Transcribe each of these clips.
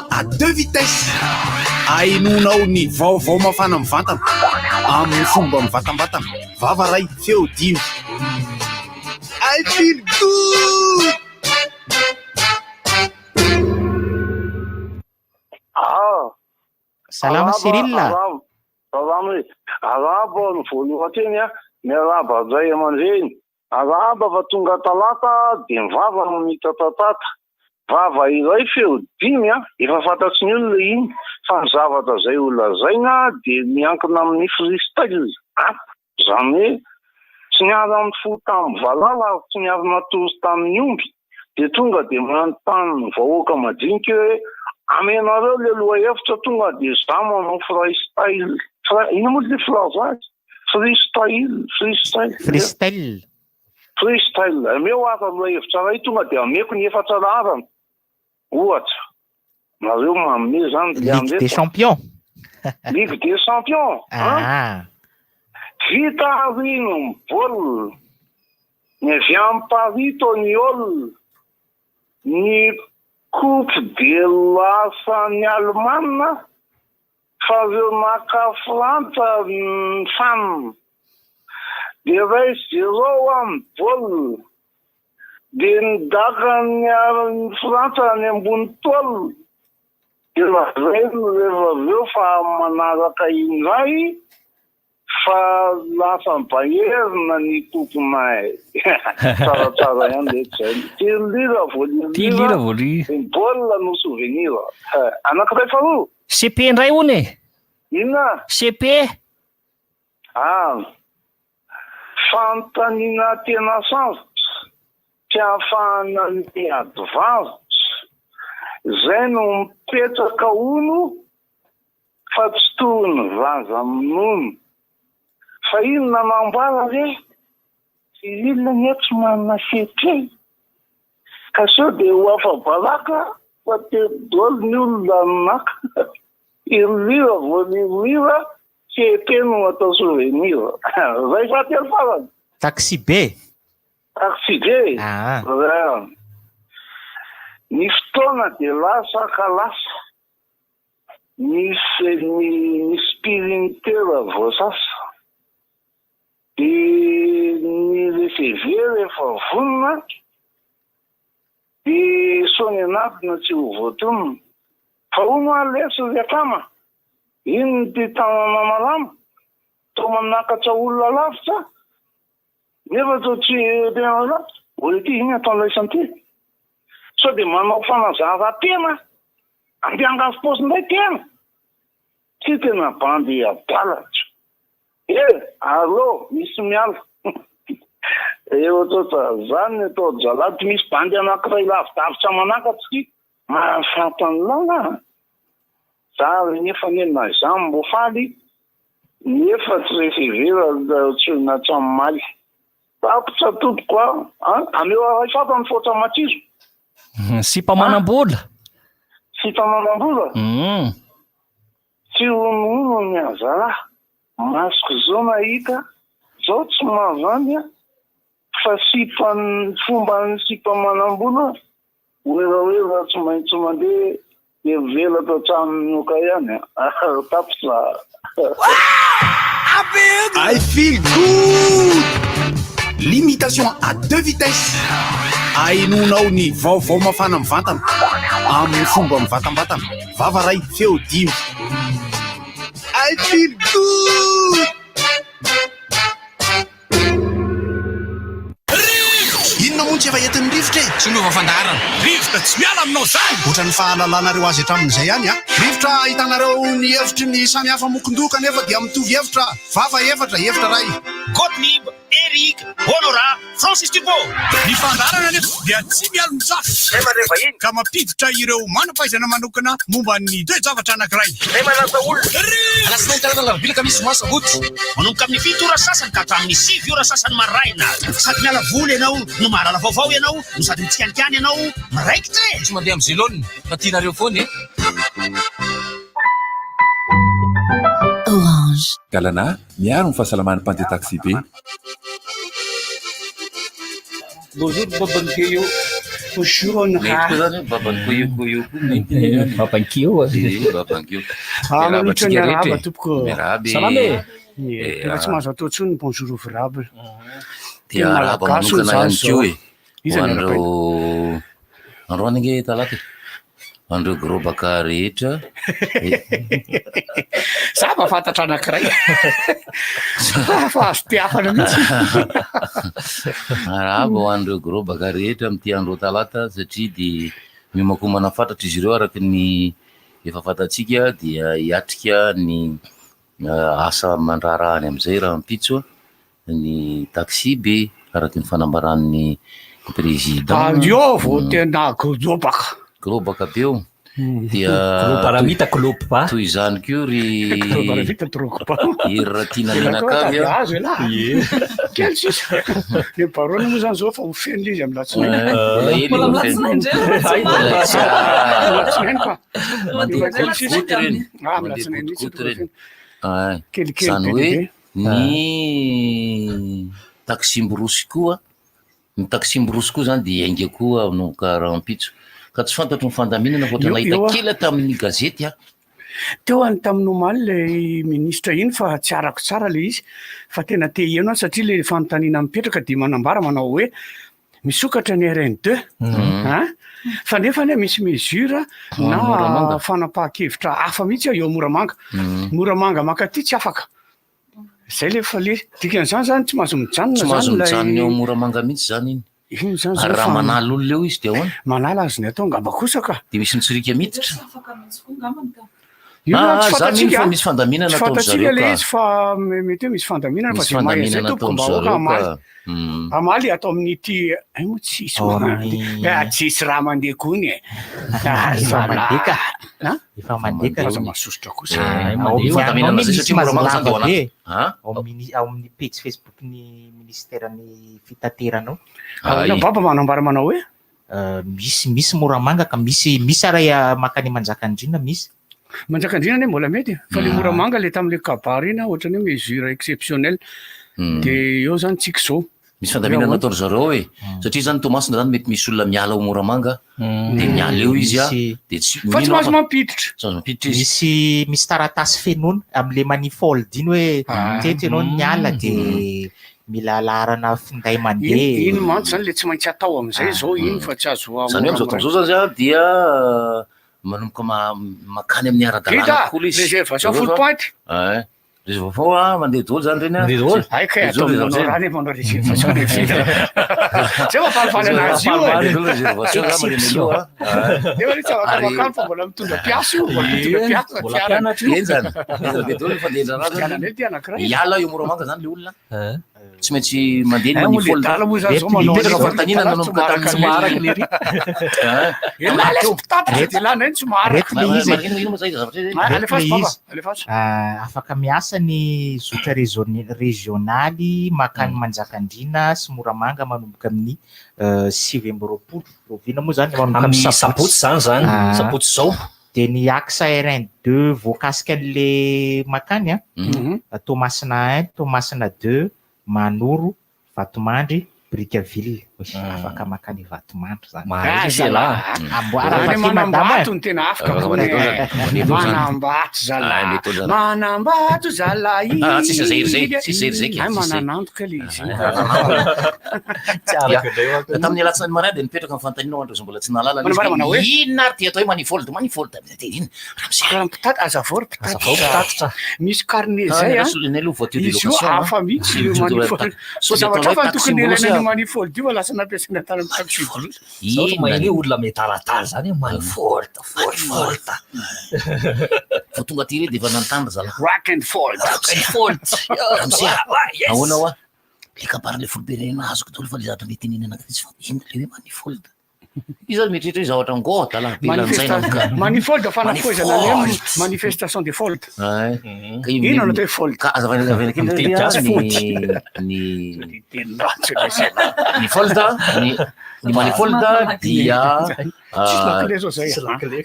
À deux vitesses, ahenoanao ny vaovao mafana mivantana amin'ny fomba mivantambatana, vava iray, feo dimy. I feel good! Ah! Salama Cyril a! Arahaba, arahaba, arahaba ny voalohan-teny a, miarahaba ray aman-dreny, Arahaba fa tonga talata dia ny vava no mitatatata. Vava iray feo dimy an, efa fantatry ny olona iny fa ny zavatra izay ho lazaina dia miankina amin'ny freestyle an, izany hoe tsy niara-nifoha tamin'ny valala ary tsy niara-natory tamin'ny omby dia tonga dia manontany ny vahoaka madinika hoe amenareo ilay lohahevitra tonga dia za manao freestyle, inona moa ilay filaza azy? Freestyle, freestyle. Freestyle. Freestyle. Ameo aza lohahevitra iray tonga dia ameko ny efatra laharana. Ohatra. Nareo manome zany dia Ligue des champions. Ligue des champions. Ah. Vita ary ny baolina. Ny avy any Paris Tony Hall. Ny coupe de lasan'ny Alemana. Fa reo maka frantsa ny fan de ray zéro am baolina de ny dakan'ny ny frantsa any ambony tôle de lazainy rehefa avy eo fa manaraka indray Fa lasa Bayern ny tomponay. Tsaratsara ihany reto zay. Tirelire vao Tirelire vao ry. Ny baolina no souvenir. Anankiray faharoa. CP indray hono e. Inona? CP. Ah. Fanontaniana tena sarotra. Tsy ahafahana miady varotra. Zay no mipetraka hono Fa tsy toy ny zaza minono. Fa inona no ambara re? Cyril anie tsy manana CP ka sao dia ho afa-baraka fa teto daholo ny olona no naka. Hirilira vao nirilira, CP no atao souvenir. Zay fahatelo farany. Taxi be. Taxi be. Ny fotoana dia lasa ka lasa. Nisy ny sprinter voasasa dia ny receveur efa vonona dia sao ny anadina tsy ho voatonona. Fa hono hoa lesy ry akama, inona ity tanana malama toa manakatra olona lavitra nefa toa tsy tena olona ity inona ataon'ilay isany ity? Sao dia manao fanazaran-tena Ampiangavy paosy ndray tena. Ty tena bandy adala. Eh! Allo misy miala. Eh ohatrohatra zany ny atao zalahy ty misy bandy anakiray lavidavitra manakatsy ty mahafantany lala a. Za ary nefa anie na za mbo faly nefa tsy recevera tsy na tsy hamaly. Tapitra tompoko a! Ameo aray fapa ny foatra matsiro. Sipa manam-bola. Sipa manam-bola? Tsy honohono ny an zalahy. Masoko zao nahita, zao tsy mavandy an, fa sipa fomban'ny sipa manam-bola, werawera tsy maintsy mandeha dia mivelatra hatramin'ny oka ihany an. Tapitra. I feel good! L'imitation à deux vitesses. Ahenoanao ny vaovao mafana mivantana amin'ny fomba mivantambatana. Vava iray, feo dimy. I feel good! Inona moa no tsy efa entin'ny rivotra e? Tsy miova fandaharana. Rivotra tsy miala aminao zany! Ohatran'ny fahalalanareo azy hatramin'izay ihany a! Rivotra ahitanareo ny hevitry ny samy hafa mokondoha kanefa dia mitovy hevitra, vava efatra, hevitra iray. Gottlieb, Eric, Honorat, Francis Turbo. Ny fandaharana anefa dia tsy mialon-jafy ka mampiditra ireo manam-pahaizana manokana momba ny toe-javatra anankiray. Alatsinainy, talata, alarobia, alakamisy, zoma, sabotsy. Manomboka amin'ny fito ora sasany ka hatramin'ny sivy ora sasany maraina. Sady miala voly ianao no mahalala vaovao ianao no sady mitsikanikany ianao miraikitra e! Tsy mandeha amin'ny zelone fa tianareo foana e! Orange. Galana, miaro ny fahasalaman'ny mpandeha taxi-be. Bonjour Bob Nkeyo. Bonjour Mety Ra. koa zany hoe baban'i Koyo Koyo koa mety anie zany. Baban'i Kio. Eh, baban'i Kio. Ah, Miarahaba manolotra ny antsika rehetra arahaba e. tompoko. Miarahaba e. Salama e. Ie, Eh, Efa tsy mahazo atao intsony ny bonjour ouvrable. Dia Teny arahaba malagasy hono manokana zany ihany zao. koa e. Iza Ho ny arahabaina? an'ireo androany ange talata e. Ho an'ireo grobaka rehetra. Za mba fantatra anankiray. Fa azo tehafana mihitsy. Arahaba ho an'ireo grobaka rehetra amin'ity andro talata satria dia miomakomana fatratra izy ireo araka ny efa fantatsika dia hiatrika ny asa aman-draharahany amin'izay rahampitso ny taxi be araka ny fanambaran'ny président. Aleo vao tena grobaka. Grobaka be eo. Dia Globaramita globa. toy izany koa ry Globaramita drogba. Hery Ratiana Menakavy a. Azo elah. Kely sisa. Ny barona moa zany zao fa ho feno ilay izy amin'ny latsinainy. Mbola ela Mbola io milatsinainy feno. indray aloha, tsy Mbola tsy Amin'ny latsinainy ka. Mandeha Kely sisa. gotigoty ireny. Ah, amin'ny Mandeha latsinainy mihitsy gotigoty tonga ireny. feno. Ay, Kelikely Izany be hoe dia be. ny taxi-mborosy koa, ny taxi-mborosy koa zany dia hiainga koa manomboka rahampitso. Ka tsy fantatro ny fandaminana fa ohatran'ny Eo- nahita eo ah. kely tamin'ny gazety aho. Teo any tamin'ny omaly ilay ministra iny fa tsy arako tsara ilay izy fa tena te hiheno aho satria ilay fanontaniana mipetraka dia manambara manao hoe misokatra ny RN2 an fa nefa anie misy mesure na Moramanga. fanapahan-kevitra hafa mihitsy eo Moramanga. Moramanga mankaty tsy afaka. Zay le fa le dikan'izany zany tsy mahazo mijanona Tsy mahazo zany ilay mijanona eo Moramanga mihitsy zany iny. Iny zany Ary zao raha fa manala olona eo izy dia ahoana? Manala azony atao angamba kosa ka. Dia misy mitsirika miditra. Tsy afaka mihitsy koa angambany ka. Io zany Ah, tsy za mino fantatsika fa misy fandaminana Tsy ataon-dry fantatsika zareo le ka. izy fa mety hoe misy fandaminana fa Misy zay mahay an'izay fandaminana tompoko mba ataon-dry aoka zareo hamaly. ka. Hamaly ato amin'ity ay moa tsisy Ao mandeha. amin'ny- Ah, tsisy raha mandeha kony e. Ah, Efa zalahy. mandeha ka. Ha? Efa mandeha ka. Aza masosotra kosa. Ah, Eh, ao mandeha. amin'ny Fandaminana ao zay misy satria Moramanga zany dia ao mazalava be. anaty. Ha? Ao amin'ny ao amin'ny pejy Facebook ny ministeran'ny fitaterana ao. Ahoana Ay. baba manambara manao hoe? Misy misy Moramanga ka misy misy ary makany Manjakandriana misy. Manjakandriana anie mbola mety fa le Moramanga le tamin'le kabary iny ohatran'ny hoe mesure exceptionnelle. De eo zany tsika zao. Misy fandaminana ataon-dry zareo e. Satria zany Toamasina zany mety misy olona miala ao Moramanga dia miala eo izy a. Misy- Dia tsy Fa tsy mino mahazo aho fa mampiditra. tsy mahazo mampiditra izy. Misy misy taratasy fenoina amin'le manifold iny hoe teto ianao niala de mila laharana finday mandeha. Iny iny mantsy zany le tsy maintsy atao amin'izay zao iny fa tsy azo Zany hoe amin'izao fotoana izao zany a dia manomboka makany amin'ny ara-dalàna Vita, koa ilay izy. réservation full point. Ay, réservation a mandeha daholo zany reny a. Mandeha daholo. Ay kay atao Réservation, manao raha nefa manao réservation de vita. Zay mampalifaly anazy io e. Mandeha daholo réservation zany mandeha mialoha a. Nefa anie tsy afaka Ary- makany fa mbola mitondra mpiasa io, mbola mitondra mpiasa Mbola fiara. mpianatra io. Eny zany. Eny be daholo ny fandehandrana azy Fianana zany. ety anankiray. Miala eo Moramanga zany le olona. Tsy maintsy mandeha ny Ay, moa le manifold. dala moa zany zao Reto manao Mipetraka an'izao, fanontaniana le dala tsy nanomboka maharaka tamin'ny an'ilay- maharaka le ry. Elah lesy mpitatitra de lah ndray tsy maharaka. Reto le izy e. Ino moa zay zavatra izay? Ah, Alefaso le baba, izy. alefaso. Ah, afaka miasa ny zotra régionaly makany Manjakandriana sy Moramanga manomboka amin'ny 29 oviana moa zany manomboka Amin'ny sabotsy zany zany. Ah. Sabotsy zao. De ny axe RN2 voakasika an'le makany a Toamasina 1, Toamasina 2, Manoro, Vatomandry, Brickaville. Oy, Afaka makany Vatomandry zany. Mahay izy elah. Amboara Any fa ty madama Manambato e. no tena afaka Ah, kony mandeha e. daholo zany. Mandeha daholo zany. Manambato Ah, zalahy. mety daholo zany. Manambato zalahy. Ah, tsisy zay zay, tsisy zay zay. Ay, Tsisy zay. mananantoka le izy. Tsy araka indray manko. Tamin'ny alatsinainy maraina dia nipetraka ny fanontaniana ho an'ireo izay mbola tsy nahalala ilay izy Manambara manao hoe hoe? inona ary ty atao hoe manifold, manifold. Dia inona? Ramose. Raha mpitatitra, azavao ry Azavao mpitatitra. mpitatitra. Misy carnet Ah, zay a. raha ny aloha voiture de Izy io location, ah. hafa mihitsy io Voiture de manifold. location. Sao Sao dia zavatra atao hoe hafa no tokony taxi-brousse, ilaina ah. ny manifold io fa lasa nampiasaina tany amin'ny taxi-brousse. Zao ohatra Inona maheno ny- hoe olona miadaladala zany hoe manifold, fold, fold. Vao tonga aty re dia efa nanontany ry zalahy. Rock and fold. Manifold. Ramose, Yes. ahoana hoa? Le kabary le filoham-pirenena azoko daholo fa le zavatra mety tenenina anankiray tsy fanta- inona le hoe manifold? Izy zany mieritreritra hoe zavatra ngôda lah, be lanjaina Manifesta- ka. Manifold fanafohezana le Manifold. manifestation de fold. Ay. Ka io- Inona no atao hoe fold? Ka azavaina azavaina kely Amin'ny zany teny gasy, ny fold. ny Teny ratsy le zay. ny fold ny ny manifold dia Tsisy lakile zao zay. Tsisy lakile.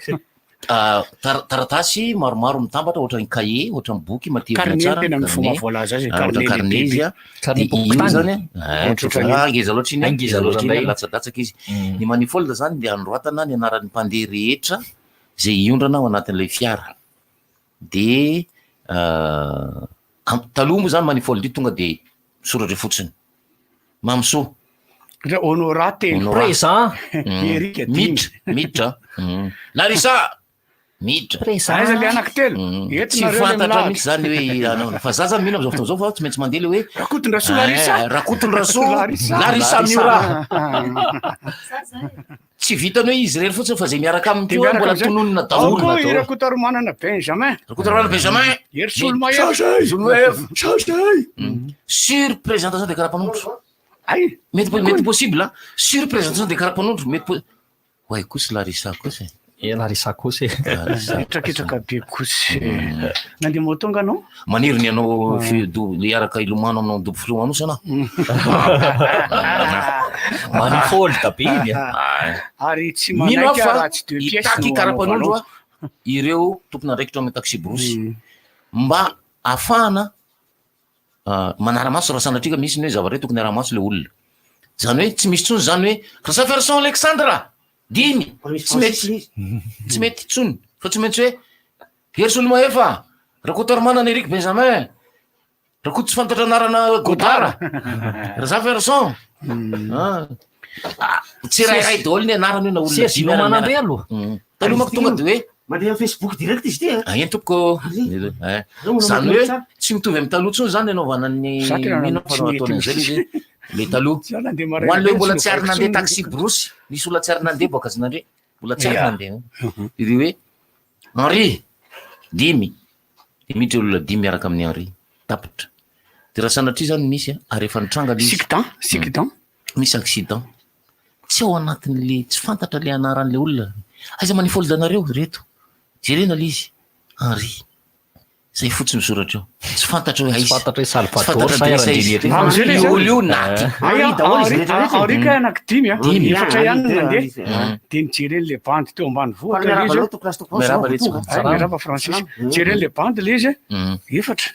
Taratasy maromaro mitambatra ohatran'ny kahie, ohatran'ny boky matevina Carnet tsara. tena amin'ny fomba Carnet. voalaza azy, Ah, ohatran'ny carnet carnet lehibe izy a. Carnet Dia io boky zany tany. a, eh, Ohatrohatran'io. ah, ngeza loatra iny a, Ngeza ngeza loatra loatra iny a, indray. latsadatsaka izy. Ny manifold zany dia anoratana ny anaran'ny mpandeha rehetra izay hiondrana ao anatin'ilay fiara. Dia taloha moa zany manifold io tonga dia misoratra eo fotsiny. Mamisoa. Ra Honorat telo. Honorat. Présent. Eric dimy. Miditra, miditra. Larissa! Miditra. Présent. Aiza le anankitelo? Eto Tsy nareo le fantatra milahatra. mihitsy zany hoe anao. Fa za zany mino am'zao fotoana zao fa tsy maintsy mandeha le hoe Rakotondrasoa Larissa. Eh, Rakotondrasoa Larissa. Larissa Miora. Tsy vitany hoe izy irery fotsiny fa zay miaraka aminy Dia koa miaraka mbola am'zay. tononina Ao daholo. koa i Rakotoaromanana Benjamin. Rakotoaromanana Benjamin. Hery Solomahery. Solomahery. Sur présentation de karapanondro. Ay. Mety mety possible ah. Sur présentation de karapanondro mety po- Oay kosa Larissa kosa e. Eh, Larissa kosa e. Larissa. Mitraketraka be kosa e. Nandeha moto nga anao? Maniry ny anao fi- do- hiaraka hilomano aminao dobo filomanosana anao. Manifold be iny a. Ary tsy Mino aho manaiky fa raha tsy deux pièces hitaky no karapanondro anaovanao. a ireo tompon'andraikitra ao amin'ny taxi-brousse mba ahafahana manara-maso raha sanatria ka misy ny hoe zavatra hoe tokony ara-maso le olona. Zany hoe tsy misy intsony zany hoe Razafiarison Alexandre dimy tsy mety tsy mety intsony fa tsy maintsy hoe Hery Solomahefa, Rakotoarimanana Eric Benjamin, Rakoto tsy fantatra anarana Godard, Razafiarison. Ah. Ah, tsirairay daholo ny anarana io na olona Sesy dimy no ary manambe miaraka. aloha. Taloha manko tonga de hoe Mandeha amin'ny Facebook direct izy ity e. Ah, eny tompoko. Eh. Zany hoe tsy mitovy amin'ny taloha intsony zany anaovana ny Za tena mino fa tsy mety ataony an'izay ilay izy le taloha. Za nandeha Ho maraina an'ilay be, mbola tsy tsy ary novaiko nandeha intsony. taxi brousse, nisy olona tsy ary nandeha boaka azy nandre. Mbola tsy ary Ya. nandeha. Iry hoe Henri dimy. De miditra olona dimy miaraka amin'i Henri. Tapitra. De raha sanatria zany misy ary efa nitranga ilay izy. Accident, accident. Misy accident. Tsy ao anatin'le, tsy fantatra le anaran'le olona. Aiza manifold anareo reto. Jerena le izy. Henri. Zay fotsiny misoratra eo. Tsy fantatra hoe Tsy aiza. fantatra hoe Tsy Salvador fantatra sa adresse aiza. Randrianirina. Am'zay le Io zany. olona io naty. Ay, Henri daholo izy Henri, rehetra rehetra. Henri ka anankidimy a. Dimy. Efatra ihany no nandeha. Mm. Dia nijery an'le bandy teo ambanivohitra le Miarahaba izy. anao tompoko lahy sy tompoko vavy, Miarahaba salama retsy. tonga. Ay, miarahaba Francis. Jereny le bandy le izy. Efatra.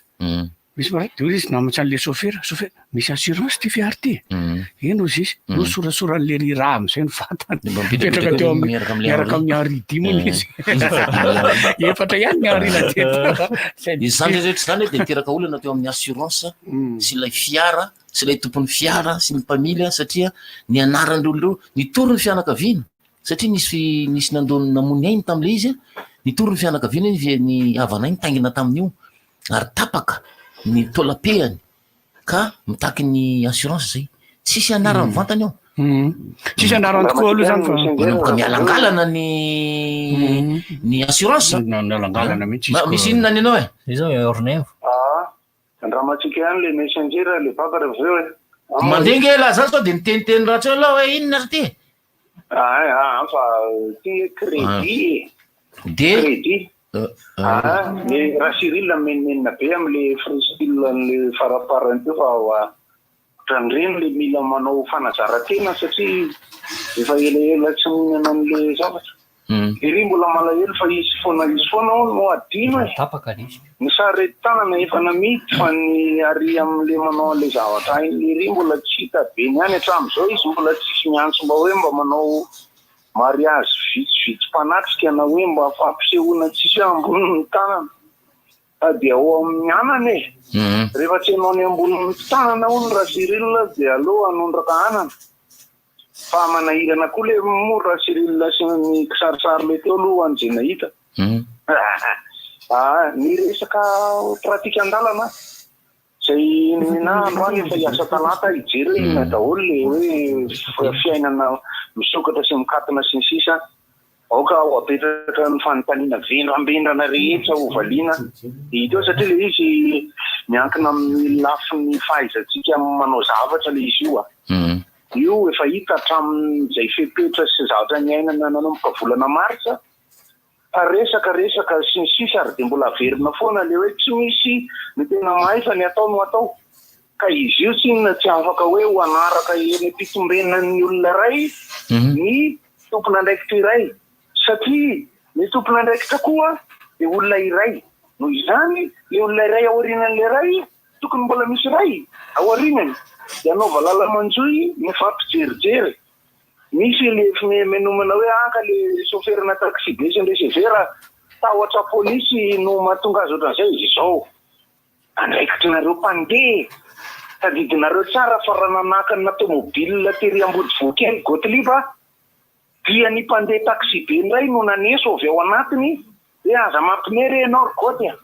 Misy marary, de hoy izy namonjy an'le chauffeur, chauffeur, misy assurance ty fiara ty. Eny hozy izy, nosorasoran'le ry raha am'izay ny vatany. Mba Mipetraka mipetrapetraka teo amin'ny miaraka amin'le miaraka Henri. amin'ny Henri dimy hono izy. Efatra ihany ny Henri nandeha. Zay Izany rehetra izany dia niteraka olana teo amin'ny assurance sy ilay fiara sy ilay tompon'ny fiara sy ny mpamily satria ny anaran'ireo olona ireo nitory ny fianakaviana satria nisy nisy nandoa namono ny ainy tamin'ilay izy nitory ny fianakaviana ny ny havanay nitaingina tamin'io ary tapaka ny taolam-pehany ka mitaky ny assurance zay. Tsisy anarany mivantana eo. Tsisy anarany tokoa aloha zany fa manomboka mialangalana ny ny assurance. Mialangalana mihitsy izy. Misy inona ny anao e? Zay zao Ornevo. Ah, andramantsika ihany le messenger le baba rehefa avy eo e. Mandeha nge laha zany sao de miteniteny ratsy eo aloha hoe inona ry ty? Ah, ah, fa ty crédit. De Crédit. Ah, ny raha Cyril menomenona be am'le freestyle an'le faraparany teo fa ohatran'ireny le mila manao fanazaran-tena satria efa elaela tsy mihinana an'le zavatra. Ery mbola malahelo fa izy foana izy foana hono no adino e. Tapaka le izy. Ny sary tanana efa namidy fa ny ary am'le manao an'le zavatra hain'le ry mbola tsy hita be ny any hatramin'izao izy mbola tsisy miantso mba hoe mba manao mariage vitsivitsy mpanatrika na hoe mba fampisehoana tsisy hoe ambonin'ny tanana. Fa dia ao amin'ny anana e. Rehefa tsy hanao ny ambonin'ny tanana hono raha Cyril dia aleo hanondraka anana. Fa manahirana koa le moa raha Cyril sy ny kisarisary le teo aloha ho an'izay nahita. Ah, ny resaka pratique an-dalana izay na androany efa hiasa talata hijery hoe inona daholo le hoe fiainana misokatra sy mikatona sy ny sisa. Aoka ho apetraka ny fanontaniana vendrambendrana rehetra ho valiana hita eo satria le izy miankina amin'ny lafiny fahaizantsika manao zavatra le izy io a. Io efa hita hatramin'izay fepetra sy zavatra niainana nanomboka volana martsa fa resaka resaka sy ny sisa ary dia mbola averina foana le hoe tsy misy ny tena mahay fa ny atao no atao. Ka izy io tsinona tsy afaka hoe ho hanaraka eny am-pitombenan'ny olona iray ny tompon'andraikitra iray satria. Ny tompon'andraikitra koa dia olona iray. Noho izany, ilay olona iray aorianan'ilay iray, tokony mbola misy iray aorianany, dia hanao valala-manjohy mifampijerijery. Misy ilay fimenomena hoe ah ka ilay chauffeur-na taxi-be sy ny receveur tahotra polisy no mahatonga azy ohatran'izay. Izao, andraikitrinareo mpandeha e! Tadidinareo tsara fa raha nanakana tomobile tery Ambodivoakely Gottlieb aho, Dia ny mpandeha taxibe indray no naneso avy ao anatiny hoe aza mampime re ianao ry Goty a!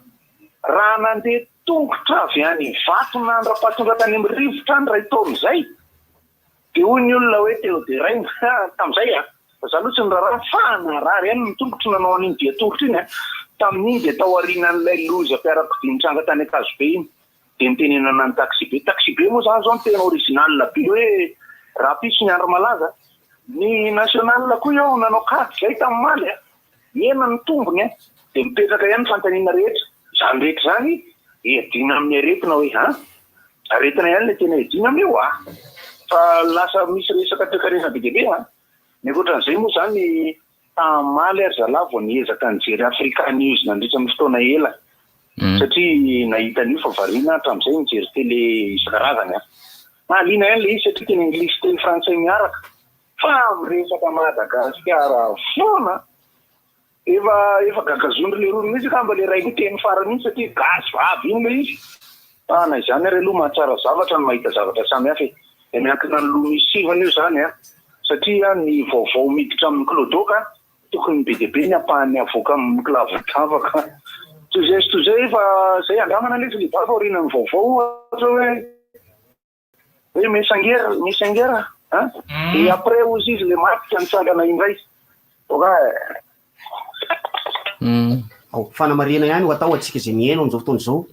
Raha nandeha tongotra avy any Ivato nandra-pahatonga tany amin'ny rivotra any iray taona izay dia hoy ny olona hoe te ho deraina tamin'izay a! Fa za aloha tsy niraharaha fa narary ihany ny tongotro nanao an'iny dia tongotra iny a! Tamin'iny dia tao aorianan'ilay lozam-piarakodia nitranga tany Ankazobe iny. Dia nitenenana ny taxibe. Taxibe moa izany izao no tena original be hoe rahampitso ny andro malaza. Ny national koa eo nanao kajy izay tamin'ny omaly a! Nihena ny tombony a! Dia mipetraka ihany ny fanontaniana rehetra. Izany rehetra izany hiadiana amin'ny aretina hoe an! Aretina ihany ilay tena hiadiana amin'io a! Fa lasa misy resaka toekarena be dia be an! Ny ankoatran'izay moa izany Tamaly ary zalahy vao niezaka nijery Africa News nandritra ny fotoana ela satria nahita an'io fa variana hatramin'izay nijery tele isan-karazany aho. Mahaliana ihany ilay izy satria teny anglisy sy teny frantsay miaraka fa miresaka Madagasikara foana. Efa efa gagazondry leroa mihitsy angamba ilay iray niteny farany iny satria gasy vavy iny ilay izy. Fa na izany ary aloha mahatsara zavatra ny mahita zavatra samihafa e. Dia miankina ny loha misy sivana io izany an. Satria ny vaovao miditra amin'ny clodoka tokony be dia be ny ampahany avoaka amin'ny kilavadavaka. Toy izay sy toy izay fa izay andramana anie Filiba fa aorianan'ny vaovao ohatra hoe hoe Messenger Messenger an. Dia après hozy izy le maty ka nitsangana indray. Ok. Ao, fanamarihana ihany ho atao antsika izay mihaino amin'izao fotoana izao,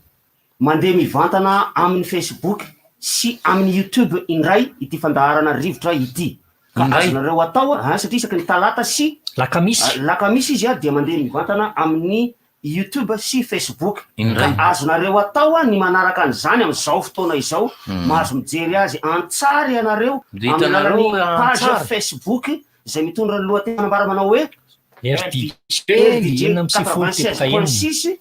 Mandeha mivantana amin'ny Facebook sy amin'ny YouTube indray ity fandaharana Rivotra ity. Ka Indray? azonareo atao an, satria isaky ny talata sy Lakamisy. lakamisy izy dia mandeha mivantana amin'ny YouTube sy Facebook. Indray. Ka azonareo atao ny manaraka an'izany amin'izao fotoana izao. Mahazo mijery azy an-tsary ianareo Dia amin'ny hitanareo alalan'ny page an-tsary. Facebook izay mitondra ny lohateny manambara manao hoe RDJ RDJ 96 teboka enina. 96.6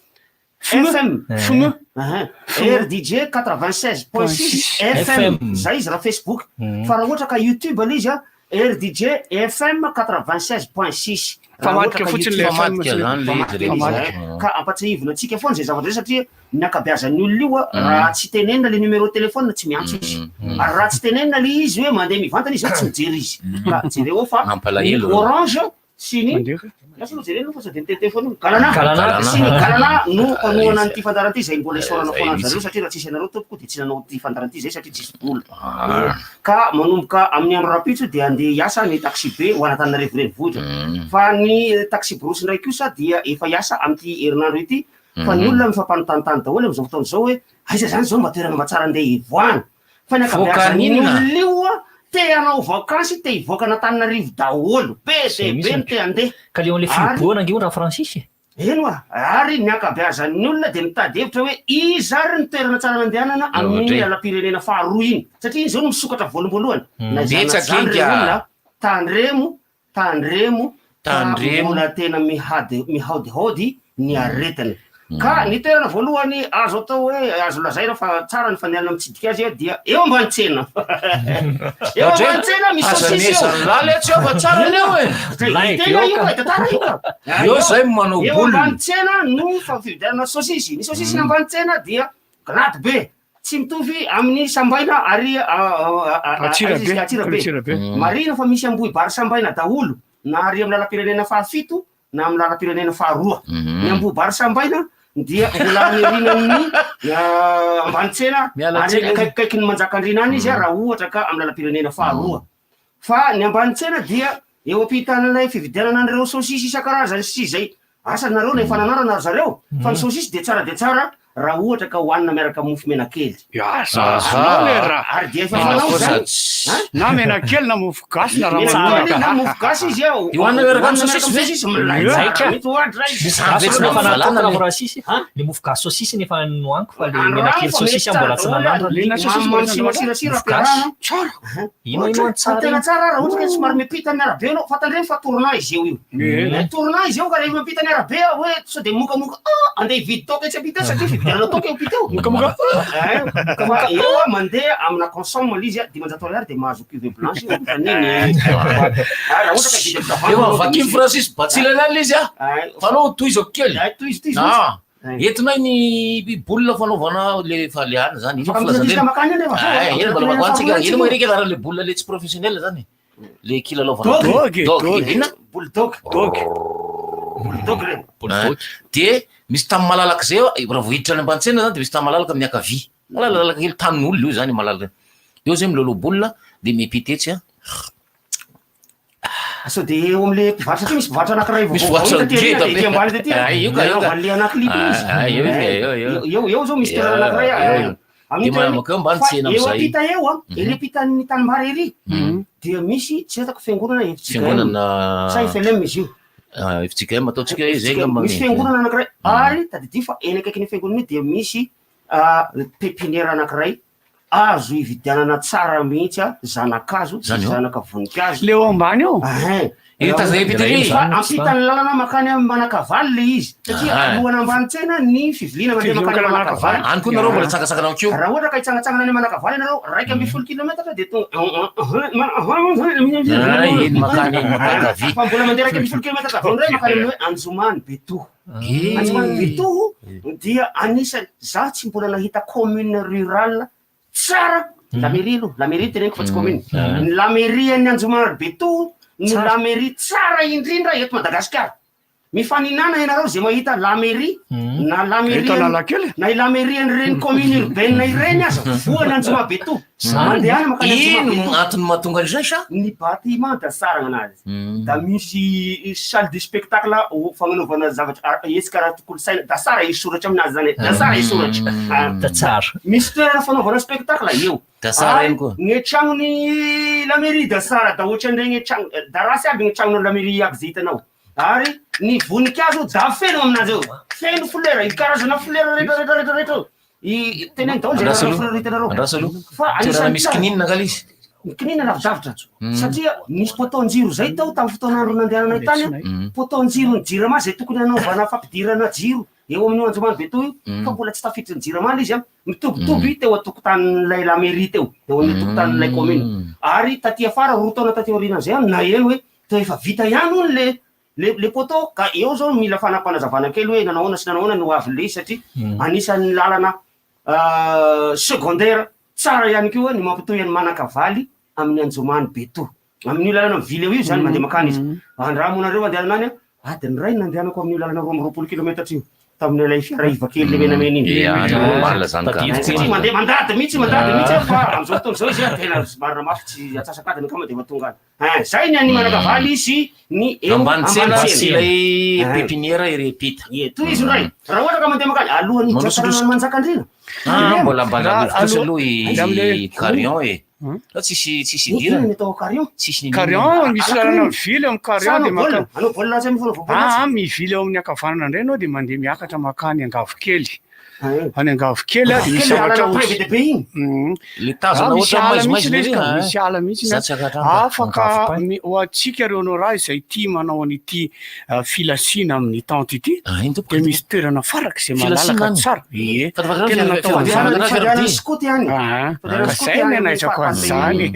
FM. Fm. Ahin. RDJ 96.6 FM. Zay izy raha Facebook. Fa raha ohatra ka YouTube le izy a, RDJ FM 96.6. Raha ohatra Famadika ka fotsiny le YouTube. FM. Famadika zany le izy Famadika le izy, rehefa. Ka ampatsiahivina antsika foana zay zavatra zay satria ny ankabeazan'ny olona io a, raha tsy tenenina le numéro téléphone tsy miantso izy. Ary raha tsy tenenina le izy hoe mandeha mivantana izy zao tsy mijery izy. Ka jereo ao fa ny Mampalahelo. Orange sy ny Mandeha. Lasa aloha jerena fa sao dia mitete foana io. Galana. Galana. Sy ny Galana no mpanohana an'ity fandaharana ity izay mbola isaorana Zay foana an-dry mihitsy. zareo satria raha tsisy anareo tompoko dia tsy nanao ity fandaharana ity izay satria tsisy vola. Ah. Ka manomboka amin'ny andro rahampitso dia andeha hiasa ny taxibe ho an'Antananarivo renivohitra. Mm. Fa ny taxi-brousse indray kosa dia efa hiasa amin'ity herinandro ity fa ny olona mifampanotanitany daholo amin'izao fotoana izao hoe aiza izany izao mba toerana mba tsara andeha hivoahana. Fa ny ankabeazan'ny Voakaninona? olona io a, te hanao vakansy, te hivoaka an'Antananarivo daholo. Be Zay dia be mihitsy ny te handeha. Ka le an'le Ary fihibohana ange hono Ra-Francis e. eny oa, ary ny ankabeazan'ny olona dia mitady hevitra hoe iza ary ny toerana tsara nandehanana amin'iny Ohatra e. lalam-pirenena faharoa iny. Satria iny izao no misokatra voaloham-boalohany. Na izany na Betsaka tsy izany iny re ka. olona, tandremo Tandremo fa Tandremo. mbola tena mihady mihaodihaody ny aretina. Ka ny toerana voalohany azo atao hoe azo lazaina fa tsara ny fandehanana mitsidika azy dia eo ambany tsena. Eo ambany tsena misy Aza saosisy eo. meza laly atsy eo fa tsara ny eo e. Milay be Tena eo io ka. e, tantara io ka. Eo zay manao Eo boule. ambany tsena no fa fividianana saosisy. Ny saosisy ny ambany tsena dia grady be. Tsy mitovy amin'ny Sambaina ary Antsirabe. Antsirabe. Antsirabe. Marihina fa misy Ambohibary Sambaina daholo na ary amin'ny lalam-pirenena fahafito na amin'ny lalam-pirenena faharoa. Ny Ambohibary Sambaina dia mbola any aorianan'ny Ambanitsena Miala ary tsiny. akaikikaikin'ny Manjakandriana any izy raha ohatra ka amin'ny lalam-pirenena faharoa. Fa ny Ambanitsena dia eo ampitan'ilay fividianana an'ireo saosisy isan-karazany sy izay Asa nareo na efa nanandrana ry zareo fa ny saosisy dia tsara dia tsara raha ohatra ka hohanina miaraka amin'ny mofo menakely. Aza azonao le raha. Ary dia efa Mena fanao kosa izany. Na menakely na mofo gasy na Menakely na mofo gasy izy ao. Io hohanina miaraka amin'ny Hohanina saosisy ve? saosisy milay Io. tsara mihitsy ohatra izy. Zany ve tsy mampivalana le- Francis le mofo gasy saosisy nefa nohaniko fa le Androany menakely fa saosisy mety mbola tsy tsara nanandrana. daholo. Le saosisy Mamy sy masirasira Mofo gasy. ampiarahana. Tsara. Ino ino tsara Tena iny. tsara raha ohatra ka somary miampita ny arabe anao, fa tandremo fa tournant izy eo io. Eh. Tournant izy eo ka rehefa miampita ny arabe aho hoe sao de mokamoka ah andeha hividy toaka etsy ampita eo satria fividianana toaka eo ampita eo. Mokamoka. Eh, fa eo a mandeha amina consomme le izy a 500 ariary de mahazo cuvée blanche eo aniny. Ah, raha ohatra ka hividy amin'ny tavoahangy Efa anao de vakiny misy- Francis batsilana any le izy a. Eh, Fa anao tohizako kely. eh, tohizo tohizo. Ah, Eh. entinay ny boule fanaovana le faliana zany. Ino Afaka filazana mitondra eny? makany eny rehefa Ah, avy eo. eny mbola makoantsika. Ino moa ireny anaran'le boule le tsy professionnel zany? Le kilalaovana. Dog. Dog. Dog. Inona? Bulldog. Dog. Bulldog reny. Ah, De misy tany malalaka zay eo, raha vao hiditra any ambantsena zany de misy tany malalaka amin'ny ankavia. Malalalaka kely tanin'olona io zany malalaka. Eo zay milalao boule de miampita etsy a. Sao de eo am'le mpivarotra satria misy mpivarotra anankiray Misy vaovao mpivarotra hita aty aoriana ngeda de be. ety ambany tety. Ah, io ka, io ka. Nanaovan'le anakilipy izy. Ah, io izy, io, io. Eo eo zao misy Eo, toerana anankiray. eo, io. Amin'ny De toerana- mankeo ambany fa tsena eo am'zay. ampita eo a, ery ampitan'ny tanimbary ery dia misy tsy hitako fiangonana FJKM. Fiangonana Sa FLM izy io. Ah, FJKM ataontsika hoe zay angamba Misy ny- fiangonana anankiray ary tadidio fa eny akaikin'ny fiangonana io dia misy ah, pépinière anankiray azo ividianana tsara mihitsy a zanakazo sy Zany eo? zanaka voninkazo. Le eo ambany eo. Ahin. Iny tazana epita iny. Fa ampitan'ny lalana makany amin'ny Manakavaly le izy satria Ah. alohan'ny Ambanitsena ny fiviliana mandeha makany Fiviliana Manakavaly. Any koa nareo mbola tsangatsangana ao keo. Raha ohatra ka hitsangatsangana any Manakavaly ianareo 11 kilometatra dia tonga Ah, iny makany iny makany havia. Fa mbola mandeha 11 kilometatra avy eo indray makany amin'ny hoe Anjomany Betoho. Eh. Anjomany Betoho dia anisany za tsy mbola nahita commune rurale tsara la mairie aloha la mairie teneniko fa tsy commune. Ny la mairie an'ny Anjomany Betoho no la mairie tsara indrindra eto Madagasikara. Mifaninana ianareo zay mahita la mairie na la mairie Eto Analakely. na la mairie an'ireny commune urbaine ireny aza voany Anjoma Betoho. Mandehana makany Anjoma Ino Betoho. antony mahatonga an'izay sa? Ny bâtiment da tsara anazy. Da misy salle de spectacle ho fagnanaovana zavatra ah, hetsika raha kolontsaina da tsara isoratra aminazy zany e. Da tsara isoratra. Ah, Da tsara. Misy toerana fanaovana spectacle eo. Da tsara Ary ihany koa. Ny tragnony la mairie da tsara da ohatran'iregny tragno da rasy aby ny tragnon'ny la mairie aby zay hitanao. Ary ny voninkazo da feno aminazy eo. Feno fleur, i karazana fleur rehetra rehetra rehetra rehetra eo. I teneny daholo zay Andraso karazana aloha. fleur hitanareo. Andraso aloha. Fa Toerana anisan'ny misy tsara. kininina angala izy. Ny kininina lavidavitra satria nisy poteau-jiro zay tao tamin'ny fotoan'andro nandehananay tany a. Poteau-jiro ny Jirama zay tokony hanaovana fampidirana jiro eo amin'io Anjomany Betoho io fa mbola tsy tafiditry ny Jirama le izy a. Mitobitoby teo an-tokotanin'ilay la mairie teo, teo amin'ny tokotanin'ilay commune. Ary taty afara 2 taona taty aorianan'izay aho naheno hoe toa efa vita ihany hono le le le poteau ka eo zao mila fanampanazavana kely hoe nanahoana sy nanahoana no avin'le izy satria anisan'ny lalana secondaire tsara ihany koa ny mampitohy an'i Manakavaly amin'ny Anjomany Betoho. Amin'io lalana mivily eo io zany mandeha makany izy. Andramo nareo andehanana any a, adiny iray no nandehanako amin'io lalana 22 kilometatra io tamin'ilay fiara iva kely le menamena iny. Ia, normal zany ka. Tadidiko Satria mandeha mandady mihitsy mandady mihitsy aho fa amin'izao fotoana izao izy a tena somary mafy tsy atsasak'adiny angamba dia efa tonga any. Ah, zay ny an'i Manakavaly sy ny eo Ambanitsena sy ilay Ah. pépinière ery ampita. Ie, tohizo indray. Raha ohatra ka mandeha makany alohan'ny Mandrosindroso. hidratrana Manjakandriana. Ah, mbola mba Raha lavitra kosa aloha- aloha i am'le- Carion e. Hmm? Fa tsisy tsisy Inona idirana. ny atao Carion? Tsisy niniana. Carion misy lalana mivily amin'ny Sa Carion de anao baolina? maka Anao baolina tsy amin'ny fanaovana Ah, baolina mivily eo amin'ny ankavanana indray ianao dia mandeha miakatra makany Angavokely. tsy? Any Angavokely a dia misy Kely zavatra lalana ohatry- be dia be iny. Le Ah, tazana misy ohatra ala mihitsy maizimaizina le izy ery, ka, ah. misy ala mihitsy Za ny tsy akatranga. Afaka Angavokely. ho antsika ireo nora izay tia manao an'ity filasiana amin'ny tente ity Ah, iny tompoko. dia misy toerana farak'izay Filasiana malalaka any. tsara. Ie. Fa rehefa Tena natao fiandrana an'izany. fiara Fandehanana dia. skoto ihany. Ah, Fandehanana ka skoto zay ihany ny amin'ny anaizako fahafatesana. an'izany.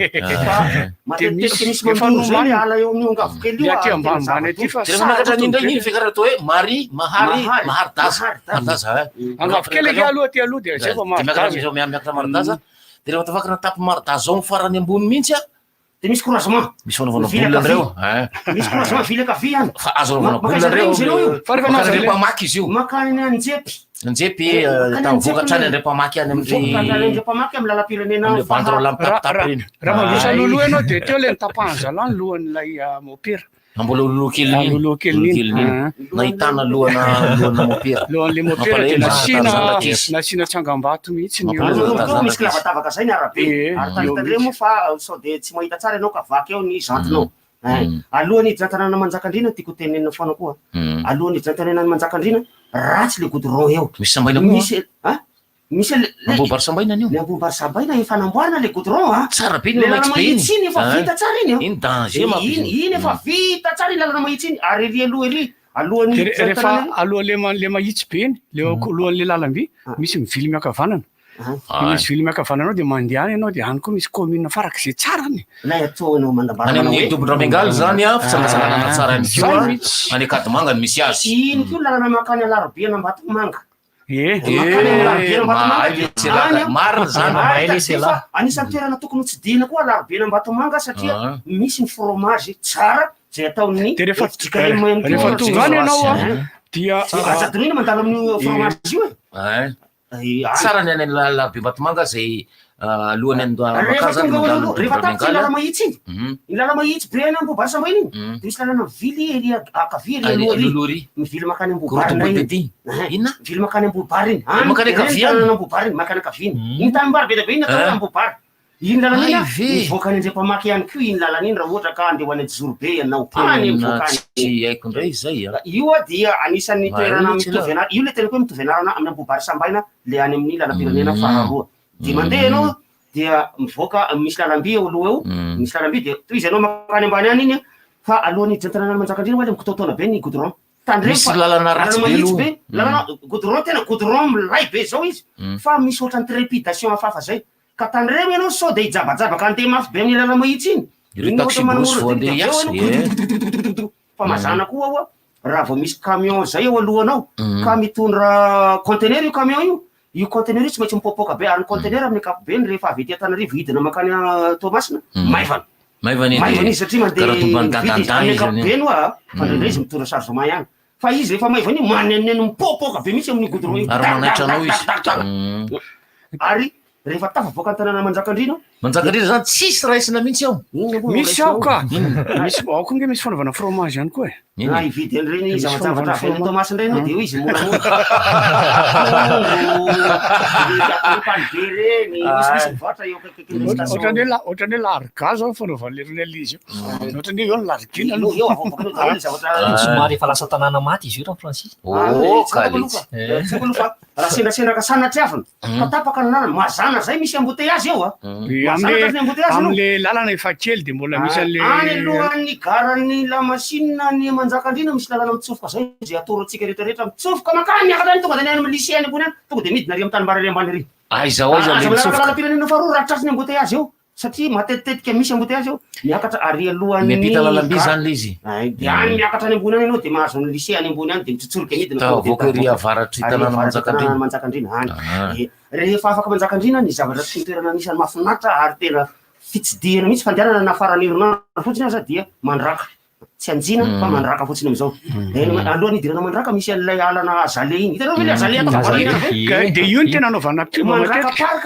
Fa Dia matetika misy misy efa mandoro zay le nomanina. ala eo amin'io Angavokely Ny io aty ary tena ambanimbany aty fa De rehefa miakatra an'iny indray iny fiakarana atao hoe Marie, Mahary, Mahary. Mahary Daza. Mahary Daza. Mahary Daza, eh. Angavokely ake aloha aty aloha dia zay vao De miakatra Mahary Daza. amizao miakatra Mahary Daza. De rehefa tafakatra tapy Mahary Daza ao amin'ny farany ambony mihitsy a. Dia misy croisement. Misy fanaovana Vily boule ankavia. andreo. Eh. Misy croisement vily ankavia any. Fa azo anaovana boule Makaiza andreo. indray izy ireo io? Fa rehefa Makany nahazo andreo mpamaky izy io. Makany Anjepy. Anjepy, Eh, makany tany Anjepy vokatra any le- andreo mpamaky any Mivoaka hatrany amin'ny Andreo mpamaky amin'ny lalam-pirenena amin'ny faha- banderole mitapitapy Raha ireny. raha mandroso Ay. alohaloha ianao dia teo ilay nitapahan-zalahy ny lohan'ilay mopera. Mbola aloha kely iny. Aloha kely iny. Ah. Nahitana lohana lohana mopera. Lohan'le mopera dia nasiana nasiana tsangambato mihitsy ny eo. Koa misy kilavatavaka zay ny arabe. Eh, Ary tandremo moa fa sao dia tsy mahita tsara ianao ka vaky eo ny jantinao. Mm. Alohan'ny hiditra an-tanàna Manjakandriana tiako ho tenenina foana koa. Alohan'ny hiditra an-tanàna Manjakandriana, ratsy le goudron eo. Misy sambaina koa. Misy a? Misy le Ambohibary Sambaina anio. Ny Ambohibary Sambaina efa namboarina le goudron a. Tsara be Le ny lalana maitso be iny. mahitsy iny efa Ah. vita tsara iny a. Iny danger manko izy Iny iny. iny efa vita tsara iny lalana mahitsy iny ary ery aloha ery alohan'ny De hiditra rehefa an-tanàna ery. aloha le ma- le mahitsy be iny, le alohan'le lalamby, misy mivily miankavanana. De misy vily miankavanana ao de mandeha any ianao de any koa misy commune farak'izay tsara any. Ilay atao ianao manambara Any manao amin'ny hoe Dobon-dRamengaly zany a, fitsangatsanganana tsara ihany koa Zay mihitsy. any Ankadimanga no misy azy. Iny koa lalana mankany Alarobia an'Ambatomanga. Eh. Mankany amin'ny Alarobia an'Ambatomanga Mahay dia le tselaka. any a. Marina zany. Ary Mahay le tadidio sela. fa anisan'ny toerana tokony hotsidihina koa Alarobia an'Ambatomanga satria Ah. misy ny fromage tsara izay ataon'ny De rehefa FJKM ihany koa. rehefa tonga any ianao a, Eh. dia Aza adinoina mandalo amin'io fromage io e. Eh. Eh, any. Tsara ny any Alarobia Ambatomanga zay alohany any Rehefa Maka zany tonga mandalo aloha, rehefa tapitra iny Dobon-dRamengaly. lalana mahitsy iny, Mhm. iny lalana mahitsy be any Ambohibary Sambaina iny, Mhm. dia misy lalana mivily ery ankavia ery Ary aloha ery, aloha ery. mivily mankany Ambohibary indray Korotombody iny. aty. Eh, Inona? Mivily mankany Ambohibary iny. Any Mankany jerena ny ankavia any. tanàna Ambohibary iny, mankany ankavia iny. Iny tanimbary be dia be iny atao hoe Eh. Ambohibary. Iny lalana iny Hay a, ve. mivoaka any Anjepamaky ihany koa iny lalana iny raha ohatra ka handeha ho any Anjozorobe ianao. Any Tena mivoaka any. tsy haiko indray izay a. Io a dia anisan'ny Mahay toerana mihitsy mitovy ianao. anarana, io ilay tenako hoe mitovy anarana amin'ny Ambohibary Sambaina le any amin'ny lalam-pirenena Mm. faharoa. Dia mandeha ianao dia mivoaka misy lalam-by eo aloha eo, Mm. misy lalam-by dia tohizo ianao mankany ambany any iny fa alohan'ny hiditra an-tanànan'i Manjakandriana hoa le mikitaotaona be ny goudron. Tandremo Misy fa lalana ratsy lalana be mahitsy aloha. be, lalana goudron tena goudron milay be zao izy Mm. fa misy ohatran'ny trépidation hafahafa zay. Ka tandremo ianao sao dia hijabajabaka andeha mafy be amin'ny lalana mahitsy iny. Ireo Iny ohatra taxi brousse manamora vao dia andeha avy eo hiasa. ianao Eh. gudugudugudugudugudu. Fa mazàna koa hoa raha vao misy camion zay eo alohanao Mm. ka mitondra conteneur io camion io, io conteneur io tsy maintsy mipoapoaka be ary ny conteneur amin'ny ankapobeny rehefa avy ety Antananarivo hidina mankany ah, Toamasina Mm. maivana. Maivana Maivana iny izy satria mandeha karaha tomban'ny mividy izy dandandan amin'ny izy zany. ankapobeny hoa fa indraindray izy mitondra chargement ihany. Fa izy rehefa maivana io manenoneno mipoapoaka be mihitsy amin'ny goudron io. Ary Tak, manaitra tak, anao tak, izy. tak, tak, tak. Mm. Ary rehefa tafavoaka ny tanàna Manjakandriana Manjakandriana zany tsisy raisina mihitsy ao. inona moa no Misy raisinao? ao ka. Misy ao koa nge misy fanaovana fromage ihany koa e. Na Inona? hividy an'ireny Misy zavajavatra fanaovana avy any fromage. Toamasina ireny dia eo izy moramora. Tondro, panibe ireny, misimisy mivarotra eo akaikin'ny station. Ohatran'ny hoe la- ohatran'ny hoe larga zao ny fanaovan'le ronel izy io. Ohatran'ny hoe eo ny largina Eo aloha. eo avoaka eo daholo ny zavatra. Somary efa lasa tanàna maty izy io raha Francis. Ah, Oh, tsy haiko aloha kaletsy. fa- tsy haiko aloha fa raha sendrasendraka sanatriavina ka tapaka ny lalana, mazàna zay misy embouteillage eo a. Eh, Mazàna Amle tratry ny embouteillage aloha. amle lalana efa kely de mbola misy an'le Any alohan'ny garan'ny lamasinina ny Manjakandriana misy lalana mitsofoka zay izay atoro antsika rehetra rehetra mitsofoka mankany miakatra any tonga dia any amin'ny lycée any ambony any tonga dia midina ary amin'ny tanimbary ary ambany ary. Aiza ho aiza Aza le manaraka mitsofoka. lalam-pirenena faharoa raha tratry ny embouteillage eo satria matetitetika misy embouteillage eo miakatra ary alohan'ny Miampita lalamby gara. zany le izy. Ay, dia any miakatra any ambony any ianao dia mahazo ny lycée any ambony any dia mitsotsorika midina tonga dia Tavoaka ery tafavoaka avaratry ary tanàna avaratra tanàna Manjakandriana. Manjakandriana any. Ah. Eh, Rehefa afaka Manjakandriana ny zavatra sy ny toerana anisan'ny mahafinaritra ary tena fitsidihana mihitsy fandehanana na faran'ny herinandro fotsiny aza dia mandraka. Tsy anjina fa mandraka fotsiny amin'izao. Eh, Alohan'ny hidirana mandraka misy an'ilay alana azalea iny. Hitanao ve ilay azalea atao Azalea. voalohany ve? Ka de io no tena anaovana pub Mandraka matetika. park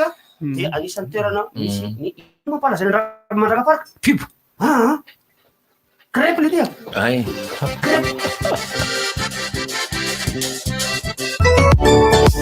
dia anisan'ny toerana misy ny ino mampalaza ny Mandraka park? Pub. Ah, ah. Crêpe le dia. Ay.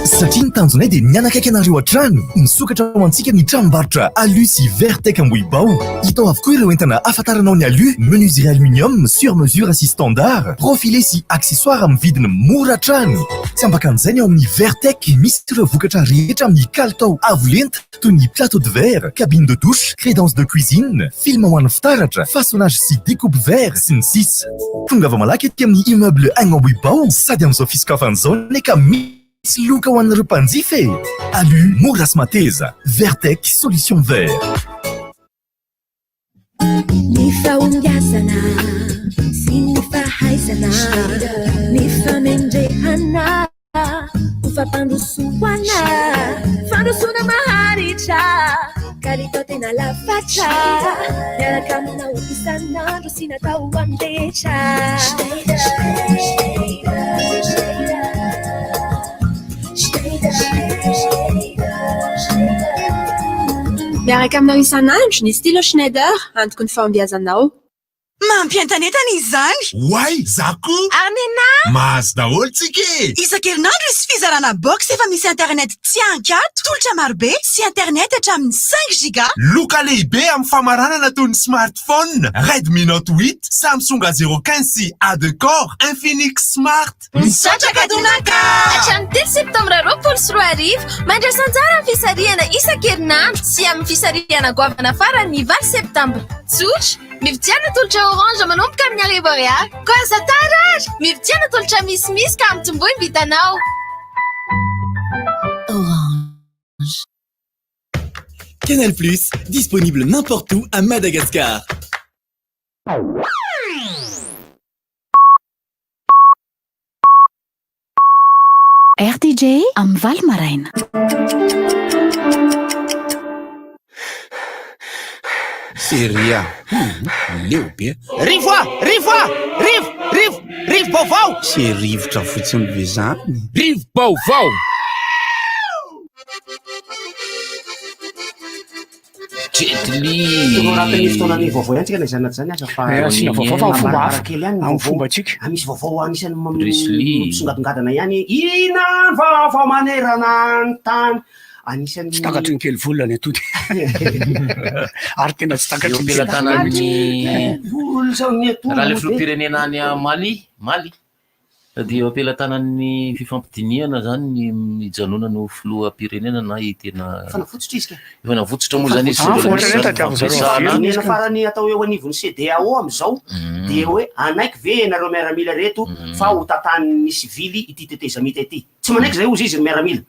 Satria ny tanjonay dia mianakaiky anareo hatrany, misokatra ho antsika ny tranombarotra Alu sy Vertec Ambohibao. Hita ao avokoa ireo entana ahafantaranao ny Alu, menuiserie aluminium, sur mesure sy standard, profilé sy accessoire amin'ny vidiny mora hatrany. Tsy ambakan'izay ny ao amin'ny Vertec, misy ireo vokatra rehetra amin'ny kalitao avo lenta toy ny plateau de verre, cabine de douche, crédence de cuisine, film ho an'ny fitaratra, façonnage sy découpe verre sy ny sisa. Tongava malaky ety amin'ny immeuble Agnambohibao sady amin'izao fisokafana izao ne ka misy loka ho an'ireo mpanjifa e. Alu mora sy mateza, Vertec solution vert. Ny fahombiazana sy ny fahaizana, ny famendrehana ho fampandrosoana, fandrosoana maharitra, kalitao tena lafatra, miaraka aminao isan'andro sy natao ho an'ny rehetra. Miaraka aminao isan'andro ny stylo Schneider, antoko ny fahombiazanao. Mampientanentana izany! Oay, za koa! Ary nenah? Mahazo daholo tsika e! Isan-kerinandro hisy fizarana box efa misy internet tsy ankato, tolotra marobe sy internet hatramin'ny cinq giga. Loka lehibe amin'ny famaranana toy ny smartphone, Redmi Note 8, Samsung A 015 sy A 2 Core, Infinix Smart. Misaotra Kadonaka! Hatramin'ny telo septambra 2020, mandraisa anjara amin'ny fisarihana isan-kerinandro sy amin'ny fisarihana goavana farany ny valo septambra. Tsotra, mividiana tolotra Orange manomboka amin'ny arivo ariary. Koa aza tara ary! Mividiana tolotra misimisy ka ampitomboy ny vitanao. Orange. Canal Plus, disponible n'importe où à Madagascar. Rtj amin'ny valo maraina. Seria, leo be. Rivo a! Rivo a! Rivo! Rivo! Rivo-baovao! Sy rivotra fotsiny ve zany? Rivo-baovao! Jet Li. Tonga ao anatin'ny fotoanan'ny vaovao ihany tsika na izany na tsy izany aza fa Eh, asiana vaovao fa amin'ny fomba hafa. kely ihany ny Amin'ny vaovao. fombantsika. Ah, misy vaovao anisan'ny Bruce Lee. misongadongadana ihany. Inona ny vaovao manerana ny tany? Anisan'ny Tsy takatry ny kely vola ny atody. Ary tena tsy takatry Eo ny kely vola am-pelatanan'ny mihitsy. raha ilay filoham-pirenena any Mali, Mali, dia eo am-pelatanan'ny fifampidinihana zany ny hijanonany ho filoham-pirenena na i tena Efa navotsotra izy ka. Efa navotsotra moa zany izy Ah, mbola fa misy ohatran'ny hoe zany tadiavin-dry zareo fampiresahana. averina izy Dinihana ka. farany atao eo anivon'ny CEDEAO amin'izao dia hoe hanaiky ve ianareo miaramila ireto fa ho tantanin'ny sivily ity tetezamita ity? Tsy manaiky izay hozy izy ny miaramila.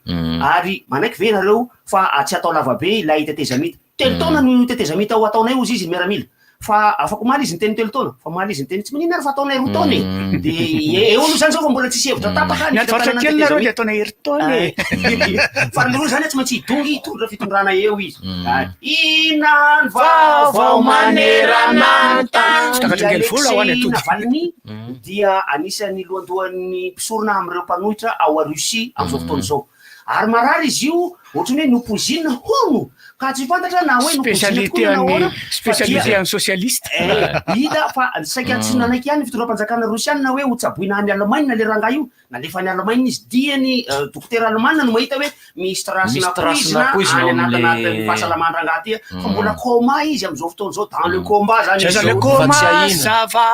Ary manaiky ve ianareo fa tsy atao lavabe ilay tetezamita? Telo taona no tetezamita ho ataonay hozy izy ny miaramila. Fa afaka omaly izy niteny telo taona, fa omaly izy niteny tsy maninona ary fa ataonay roa taona e. Dia eo aloha izany izao fa mbola tsisy hevitra tapaka Ny ady varotra kely nareo dia ataonay herintaona e. Fa ny roa izany tsy maintsy hidongy hitondra fitondrana eo izy. Inona ny vaovao manerana ny tany? Tsy takatry ny kely vola ho any Alexei atody. Navalny dia anisan'ny lohandohan'ny mpisorona amin'ireo mpanohitra ao Russie amin'izao fotoana izao. Ary marary izy io ohatran'ny hoe nopoizinina hono ka tsy fantatra na hoe nopoizinina tokoa na nahoana fa dia Spécialité an'ny socialiste. Eh, hita fa saika tsy nanaiky ihany ny fitondram-panjakana rosiana hoe hotsaboina any Allemagne le rangahy io. Nalefa any Allemagne izy dia ny dokotera alemana no mahita hoe misy trace Misy na trace poizina na poizina any ao amin'le anatin'ny fahasalaman-drangahy ty fa mbola coma izy amin'izao fotoana izao, dans le coma zany Zay izy zany izao. hoe coma Fa tsy ahiana. ça va.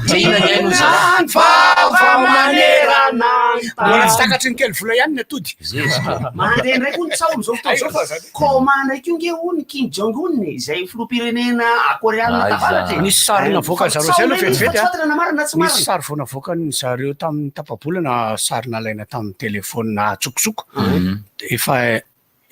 Tsy ahiana ny aino zalahy. Ny vaovao manerana ny tany. Mbola tsy takatry ny kely vola ihany ny atody. Zezika. Mandeha indray koa ny tsaho amin'izao fotoana izao fa coma indray koa nge hono i Kim Jong Un e, izay filoham-pirenena Koreana Aiza. Tavaratra e. Nisy sary navoakan'ny zareo Tsaho zay aloha indray izy fa vetivety tsy a. fantatra na marina na tsy Nisy marina. sary vao navoakan'ny zareo tamin'ny tapa-bolana, sary nalaina tamin'ny telefaonina atsokosoko. Efa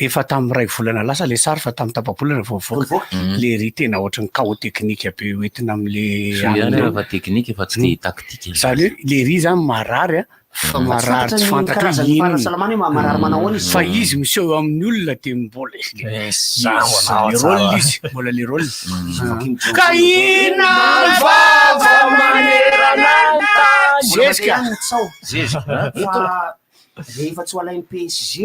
efa tamin'ny iray volana lasa ilay sary fa tamin'ny tapa-bolana vao nivoaka. Nivoaka. Le ry tena ohatran'ny chaos technique be hoentina amin'le Soa ihany alina io. raha fa teknika fa tsy dia taktika. Izany hoe le ry zany marary a, fa Fa tsy marary fantatra tsy ny fantatra hoe karazan'ny inona. fahasalamana hoe marary manao ahoana izy. Fa izy miseho eo amin'ny olona dia mbola le rôle izy, mbola le rôle. Ka inona ny vaovao manerana ny tany? Zezika. Tsaho. Zezika. Fa rehefa tsy ho alain'ny PSG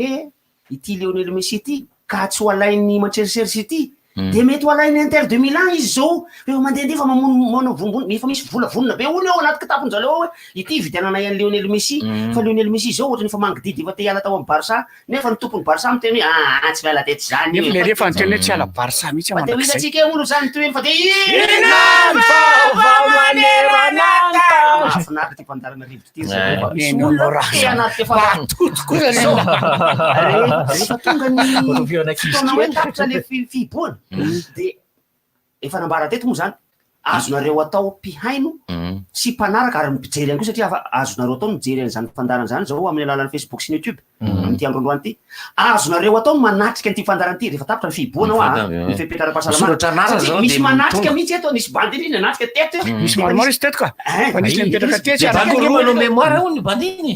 ity Lionel Messi ity ka tsy ho alain'ny Manchester City dia mety ho alain'ny Inter de Milan izy izao rehefa mandehandeha efa mamono manao vombony efa misy vola vonona be hono ao anaty kitapon-jareo ao hoe ity hividiananay an'i Lionel Messi fa Lionel Messi izao ohatran'ny efa mangididy efa te hiala tao amin'ny Barça nefa ny tompon'ny Barça miteny hoe aa tsy miala teto izany Nefa le rehefa niteny hoe tsy hiala Barça mihitsy aho fa dia ho mandrakizay. hitantsika eo hono izany tohiny fa dia Inona ny vaovao manerana ny tany? Mahafinaritra ity mpandalana rivotra ity ry zareo fa misy Eny olona anao raha te hanatrika fa Matoto kosa le olona. Rehefa tonga ny fotoana hoe tapitra le fihibohana dia efa nambara teto moa izany azonareo atao mpihaino sy mpanaraka ary mpijery ihany koa satria afa azonareo atao ny mijery an'izany fandaharana izany izao amin'ny alalan'ny Facebook sy ny YouTube amin'ity andro androany ity. Azonareo atao ny manatrika an'ity fandaharana ity rehefa tapitra ny fihibohana hoa a, ny fepetra ara-pahasalamana. Misoratra anarana Satria zao misy dia manatrika mitonga. mihitsy eto, nisy bandy indrindra nanatrika teto. Misy maromaro izy teto ka. Fa nisy le mipetraka tetsy Dia ary bandy ange roa manao moa- mémoire hono ny bandy iny.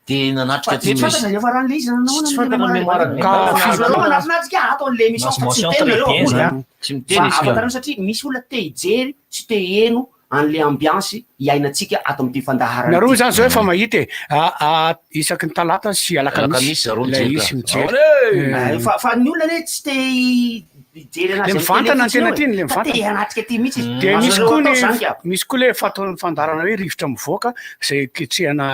Dia nanatrika Fa ty tsy fantatra ny hafaran'ilay izy na nahoana Tsy ny fantatra ny mémoire. mémoire. Ka Ka azonareo manatrinatrika ato an'ilay émission fa tsy Mention miteny très nareo bien akory zany. a. Tsy miteny Fa izy ka. afantareo satria misy olona te hijery sy te hiheno an'ilay ambiance iainantsika ato amin'ity fandaharana Nareo ity. zany zao efa mahita e, isaky ny talata sy alakamisy Alakamisy zareo ilay mijery izy ka. mijery. Eh, Fa fa ny olona anie tsy te hi- Hijery anazy Le amin'ny mivantana télé no tena fotsiny tiany, eo le e. Fa te mivantana. hanatrika aty mihitsy izy. Dia misy Azonareo koa atao ny zany ka. misy koa le fataon'ny fandaharana hoe rivotra mivoaka izay ketrehana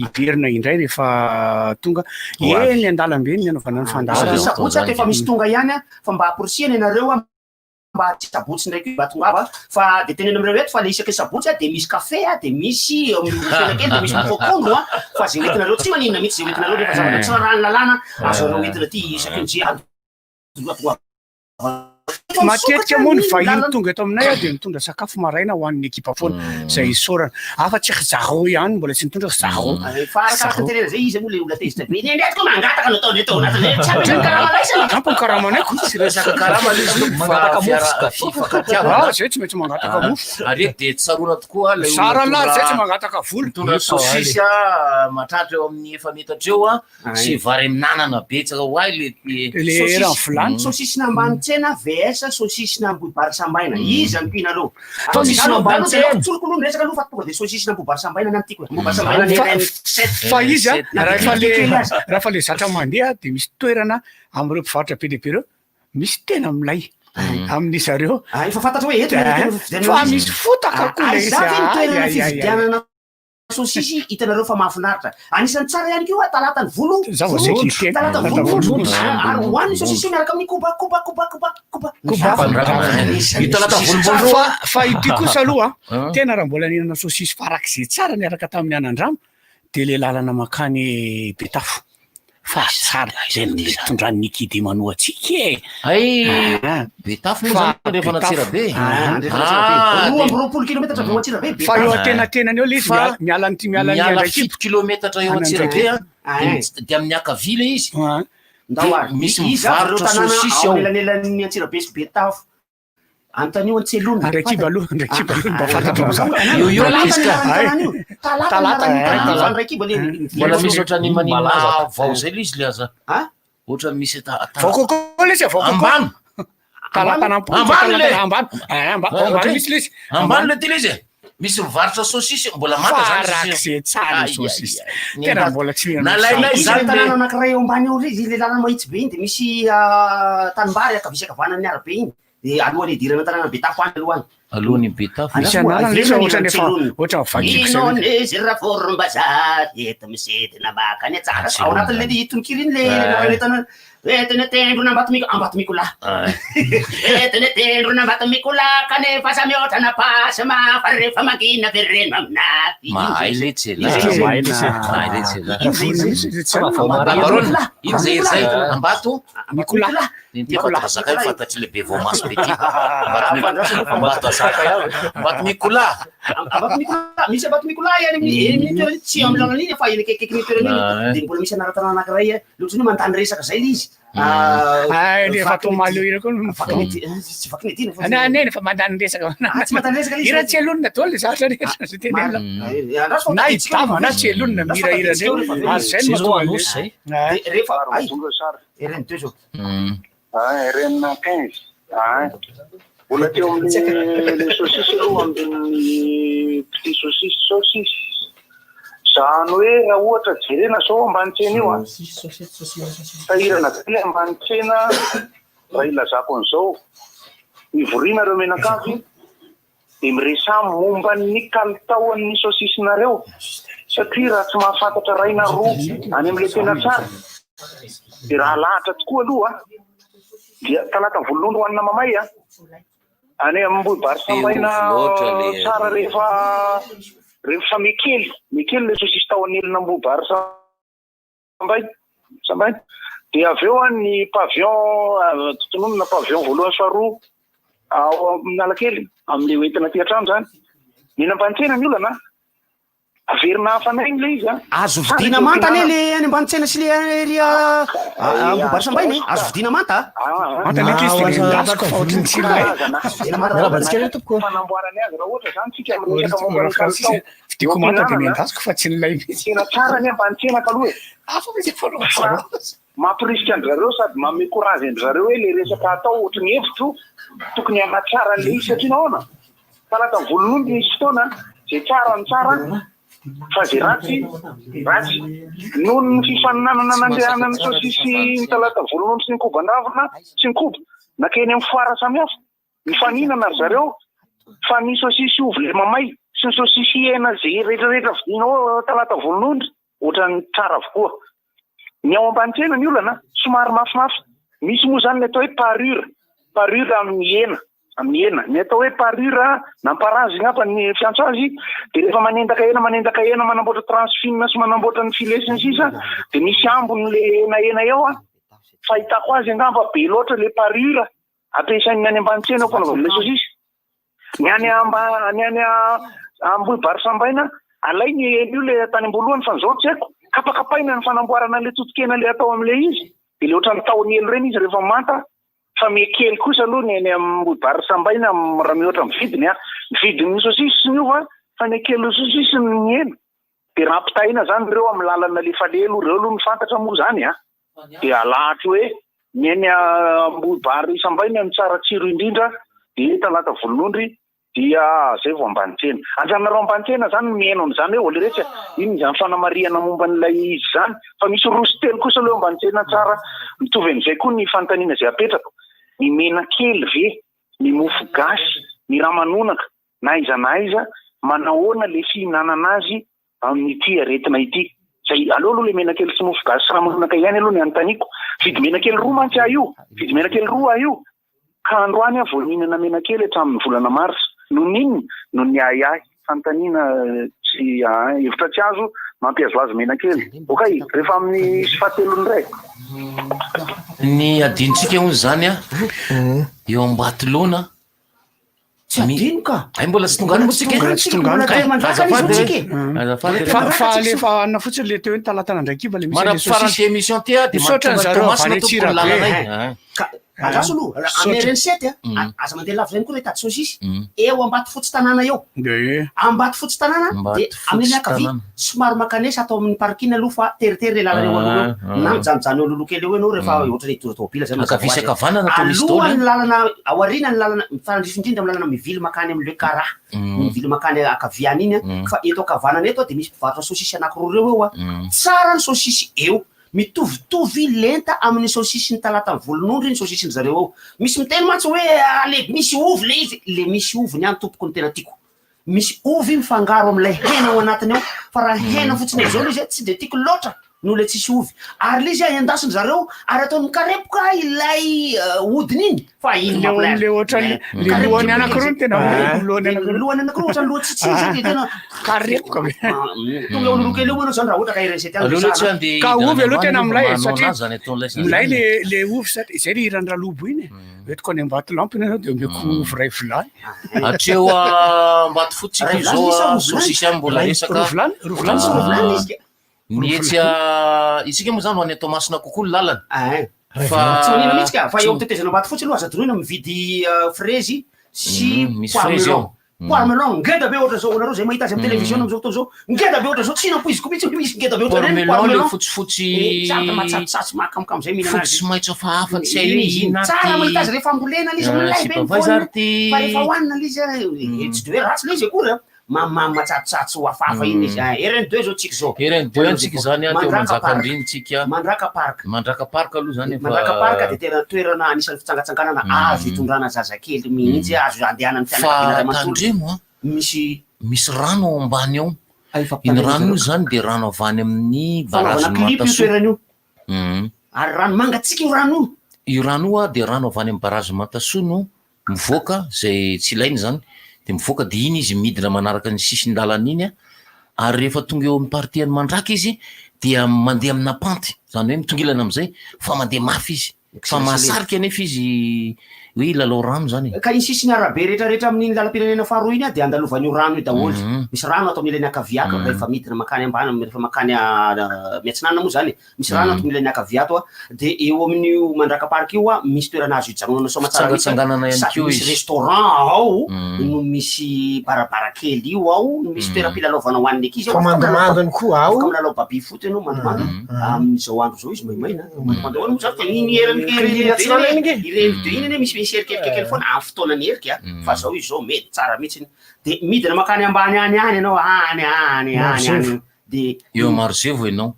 hiverina indray rehefa tonga Ho avy. eny an-dalambe eny ny anaovana ny fandaharana. Isaky ny sabotsy ato efa misy tonga ihany an, fa mba amporisihana ianareo an, mba tsy sabotsy ndraiky mba tongava fa de teneno aminareo eto fa le isaky ny sabotsy an de misy kafe an, de misy eo amin'ny rofena kely de misy mofo akondro an, fa ze hoentinareo tsy maninona mihitsy ze hoentinareo rehefa zavatra tsy rarahan'ny lalàna azonareo entina aty isaky ny ze andro tonga. Matetika moa ny vahiny tonga eto aminay dia mitondra sakafo maraina ho an'ny ekipa foana, izay isaorana. Afa-tsy ry zareo ihany mbola tsy nitondra ry zareo. Fa arakaraka ny tenena zay iza moa le olona tezitra be. Ny andriato koa mangataka no ataony eto anatin'izay. Tsy ampy ny karama laisany. Ampy ny karamanay ko. Tsy resaka karama le izy tompoko fa Mangataka mofo fiara- sy gâteau. fifankatiavana. Ah, zay tsy maintsy mangataka mofo. Ary eto dia tsaroana tokoa ilay olona Zara lahy zay tsy mitondra mangataka vola. mitondra saosisy mahatratra eo amin'ny efa-metatra eo Sy vary amin'anana betsaka ho ahy le Le eran'ny vilany. Saucisse ambany tsena vs saucisse Ambohibary Sambaina. Iza no tianareo? Fa misy ambany tsena. Tsoriko aloha ny resaka aloha fa tonga dia saucisse Ambohibary Sambaina ny an'ny tiako e. Ambohibary Sambaina ny Fa- RN7. Fa izy a, Na raha dia efa kely le aza. raha efa le zatra mandeha dia misy toerana amin'ireo mpivarotra be dia be ireo misy tena milay amin'izy zareo. Ah, efa fantatra hoe eto ny toerana fividianana Fa izy. misy fotaka koa Ah, le izy. aiza ve ny Ay, toerana ay, ay, ay. fividianana Sosisy hitanareo fa mahafinaritra. Anisan'ny tsara ihany koa talata ny volo. Za vao saika hiteny. Talata Talata volo. volondro. Ary hohanina io sosisy io miaraka amin'ny koba koba koba koba koba. Koba. Io talata volondro Fa fa ity kosa aloha tena raha mbola nihinana sosisy farak'izay tsara niaraka tamin'ny anandrano dia le lalana mankany Betafo. Fa tsara izay no nitondran'i Nicky Demano antsika e! Hay, Ah. Betafo moa zany Fa andrefana Betafo. Antsirabe. Ah. Andrefana Antsirabe. Ah, 22 kilometatra avy eo Antsirabe, Fa Betafo. eo antenatenany eo le izy, Fa miala, miala an'ity miala an'i miala Andraikibo. 7 kilometatra eo Any Antsirabe Andraikibo. a, dia dia amin'ny ankavia le izy. Ah. Ndao ary. Misy Iza avy ireo mivarotra tanàna sosisy ao ao. anelanelan'ny Antsirabe sy Betafo? Anontanio Antselona. Andraikibo aloha, Andraikibo aloha mba fantatro am'zany. Io io Talata izy ny ka. anaran'ny tanàna io. Talata ny Talata, anaran'ny eh, tanàna io. Talata. Andraikibo le Mbola misy ohatran'ny maninona Malaza. vao zay le izy le aza. Ah? Ohatra misy ata- Vao coco le izy, vao coco. Ambany. Talata nampoly, Ambany le. talata ambany. Eh, ambany misy le izy. Ambany le ty le izy e. Misy mivarotra sosisy mbola manta zany Farak'izay tsara ny Ai, ai, sosisy. ai. Tena mbola tsy nihinana Nalainay sosisy. zany Misy le tanàna anankiray eo ambany eo izy, le lalana mahitsy be iny dia misy ah, tanimbary ankavia sy ankavanan'ny arabe iny. Dia alohan'ny hidirana tanàna Betafo any aloha any. Alohan'ny Betafo. Misy anarana le izy ohatran'ny efa ohatran'ny vakiko zay. Inona izy ravorombazaha eto misidina maka any an-tsara. Ao anatin'ilay tononkira iny le anaran'ilay tanàna. Eto ny tendrona Ambatomiko, Ambatomikolahy. Eto ny tendrona Ambatomikolahy kanefa samy ohatrana pasy mafa rehefa mangina vereno aminà. Mahay le tsela. Izy Mahay le tsela. Mahay le tsela. Baronne, Ino zay hery zay? Ambato? Mikolahy. Ny ity Ambatondrazaka io fantatry le be voamaso be ty. Ambatondrazaka io. Ambatomikolahy. Ambatomikolahy, misy Ambatomikolahy any amin'ny eny amin'ny toerana iny, tsy amin'ny lalana iny fa eny akaikikaikin'ny toerana iny. Dia mbola misy anaran-tanàna anankiray, le ohatran'ny hoe mandany resaka zay le izy. Ay, le efa atao mahaleo ira koa no Tsy vakiny aty Na neny efa mandany resaka. Ah, tsy mandany resaka le izy. Ira tsy alonina daholo le zavatra rehetra zay tenenina. Na i Dama na tsy alonina mihirahira ndray. Ary zay no mahatonga Anosy zay. Ay. Rehefa ay, Tonga sary. RN2 zao. Ah, RN 15. Ah. Mbola teo amin'ny le saucisse aloha amin'ny petit saucisse saucisse. Zany hoe raha ohatra jerena zao ambany tsena io a. Sahirana be le ambany tsena raha ilazako an'izao. Mivoriana ireo mianakavy dia miresaha momba ny kalitaon'ny saucissenareo satria raha tsy mahafantatra iray na roa any amin'ilay tena tsara dia raha alahatra tokoa aloha dia talata volonondry hohanina mamay a any Ambohibary Sambaina loatra le tsara rehefa rehefa mekely mekely le saucisse tao an'elona Ambohibary Sambaina Sambaina dia avy eo a ny pavillon tononina pavillon voalohany faharoa ao amin'Analakely amin'le hoentina aty an-trano zany ny eny ambany tsena ny olana averina hafanainy le izy a Azo vidiana manta anie le any ambany tsena sy le ery Ambohibary Sambaina e. Azo vidiana manta. Manta le ankizy dia nendasiko fa ohatran'ny tsy ilay. Miarahaba antsika re tompoko. fanamboarany azy raha ohatra zany tsika miresaka momba ny kalitao Vidiako manta dia nendasiko fa tsy nilay mihitsy. tena tsara ny ambany tsena kaloha e Hafa mihitsy fa Fa mampirisika an-dry zareo sady manome courage an-dry zareo hoe le resaka atao ohatry ny hevitro tokony hanatsara an'le izy satria nahoana talata volonondry misy fotoana zay tsara ny tsara fa zay ratsy ratsy noho ny fifaninanana nandehanan'ny sosisy ny talata volonondry sy ny koban-dravina sy ny koba. Nankeny amin'ny foire samihafa. Nifaninana ry zareo fa ny saosisy ovy le mamay sy ny saosisy hena ze rehetrarehetra vidianao ao Talata Volonondry ohatran'ny tsara avokoa. Ny ao ambany tsena ny olana somary mafimafy. Misy moa zany ny atao hoe parure, parure amin'ny hena, amin'ny hena. Ny atao hoe parure na parazy angamba ny fiantso azy dia rehefa manendaka hena manendaka hena manamboatra tranche fine sy manamboatra ny filet sy ny sisa dia misy ambiny le henahena eo an. Fahitako azy angamba be loatra le parure Ampiasain'ny any ambany tsena ao fanaovana ilay sosisy. Ny any amba ny any Ambohibary Sambaina, alainy hena io ilay tany am-boalohany fa izao tsy haiko, kapakapaina ny fanamboarana an'ilay totokena ilay atao amin'ilay izy, dia ilay ohatran'ny tahony elo ireny izy rehefa manta, fa miha kely kosa aloha ny any Ambohibary Sambaina raha mihoatra amin'ny vidiny an. Ny vidin'ny sosisy miova fa ny hakelin'ny sosisy no mihena. Dia raha ampitahaina izany ireo amin'ny lalana alefa lelo ireo aloha no fantatra moa izany an. Dia alahatro hoe ny eny Ambohibary Sambaina no tsara tsiro indrindra dia Talata Volonondry dia zay vao Ambanitsena. Anjaranareo Ambanitsena zany no mihaino an'izany hoe oleretsy a, inona izany fanamarihana momba an'ilay izy izany fa misy roa sy telo kosa aloha Ambanitsena tsara. Mitovy amin'izay koa ny fanontaniana izay apetrako, ny menakely ve, ny mofo gasy, ny ramanonaka na aiza na aiza, manahoana le fihinanana azy amin'ity aretina ity. Zay, aleo aloha le menakely sy mofo gasy sy ramanonaka ihany aloha ny anontaniako. Vidy menakely roa mantsy aho io, vidy menakely roa aho io. Ka androany aho vao nihinana menakely hatramin'ny volana marsa. Noho ny inona? Noho ny ahiahy. Fanontaniana tsy, hevitra tsy azo, mampihazohazo menakely. Okay, rehefa amin'ny sy fahatelony indray. Ny adinontsika hono izany an, eo Ambatolaona, Tsy adino ka. Ay mbola tsy tonga any moa tsika. Mbola tsy tonga any ka. Azafady e. Azafady. Fa fa alefa hanina fotsiny le teo hoe talata Andraikiba le misy an'le Manam-pifaran'ny sosisy. émission ty a dia Misaotra mahatonga an'zareo avy Toamasina any tompoko ny Antsirabe. lalanay. Ka andraso aloha, amin'ny RN7 a, aza mandeha lavitra ihany koa raha hitady sosisy, eo Ambatofotsy tanàna eo. Ambatofotsy tanàna dia amin'ny ankavia somary mankanesa ato amin'ny parking aloha fa teritery le lalana eo aloha eo, na mijanojano eo aloha kely eo ianao rehefa ohatran'ny hidona tômôbila zay mazava Ankavia ho sy azy. ankavanana toa misy daholo Alohan'ny lalana, aorianan'ny lalana, mifanandrify indrindra amin'ny lalana mivily mankany amin'ny Le Cara, mivily mankany ankavia any iny an, fa eto ankavanana eto dia misy mpivarotra sosisy anankiroa ireo eo an, tsara ny sosisy eo, mitovitovy lenta amin'ny sosisin'ny Talatan'ny Volonondry ny sosisin-dry zareo ao. Misy miteny mantsy hoe ah le misy ovy le izy, le misy ovy ny ahy tompoko no tena tiako. Misy ovy mifangaro amin'ilay hena ao anatiny ao fa raha hena fotsiny amin'izao ilay izy tsy dia tiako loatra noho ilay tsisy ovy. Ary ilay izy endasin-dry zareo ary ataony mikarepoka ilay hodiny iny fa iny Le mampilay le ohatran'ny le lohany anankiroa no tena Eh, lohany le anankiroa. lohany anankiroa ohatran'ny loha tsitsy zay dia tena karepoka be. Tonga eo aloha kely eo moa zany raha ohatra ka RNCT any Aleo aloha tsy resahana. andeha Ka hidina ovy any aloha ambany tena aloha fa milay e, manao satria anazy zany ataon'ilay milay zany le e. le ovy satria izay le hiran'i Ralobo iny e. Entiko any Ambatolampy ianao dia omeko ovy iray vilany. Hatreo Ambatofotsy Ray tsika vilany izao sa a, roa vilany? sosisy ihany mbola Ray resaka. roa vilany? Roa vilany sa Roa roa vilany vilany? izy ka. Ny etsy isika moa zany ho any Toamasina kokoa ny lalana. Ein. Fa Tsy manino mihitsy ka, fa eo amin'ny tetezana Ambatofotsy aloha aza adinoina mividy frezy sy Misy poire frezy melon. ao. Poire melon ngeda be ohatra zao, nareo zay mahita azy amin'ny télévision amin'izao fotoana izao, ngeda be ohatra zao, tsy nampoiziko mihitsy hoe misy ngeda be ohatra Poire ireny melon poire le melon. fotsifotsy Eh, tsara da matsatsatsy mahakamokamo zay mihinana fotsy azy. sy maitso hafahafa tsy hay Iny hoe izy iny. inona ary Tsara ty. mahita azy rehefa ambolena ilay izy, Ah, milay be sipa ny vaiza voany, ary ty. fa rehefa hohanina ilay izy, eh, tsy de hoe ratsy ilay izy akory an, mamimamy matsatsatsy hafahafa iny izy. Ah, RN2 zao tsika zao. RN2 antsika zany an, teo Mandraka park. Manjakandriana tsika. Mandraka park. Mandraka park aloha zany efa. Mandraka park dia tena toerana anisan'ny fitsangatsanganana azo itondrana zazakely mihitsy, azo andehanan'ny Fa fianakaviana iray manontolo. tandremo an, Misy. misy rano ao ambany ao. Ah, efa Iny ampitandremo rano io zareo. zany dia rano avy any amin'ny Fanaovana barazin'i clip io Mantasoa. toerana io. Ary rano mangatsiaka io rano io. Io rano io an dia rano avy any amin'ny barazin'i Mantasoa no mivoaka, izay tsy ilaina izany, dia mivoaka dia iny izy midina manaraka ny sisin-dalana iny an, ary rehefa tonga eo amin'ny partie an'i Mandraka izy dia mandeha amina pente, izany hoe mitongilana amin'izay fa mandeha mafy izy, fa mahasarika anefa izy hoe hilalao rano izany e. Ka iny sisin'ny arabe rehetra rehetra amin'iny lalam-pirenena faharoa iny dia andalovan'io rano io daholo. Misy rano ato amin'ny ilany ankavia ato rehefa midina mankany ambany, rehefa mankany miatsinanana moa izany e. Misy rano ato amin'ilany ankavia ato a, dia eo amin'io Mandraka Park io a, misy toerana azo hijanonana soamatsara mihitsy a, Fitsangatsanganana ihany sady koa misy izy. restaurant ao, no misy barabara kely io ao, no misy toeram-pilalaovana ho an'ny ankizy ao, Fa afaka milalao mandomandony koa ao. afaka milalao baby foot ianao mandomando, amin'izao andro izao izy maimaina, mandomando ahoana moa zany fa iny eran'ny Ka iny atsinanana iny ange. ireny de iny anie misy misy erikerika kely foana amin'ny fotoanan'ny erika fa zao izy zao mety tsara mihitsy de midina mankany ambany any any ianao, any any any any de Eo Marozevo ianao.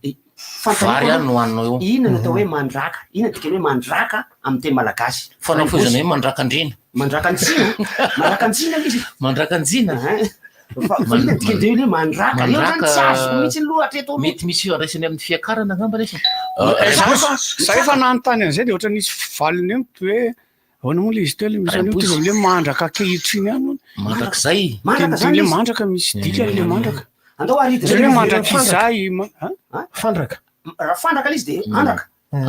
Vary ihany no hohaninao eo. Inona no atao hoe mandraka? Inona dikany hoe mandraka amin'ny teny malagasy? Fanafohezana hoe mandrakandriana. Mandrakandriana? Mandrakandriana ilay izy. Mandrakandriana? Fa fa inona dikany zay hoe mandraka? Eo zany tsy azoko mihitsy aloha hatreto aloha. Mety misy ifandraisany amin'ny fiakarana angamba ilay izy. Za efa nanontany an'izay dia ohatran'ny nisy valiny eo hoe ahoana moa ilay izy teo ilay misy an'io mitovy amin'ilay hoe mandraka ankehitriny ihany hono. Mandrakizay. Mandraka zany ilay mandraka misy dikany ilay mandraka. Andao ary hiditra Izany hoe mandrakizay. Fandraka. Raha fandraka ilay izy dia andraka.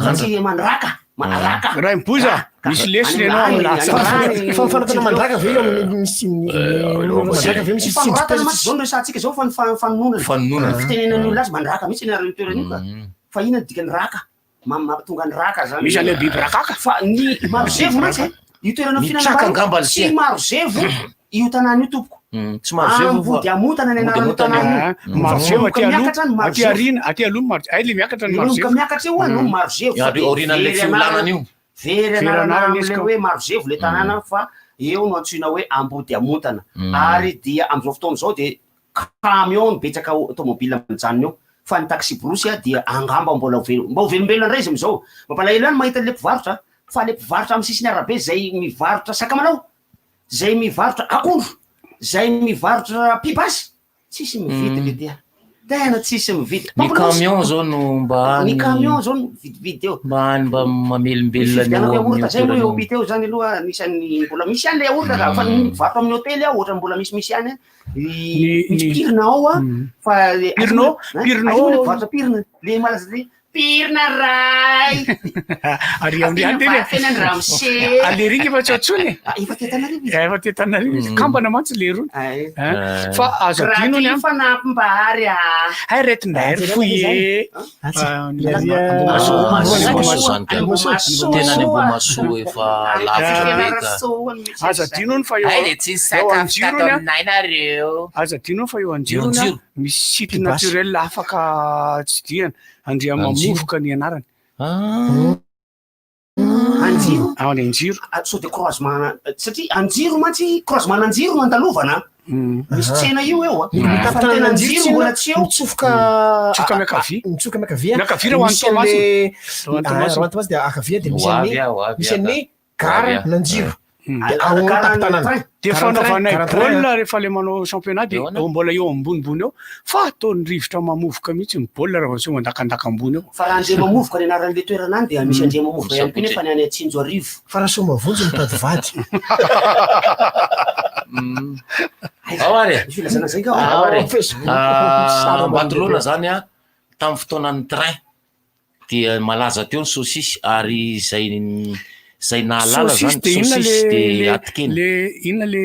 Fa tsy mandraka. Manaraka. Raimboza, misy lesona ianao amin'ny lahatsoratra. Fa ny fanatana mandraka ve eo amin'ny misy mandraka ve misy Fanoratana mantsy izao no resahantsika izao fa ny fanononana. Fanononana. Fitenenan'ny olona azy mandraka mihitsy ny anaran'io toerana io ka. Fa inona no dikan'ny raka? Mahatonga ny raka zany. Misy an'ilay biby rakaka. Fa ny Marozevo mantsy e, io toerana Mitraka angamba fihinanam-bary io, ny tsy Marozevo io tanàna io tompoko. Tsy Marozevo fa Ambodiamontana ny anaran'io tanàna io. Marozevo aty Manomboka miakatra aloha, ny aty Marozevo. aoriana, aty aloha ny Marozevo. Ay, le miakatra ny Manomboka Marozevo. miakatra eo no Marozevo fa dia Aorianan'ilay very fiolanana anarana. io. Very Very anarana anarana izy amin'ilay ka. hoe Marozevo ilay tanàna fa eo no antsoina hoe Ambodiamontana. Ary dia amin'izao fotoana izao dia Camion no betsaka tomobile mijanona eo fa ny taxi-brousse dia angamba mbola ho velona, mba ho velombelona indray izy amin'izao. Mampalahelo ihany mahita an'ilay mpivarotra fa ilay mpivarotra amin'ny sisin'ny arabe izay mivarotra sakamalao, izay mivarotra akondro, izay mivarotra pibasy, tsisy mividy le dia. Tena tsisy mividy. Ny camion zao no mba any. Ny camion zao no mividividy eo. Mba any mba mamelombelona ny eo eo amin'ny zay moa eo ampita eo zany aloha anisan'ny mbola misy ihany le yaourt ka fa ny mivarotra amin'ny hotely aho ohatran'ny mbola misimisy ihany. Misy pirina ao a fa Pirno, pirno. Aiza mivarotra pirina le malaza le pirina ray. Ary amin'ny any tena. Tena ny ramose. Alerika efa tsy ao intsony e. Ah, efa te Antananarivo izy. Efa te Antananarivo izy. Kambana mantsy le rony. Fa azo adino ny Gratuit fanampim-bary ah. Hay retinay ry foyer. Tena any Ambohimahasoa efa lavitra be ka. Aza adino ny fa eo Hay le tsisy eo sakafo Anjiro tato ny aminay nareo. Aza adino fa eo Anjiro Eo ny Anjiro. misy site Pibasy. naturel afaka tsidihana. Andriamamovoka ny anarany. Anjiro? Any Anjiro. Ah, sao dia croisement satria Anjiro mantsy croisement Anjiro no andalovana. Misy tsena io eo a. Ny Fa tapitana tena Anjiro Anjiro mbola tsy eo. Mitsofoka Mitsofoka miankavia. Mitsofoka miankavia. Miankavia raha ho any Misy an'le- Toamasina. Raha ho any Ah, Toamasina. raha ho any Toamasina dia ankavia dia misy Ho avy an'ny aho, ho avy misy aho an'ny ka. Ho avy gara aho. n'Anjiro. Dia Ah, ao gara tapitanana. train. Dia Gara train, fanaovanay gara train, baolina rehefa le manao championnat dia Eo ana. eo mbola eo ambonimbony eo fa ataon'ny rivotra mamovoka mihitsy ny baolina raha vao tsy mandakandaka ambony eo. Fa raha Andriamamovoka ny anaran'ilay toerana any dia misy Andriamamovoka ihany koa nefa ny any Antsinjoarivo. Fa raha Soamavonjy mitady vady. Ao ary e. Misy filazana zay ka ao. Ao ary e. Facebook. Ah, Ambatoloana zany a, tamin'ny fotoanan'ny train dia malaza teo ny saucisse ary izay izay nahalala Saucisse zany dia inona le saucisse dia le atikena. le inona le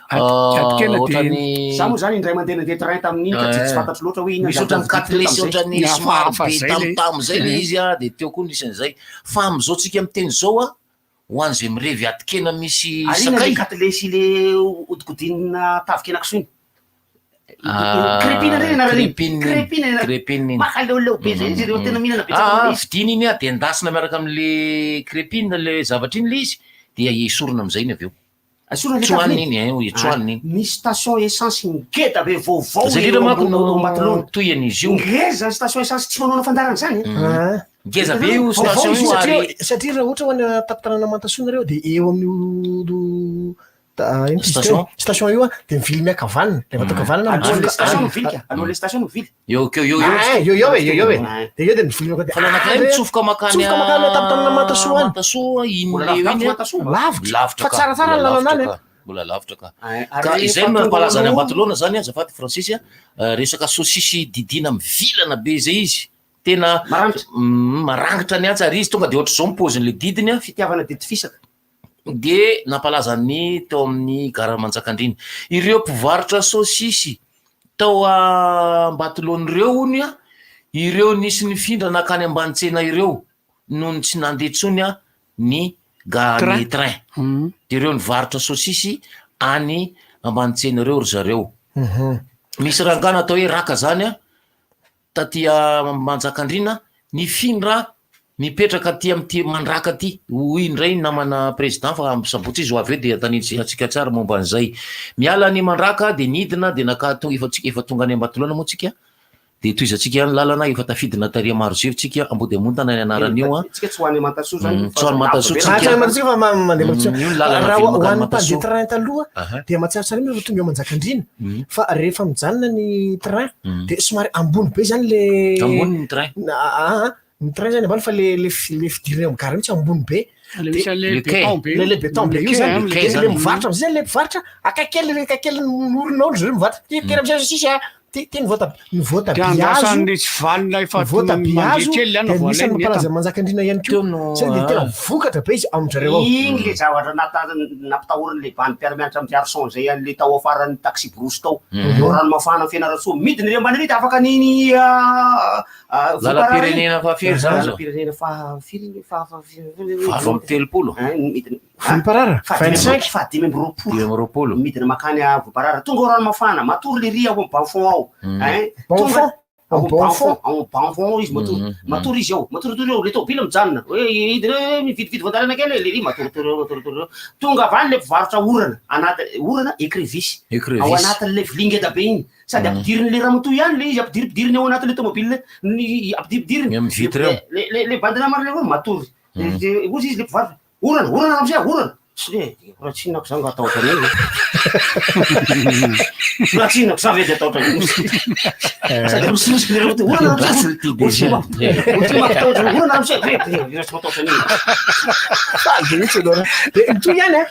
Ah, atikena dia ohatran'ny Za moa zany indray mandeha nandeha train tamin'iny ka tsy tsy fantatro loatra hoe inona misy zavatra ohatran'ny novidiko teo katlesy tamin'izay. ohatran'ny Ny somary hafahafa be zay le tamotamo zay le izy a de teo koa nisy an'izay fa am'izao tsika miteny zao a ho an'izay mirevy atikena misy Ary inona sakay le katlesy le hodikodinina tavin-kena kisoa iny? Ah, Crépine reny anarany iny. crépine iny. Crépine anarany. Crépine iny. Makaleoleo be zay izy reo tena mihinana betsaka Ah, amin'ilay izy. vidiana iny a de endasina miaraka am'le crépine le zavatra iny le izy dia esorina am'izay iny avy eo. Esorina le Tsoanina taviny iny eh, tsoanina iny. Misy station essence ngeda be vaovao Zay eo indrindra manko Ambo- no Ambatolaona. tohian'izy io. Ngeza ny station essence tsy manaona fandaharana zany. Mm. Ngeza be io Vaovao station izy io io satria ary satria raha ohatra ho any tapitanana Mantasoa nareo dia eo amin'io ino izy teo? Station. Station io a dia mivily miakavanana rehefa atao kavanana Alohan'le mitsofoka station any. mivily ka, alohan'le station mivily. Eo akeo eo eo. Ah, eo eo e eo eo e Ah. dia eo dia mivily miaka- Fa anankiray Ah, mitsofoka makany mitsofoka makany tapitanana Mantasoa any. Mantasoa iny Mbola le lavitra iny a. Mantasoa. Lavitra. Lavitra Fa ka. tsaratsara ny Mbola lalana lavitra any, ka. Mbola lavitra ka. Ah, Ka ary izay rehefa no tonga nampalaza ny ao Ambatolaona zany azafady Francis a, resaka saucisse didiana mivilana be zay izy. Tena Maranitra. Marangitra ny antsy ary izy tonga de ohatr'izao ny paozin'le didiny a. Fitiavana didy fisaka. De nampalaza ny tao amin'ny gara Manjakandriana. Ireo mpivarotra saosisy tao Ambatolaona ireo hono a, ireo nisy nifindra nankany Ambanitsena ireo nony tsy nandeha intsony a ny ga- ny Train. train. De ireo nivarotra saosisy any Ambanitsena ireo ry zareo. Misy rangahy natao hoe Raka zany a, taty Manjakandriana, nifindra mipetraka aty amin'ity Mandraka aty, hoy indray ny namana président fa amin'ny sabotsy izy ho avy eo dia tanitsika tsara momba an'izay. Miala any Mandraka dia nidina dia naka tonga efa tsika efa tonga any Ambatolaona moa tsika. Dia tohizantsika ihany lalana, efa tafidina tary Marozevo tsika, Ambodiamontana ny anaran'io an. Tsika tsy ho any Mantasoa zany. Tsy ho any Mantasoa tsika. Ah, tsy any Mantasoa fa mandeha Mantasoa. Io ny lalana Raha velona ho mankany an'ny Mantasoa. mpandeha train taloha dia mahatsiaro tsara mihitsy rehefa tonga eo Manjakandriana fa rehefa mijanona ny train dia somary ambony be zany le Ambony ny train. Ah, ah, ny train zany ambany fa le le le fidirana eo amin'ny gara mihitsy ambony be. Le misy an'le Le béton be. Le le béton be Le io quai, zany. hein, le Le quai le zany. mivarotra am'zay le mpivarotra akaiky kely akaiky kely ny orona ao ry zareo mivarotra. Ty tena am'zay sisa Ty ty ny voatabia ny Dia voatabia hazo andrasan'ny tsy vanona efa ny voatabia mandeha hazo kely ihany dia vao anisan'ny alainy ny mampalaza entana. Manjakandriana ihany koa satria dia tena vokatra be izy amin-dry zareo ao. Iny le zavatra nampitahorin'le bandy mpiara-mianatra amin'i Arson zay an'le tao afaran'ny taxi brousse tao. Eo Ranomafana Fianarantsoa. Midina ery ambany ery dia afaka an'iny Lalam-pirenena fahafiry zany zao? Lalam-pirenena fahafiry iny? 38. Midina. Volomparara, Faha-dimy 25. 25. 25. Midina makany à Vohiparara. Tonga ao Ranomafana, matory lery ao amin'ny bas-fond ao. Hein? Bas-fond? Tonga ao amin'ny Bas-fond? bas-fond, ao amin'ny bas-fond ao izy matory. Matory izy ao, matoritory ao, le tômôbila mijanona. Hoe hidina hoe mividividy voan-dalana kely, lery matoritory ao, matoritory ao. Tonga avy any le mpivarotra orana, anaty orana écrevisse. Écrevisse. Ao anatin'ilay vilia ngeda be iny. Sady ampidirin'ilay ramatoa ihany le izy, ampidirimpidiriny ao anatin'ilay tômôbila, ny ampidirimpidiriny. Ny amin'ny vitre eo. Le le le bandy namana le hoe matory. De hozy izy le mpivarotra. Orana, orana ramose a, orana! Tsy hoe raha tsy inona ko za nga atahotra an'iny e. Raha tsy inona ko za ve de atahotra an'iny. Sady arosirosiko le ramatoa, orana ramose, orana. Ohatry ny mampitahotra, orana ramose, ve ve tsy matahotra an'iny. Faly be mihitsy ianao raha. Dia mitohy ihany an.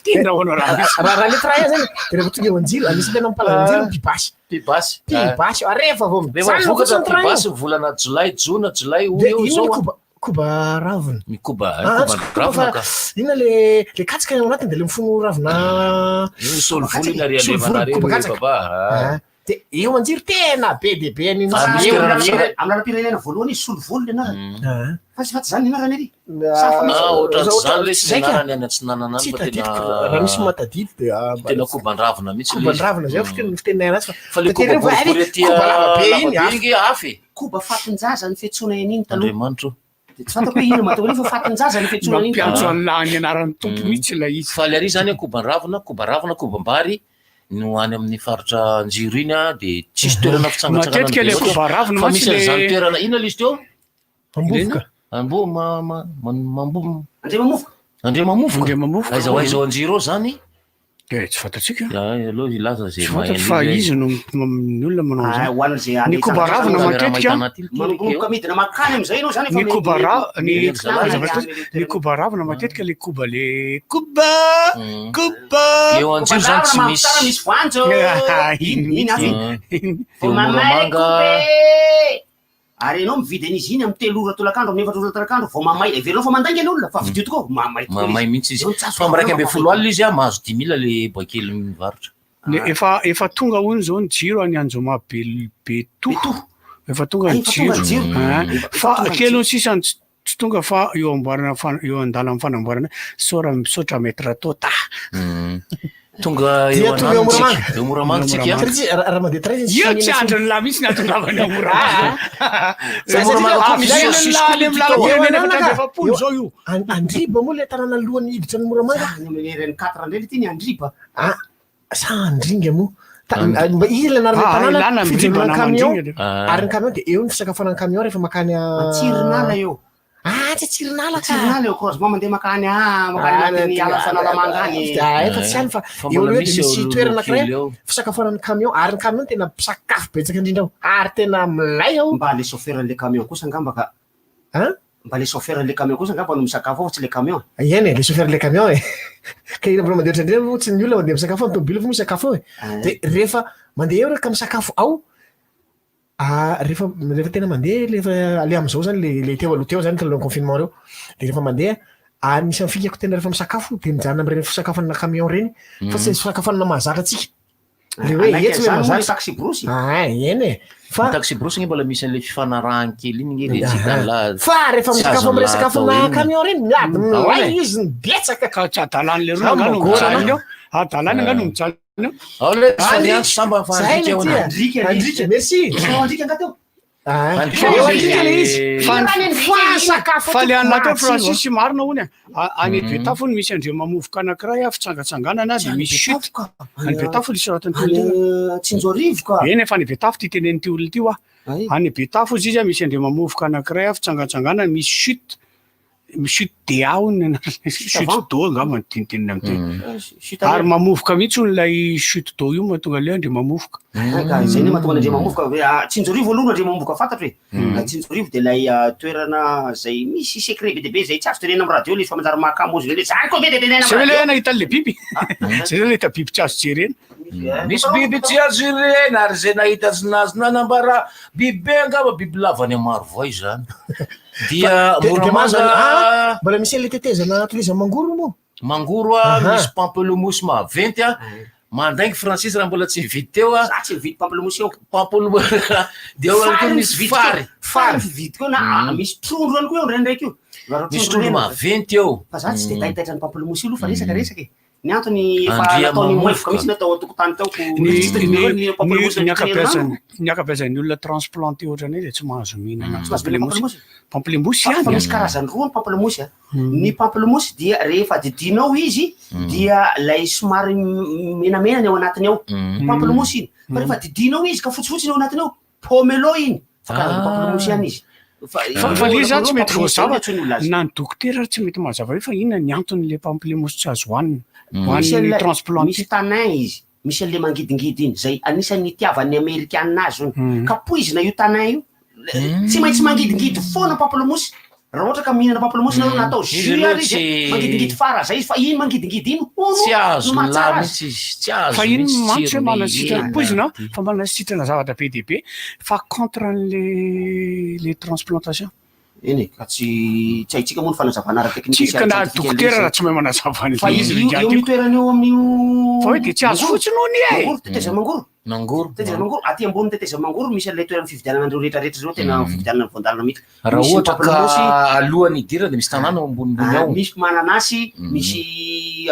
Tena honorable. Raha raha le train zany dia rehefa tonga eo Anjiro, anisan'ny tena mampalahelo Anjiro ny mpibasy. Mpibasy. Mpibasy, ary rehefa vao Rehefa mijanona vokatra fotsiny ny train io. mpibasy ny volana jolay, jona, jolay, Dia eo inona izao ny an. koba koba ravina? Ny koba, Ah, koba tsy koba ravina fa ka. inona le le katsaka ao anatiny dia le mifono ravina Io solovolo iny ary solovolo, alevanareo koba io katsaka. baba. Ah, dia eo Anjiro tena be dia be an'iny Ary misy eo toerana amin'ny fisaka- Amin'ny lalam-pirenena voalohany izy solovolo ny anarany. Ah. Fa tsy fa tsy zany ny anarany ery. Sa fa misy Ah, ohatran'ny Zao zany le sy ny zay ka. anarany any atsinanana any Tsy fa tena tadidiko, raha misy mahatadidy dia ah, mba- tena koban-dravina mihitsy le izy. koban-dravina zay fiteny fiteninay anazy fa Fa le taty aoriana koba vao, boribory ary aty koba lava be lava iny be hafa. iny hafa e. Koba fatin-jaza ny fiantsoana an'iny taloha. Andriamanitro. Dia tsy fantako hoe inona mahatonga an'io fa fatin-jaza ny fiantsoana an'iny Nampiantso taloha. an'lah ny anaran'ny tompo mihitsy ilay izy. Fa le ary zany koban-dravina, koba-ravina, kobam-bary no any amin'ny faritra Anjiro iny a, dia tsisy toerana fitsangatsanganana Matetika be le loatra. koba-ravina Fa mantsy misy an'izany le toerana, inona le izy teo? Ambovoka. Ambo, ma, ma, ma, mambo, Andriamamovoka. Andriamamovoka. Andriamamovoka. Aiza ho aiza ao Anjiro ao zany? Eh, tsy fantatsika. Ya, aloha hilaza zay Tsy mahay fantatro fa an'io izy no ny olona manao Ah, an'izany. ho an'izay Ny any koba-ravina hitsangatsangana. matetika Manomboka midina makany amin'izay ianao zany efa ny koba ra ny midina azafady, ny koba ravina matetika le koba le koba koba Eo Anjiro zany tsy misy. Mampitara misy voanjo. Ah, Iny iny hafa iny. iny. Eo Vao mamay Moramanga. kope. Ary ianao mividy an'izy iny amin'ny 3 ora tolakandro, amin'ny 4 ora tolakandro vao mamay. Heverinao fa mandainga ny olona fa vidio tokoa mamay tokoa Mamay izy. mihitsy izy. Eo tsy azo Fa amin'ny ravina 11 izy a, mahazo 5000 le boakely mivarotra. Ny efa efa tonga hono zao ny jiro any Anjoma be Betoho. Efa tonga ny Efa tonga ny jiro. jiro. Ah, Efa Fa tonga ny kely jiro. ny sisa ny tsy tonga fa eo amboarana eo an-dalan'ny fanamboarana. Sora misaotra maître Tota. Tonga Dia eo tonga eo ananiny tsika. Moramanga. Eo Moramanga tsika. Satria raha mandeha train zany Io tsy tsy manina andron'ny lahy mihitsy ny ahatongavany ao Moramanga. Eo Moramanga koa misy Avy saucisse lahy koa any amin'ny mity tao. lalam-pirenena Eo anana ka. 44 zao io. Andriba moa le tanàna alohan'ny hiditra ny Moramanga. Ny amin'ny RN4 indray le ty ny Andriba. Ah, sa Andringa moa? Mba izy le anaran'ilay Ah, tanàna ilana Andriba fijanonan'ny na camion. Mandringa Ah. Ary ny camion dia eo ny fisakafoanan'ny camion rehefa makany Antsirinala eo. Ah, tsy Antsirinala ka. Antsirinala eo croisement mandeha makany ah, makany anatin'ny ala Fanalamanga any. Ah, efa tsy any fa Fa eo mbola aloha dia misy eo misy toerana kely anankiray eo. fisakafoanan'ny camion ary ny camion tena mpisakafo betsaka indrindra ao ary tena milay ao. Mba le chauffeur le camion kosa angamba ka. Hein? Mba le chauffeur le camion kosa angamba no misakafo ao fa tsy le camion. Eny e, le chauffeur le camion e. Ka ina mbola mandeha ohatran'ireny moa tsy ny olona mandeha misakafo ao, ny tomobile fa misakafo ao e. Dia rehefa mandeha eo ka misakafo ao, ah, rehefa rehefa tena mandeha rehefa le amin'izao zany le le teo aloha teo zany talohan'ny confinement reo, de rehefa mandeha anisan'ny fikako tena rehefa misakafo de mijanona amin'ireny fisakafoanana camion ireny fa tsy fisakafoanana mahazatra antsika. Le hoe Anaky etsy hoe an'izany moa le mahazatra. taxi brousse. Ah, eny e. Fa Ny taxi brousse nge mbola misy an'le fifanarahany kely iny nge de tsy Aha. hitan'lah. Fa rehefa tsy misakafo azon'lah amin'ny resaka atao fona inona. camion ireny miady Ahoana milay e? izy ny betsaka. Ka tsy adalan'le roa Za angano magorana. mijanona eo. Adalany angano mijanona eo. Ao le tsy Andriaka. faniantso samba fa Zay andrika no ao tia. Andrika le izy. Andrika, merci. Sao Andrika nga teo? Ah, Andrika eo izy. Andrika le izy. Fa Fa sakafo Fa le tompoko an'lah teo matsiro, Francis marina hono e. Any Mhm. Betafo no misy Andriamamovoka anankiray a fitsangatsanganana Tsy dia any misy chute. Betafo ka. Any Betafo nisy soratan'ity olona ity. Any Tsinjoarivo ka. Eny efa any Betafo ty tenenin'ity olona ity hoa. Any Betafo hozy izy a, misy Andriamamovoka anankiray a, fitsangatsanganana, misy chute, chute DA hono ny anarany, chute d'eau angamba no tintinina amin'ny teny. Chute Ary mamovoka mihitsy hono ilay chute d'eau io mahatonga an'ilay Andriamamovoka. Ah, ka izay ne mahatonga an'Andriamamovoka hoe ah, Tsinjorivo aloha no Andriamamovoka fantatro e. Ah, Tsinjorivo dia ilay ah, toerana izay misy secret be dia be izay tsy azo tenenina amin'ny radio ilay izy fa manjary mahakamo ozy ilay zany koa ve dia tenenina Zay ve amin'ny ilay radio. nahita an'ilay biby? Zay ve nahita biby tsy azo jerena? Misy biby tsy azo jerena ary izay nahita azy nahazo nanambara biby be angamba biby lava any Marovoay izany. Dia Dia- dia mahazo Moramanga ah, mbola misy an'ilay tetezana tohizan'i Mangoro moa. Mangoro a, misy pamplemousse maventy a. Mandainga Francis raha mbola tsy nividy teo a. Za tsy nividy pamplemousse eo. Pamplemousse dia eo ihany koa misy fary. Fary fividiko eo na ah, misy trondro ihany koa eo indraindraiky io. Raha Misy trondro reny. maventy eo. Fa za tsy dia taitaitra ny pamplemousse io aloha fa resaka resaka e. Ny antony efa Andria nataony mamovoka. moevoka mihitsy natao an-tokotany tao ko Ny ny pamplemousse ny ny ankabeazan'ny ny ankabeazan'ny olona transplanté ohatranay dia tsy mahazo mihinana Tsy mahazo mihinana pamplemousse. Pamplemousse Fa ihany fa a. misy karazany roa ny pamplemousse a. Ny pamplemousse dia rehefa didinao izy dia lay somary menamena ny ao anatiny ao. Pamplemousse iny. Fa rehefa didinao izy ka fotsifotsy ny ao anatiny ao, pomelo iny. Fa karazana pamplemousse ihany izy. Fa fa le izy zany tsy mety voazava, na ny dokotera ary tsy mety mazava hoe fa inona ny anton'ilay pamplemousse tsy azo hohanina, ho Misy an'ny an'ilay transplanté. misy tanin izy, misy an'ilay mangidingidy iny, zay anisan'ny itiavan'ny amerikana azy hono. Ka poizina io tanin io. Tsy maintsy mangidingidy foana pamplemousse. Raha ohatra ka mihinana pamplemousse nareo na atao Izy jus aloha ary izy tsy- mangidingidy fara zay izy fa iny mangidingidy iny hono Tsy no azo mahatsara lahy azy. mihitsy izy, tsy azo Fa iny mihitsy mantsy hoe tsirony manasitrana hena poizina ty. fa manasitrana zavatra be dia be fa contre an'le le transplantation. Eny e, ka tsy tsy haintsika moa ny fanazavana ara-teknika Tsy sy ka na ara-tsiantifika an'ilay dokotera izy. raha tsy mahay manazava Fa an'ilay izy io ry eo ngiahy amin'io tiako. toerana eo amin'io Fa hoe dia tsy azo Mangoro, fotsiny hono e! Mangoro, tetezan'i Mangoro. Mangoro. Tetezan'i Mangoro, aty ambony tetezan'i Mangoro misy an'ilay toerana fividianana an'ireo rehetrarehetra ireo, tena fividianana voan-dalana mihitsy. Raha Misy ny ohatra ka pamplemousse, alohan'ny hidirana dia misy tanàna ao ambonimbony ah, ao. misy mananasy, misy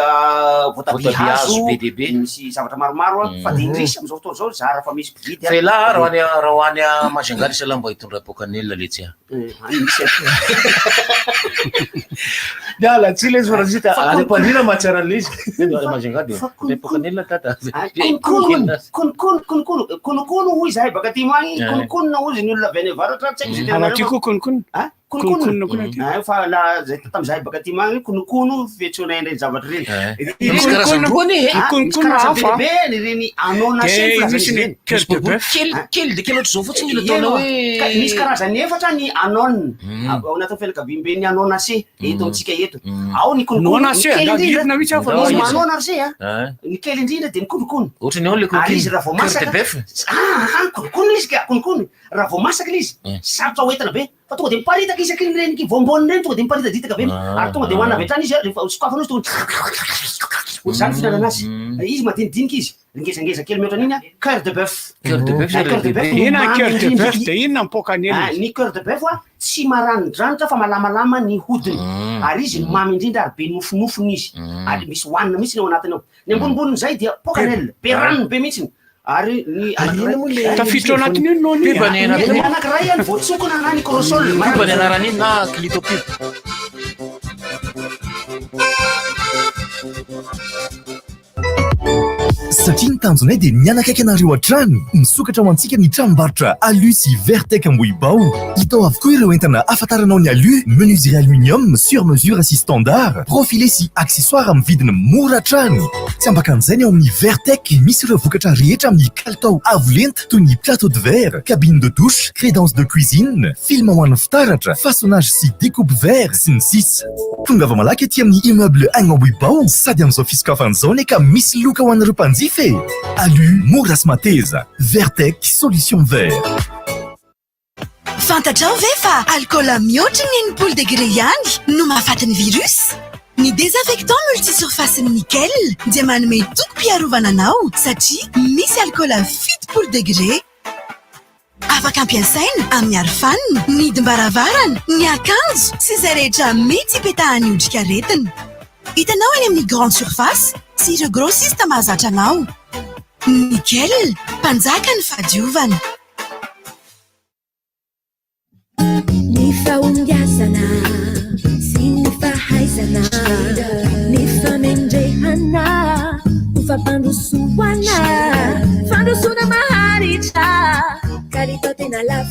ah, voatabia Voatabia hazo hazo, be dia be. misy zavatra maromaro ah, fa dia indrisy amin'izao fotoana izao zara fa misy mpividy ah. Fa elah raha ho any raha ho any Majunga ry zalahy mba hitondra pokanelina letsy a. Eh, any misy ah. Miala tsiny lesy Francis Fa any konokono- Ampanina mahatsiaro an'ilay izy. Any Majunga dia Fa mitondra pokanelina tata. Ah, Konokono, konokono, konokono, konokono hoy izahay baka aty agny, Eh. konokonona hozy ny olona avy any avaratra, tsy haiko izay tena Ary aty anareo fa- koa konokono. Ah, konokono. Konokonona koa aty. Ah, fa la zay tam'zahay baka aty agny konokono fiantsoanay an'ireny zavatra ireny. Eh. Misy karazany roa anie e. Ah, misy Konokono karazany hafa. be dia be ireny anona sy Dia filazana misy izy ny ireny. cœur Misy de boribory bœuf. kely kely dia kely ohatr'izao fotsiny ilay Eny ataonao oa. hoe Ka misy karazany efatra ny anone ao anatin'ny fianakaviamben'ny anonacé eto amintsika eto. Ao ny konokono, ny Nonacé, kely na indrindra, hirina mihitsy aho fa misy izy. manona ry se a. Eh. Ny kely indrindra dia ny konokono. Ohatran'ny ahoana ilay Ary konokono? izy raha vao Cœur de masaka. bœuf? Ah, ah, konokono izy ka, konokono. Raha vao masaka ilay izy, sarotra hoentina be. Fa tonga dia miparitaka isaky ny reny voamboniny ireny, tonga dia miparitaditaka be. Ary tonga dia hohanina avy hatrany izy, rehefa sokafana izy tonga ohatr'izany fihinanana azy. Izy madinidinika izy, ngezangeza kely mihoatra an'iny, cœur de bœuf. Cœur de bœuf Ah, zany cœur de lehibe. bœuf no Inona ny mamy cœur de indrindra. bœuf dia inona ny pokanelina? Ah, ny cœur de bœuf a, tsy maranidranitra fa malamalama ny hodiny. Ary izy no mamy indrindra ary be nofonofony izy. Ary misy hohanina mihitsy ny ao anatiny ao. Ny ambonimbonin'izay dia pokanel, be ranony be mihitsy. Ary ny Ary inona moa le Tafiditra ao anatin'io ny nony. Pub ny anarany. Ny anankiray any voatsokona na ny corosol. Pub ny anaran'iny na clito pub. Satria ny tanjonay dia ny hanakaiky anareo hatrany, misokatra ho antsika ny tranombarotra Alu sy Vertec Ambohibao. Hita ao avokoa ireo entana ahafantaranao ny Alu, menuiserie aluminium, sur mesure sy standard, profilé sy accessoires amin'ny vidiny mora hatrany. Tsy ambakan'izay ny ao amin'ny Vertec, misy ireo vokatra rehetra amin'ny kalitao avo lenta toy ny plateau de verre, cabine de douche, crédence de cuisine, film ho an'ny fitaratra, façonnage sy découpe verre, sy ny sisa. Tongava malaky aty amin'ny immeuble Agno Ambohibao sady amin'izao fisokafana izao anie ka misy loka ho an'ireo mpanjifa e! Alu, mora sy mateza. Vertec, solution vert. Fantatrao ve fa alikaola mihoatry ny 60 degré ihany no mahafaty ny virus? Ny désinfectant multisurface nickel dia manome tokim-piarovana anao satria misy alikaola 70 degré. Afaka ampiasaina amin'ny arofanina, ny hidim-baravarana, ny akanjo sy izay rehetra mety hipetahan'ny otrikaretina. Hitanao eny amin'ny grande surface sy ireo grossiste mahazatra anao. Nickel, mpanjaka ny fahadiovana. Ny fahombiazana sy ny fahaizana, ny famendrehana ho fampandrosoana, fandrosoana maharitra, kalitao tena lafatra.